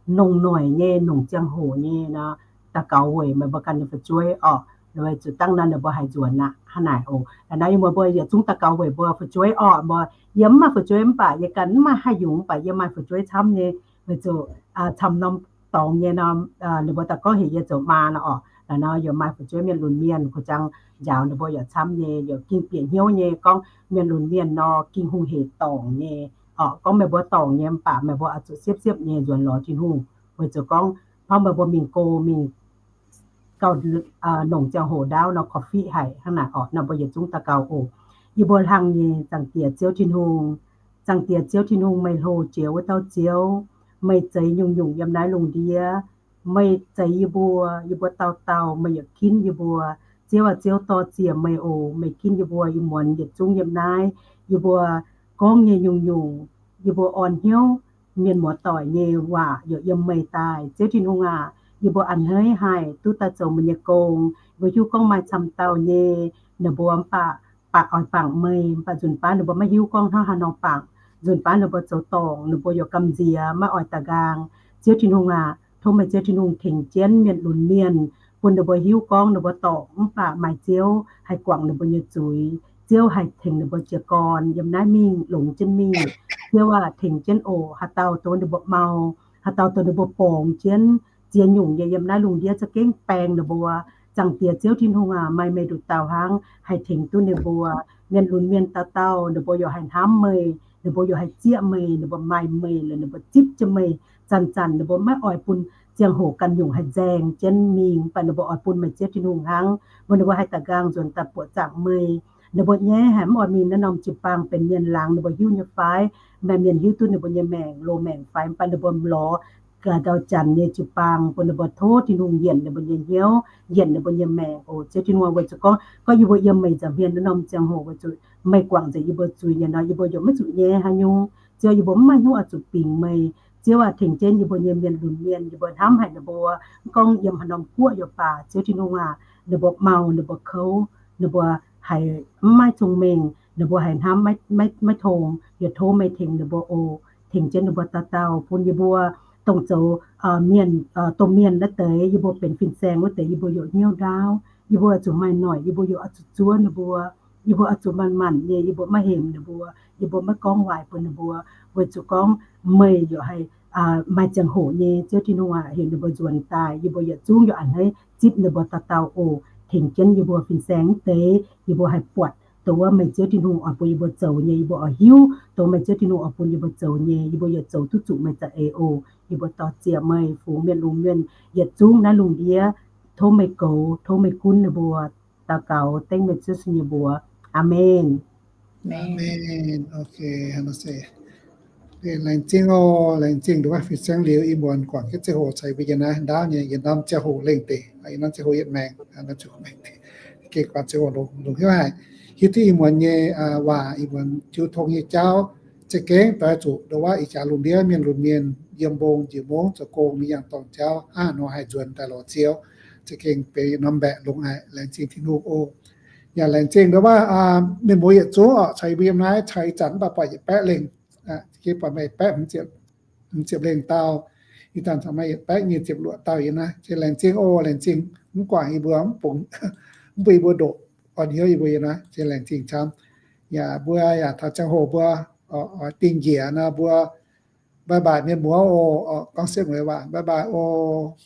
Nongc noic nyei, nongc ziangh hoc nyei nor, daux gaux weic meih mbuo ganh nyei fu'jueiv orqc. Weic zuqc dangh naaiv ninh mbuo haiz nzuonx aqv. Hnangv naaic oc. Naaiv yie mbuo, mbuo yietc zungv daux gaux weic mbuo fu'jueiv orqc. Mbuo, yie mv maaih fu'jueiv mv baac yie ganh mv maaih haaix nyungc, mv baac yie maaih fu'jueiv camv nyei. Weic zuqc camv norm dorngx nyei nor, ninh mbuo daaih gorngv heuc yie zoux maa nor orqc. Naaiv nor yaac maaih fu'jueiv mienh lunx mienh, kuv jangx njaaux ninh mbuo yaac camv nyei, yaac gengh bieqc hnyouv nyei gorngv mienh lunx mienh nor gengh hungh hec dorngc nyei orqc. Gorngv meih mbuo dorngc nyei mv baac meih mbuo oix zuqc siepv-siepv nyei nzuonx lorz Tin-Hungh. Weic zuqc gorngv hnangv meih mbuo mingh go, mingh gauh nongc ziangh hoc ndaauv nor, korv-fiqv haic hnangv naaic orqc. Nor mbuo yietc zungv daux gaux oc. Yie mbuo hlang nyei Zaangc Diex Ziouv Tin-Hungh, Zaangc Diex Ziouv Tin-Hungh, meih hlo jiex wuov dauh Ziouv, meih zeix nyungc-nyungc yiem naaiv lungh ndiev. Meih zeix yie mbuo, yie mbuo dauh dauh, meih yaac ginv yie mbuo. Ziouv aac, Ziouv, dor-ziec meih oc. Meih ginv yie mbuo ih muonz yietc zungv yiem naaiv. Yie mbuo gorngv nyei nyungc-nyungc, yie mbuo orn hnyouv mienh muoz-doic nyei waac yaac yiem meih daaih. Ziouv Tin-Hungh aac, yie mbuo a'hneiv haih duqv daaih zoux meih nyei gong. Mbuo hiuv gorngv maaih camv dauh nyei, ninh mbuo mv baac, baac oix bangc meih, mv baac nzunc baav ninh mbuo maiv hiuv gorngv hnangv haaix nor bangc. Nzunc baav ninh mbuo zoux dorngc, ninh mbuo yaac gamh nziex, maiv oix da'nqaang. Ziouv Tin-Hungh aac, tov meih Ziouv Tin-Hungh tengx jienv mienh lunx mienh, bun ninh mbuo hiuv gorngv ninh mbuo dorngc mv baac maaih Ziouv haih guangc ninh mbuo nyei zuiz. Ziouv haih tengx ninh mbuo jiez gorn yiem naaiv mingh, longx jienv mingh. Ziouv aac, tengx jienv oc. Haaix dauh dongh ninh mbuo mau, haaix dauh dongh ninh mbuo borngz jienv ziex nyungc nyei yiem naaiv lungh ndiev za'gengh baeng ninh mbuo, Zaangc Diex Ziouv Tin-Hungh aac, maaih meih nduqc dauh hnangv haih tengx duqv ninh mbuo. Mienh lunx mienh dauh dauh ninh mbuo yaac haih hnamv meih, ninh mbuo yaac haih zieqv meih, ninh mbuo maaih meih, ninh mbuo zipv jienv meih. Zanc-zanc ninh mbuo maiv oix bun ziangh hoc ganh nyungc haih nzaeng jienv mingh, mv baac ninh mbuo oix bun meih Ziouv Tin-Hungh hnangv, mbuo ninh mbuo haih da'nqaang nzuonx daaih buoqc zaangc meih. Ninh mbuo nyaiv haic mv oix mingh naaiv norm jiu-baang benx mienh laangz, ninh mbuo hiuv nyei fai maaih mienh hiuv duqv ninh mbuo nyei maengc, loz-maengc fai, mv baac ninh mbuo lorz ga'ndau janx nyei jiu-baang bun ninh mbuo tov Tin-Hungh yienc ninh mbuo nyei hnyouv, yienc ninh mbuo nyei maengc oc. Ziouv Tin-Hungh, weic zuqc gorngv, gorngv yie mbuo yiem meih nza'hmien naaiv norm ziangh hoc, weic zuqc meih guangc nzengc yie mbuo zuiz nyei nor, yie mbuo yaac maiv zuqc nyaiv haaix nyungc. Ziouv, yie mbuo mv maaih hnyouv oix zuqc bingx meih. Ziouv aac, tengx jienv yie mbuo nyei mienh lunx mienh, yie mbuo hnamv haic ninh mbuo, mv gorngv yiem haaix norm guoqv yaac baac, Ziouv Tin-Hungh aac, ninh mbuo mau, ninh mbuo kouv, ninh mbuo haiz mv maaih cong-mengh, ninh mbuo haiz hnamv maiv, maiv tong, yaac tov meih tengx ninh mbuo oc. Tengx jienv ninh mbuo dauh dauh, bun yie mbuo dongh zoux mienh, domh mienh naaiv deix, yie mbuo benx fin-saeng wuov deix, yie mbuo yaac hnyouv ndaauv, yie mbuo oix zuqc maaih noic, yie mbuo yaac oix zuqc zuov ninh mbuo, yie mbuo oix zuqc manc-manc nyei, yie mbuo maiv hemx ninh mbuo, yie mbuo maiv gorngv waaic bun ninh mbuo, weic zuqc gorngv meih yaac haih maaih ziangh hoc nyei, Ziouv Tin-Hungh aac, heuc ninh mbuo nzuonx daaih, yie mbuo yietc zungv yaac a'hneiv zipv ninh mbuo dauh dauh oc. Tengx jienv yie mbuo fin-saeng wuov deix, yie mbuo haih buatc dongh wuov meih Ziouv Tin-Hungh oix bun yie mbuo zoux nyei, yie mbuo oix hiuv dongh meih Ziouv Tin-Hungh oix bun yie mbuo zoux nyei, yie mbuo yaac zoux duqv zuqc meih za'eix oc. Yie mbuo dor-ziec meih, fungx mienh lunx mienh yietc zungv naaiv lungh ndiev, tov meih goux, tov meih gunv ninh mbuo. Daux gaux dengv meih Ziouv Yesu nyei mbuox. Aamen. Aamen. Laengz zingh oc, laengz zingh nduov fin-saeng liuz ih muonz guangc jienv ziangh hoc caux mbuo yiem naaiv ndaauv nyei yietc norm ziangh hoc lengh deix, yietc norm ziangh hoc yietc maengx, gengh guangc ziangh hoc longx hnyouv haic. Hiuv duqv ih muonz nyei waac, ih muonz jiu tong nyei jauv, za'gengh doix zuqc nduov ih jaax lungh ndiev mienh lunx mienh yiem mbong njiec mungv zoux gong mingh yangh dorngc jauv hnangv nor haih nzuonx daaih lorz Ziouv, za'gengh benx yietc norm mbaeqc longx haic. Laengz zingh Tin-Hungh oc. Yaac laengz zingh nduov mienh muoz yietc zungv oc, caux yie mbuo yiem naaiv caux ih zanc mv baac buatc yietc baeqv lengh, buatc meih baeqv hmz ziepc lengh dauh, ih zanc caux meih yietc baeqv nyic ziepc luoqc dauh yiem naaiv. Laengz zingh oc, laengz zingh. Mv guangc yie mbuo, mv bun yie mbuo ndoqc, orn hnyouv yie mbuo yiem naaiv. Laengz zingh camv. Yaac mbuo yaac taux ziangh hoc mbuo oix dingh njiec nor, mbuo bye bye mienh muoz oc, gorngv siepv-mueiz waac bye bye oc.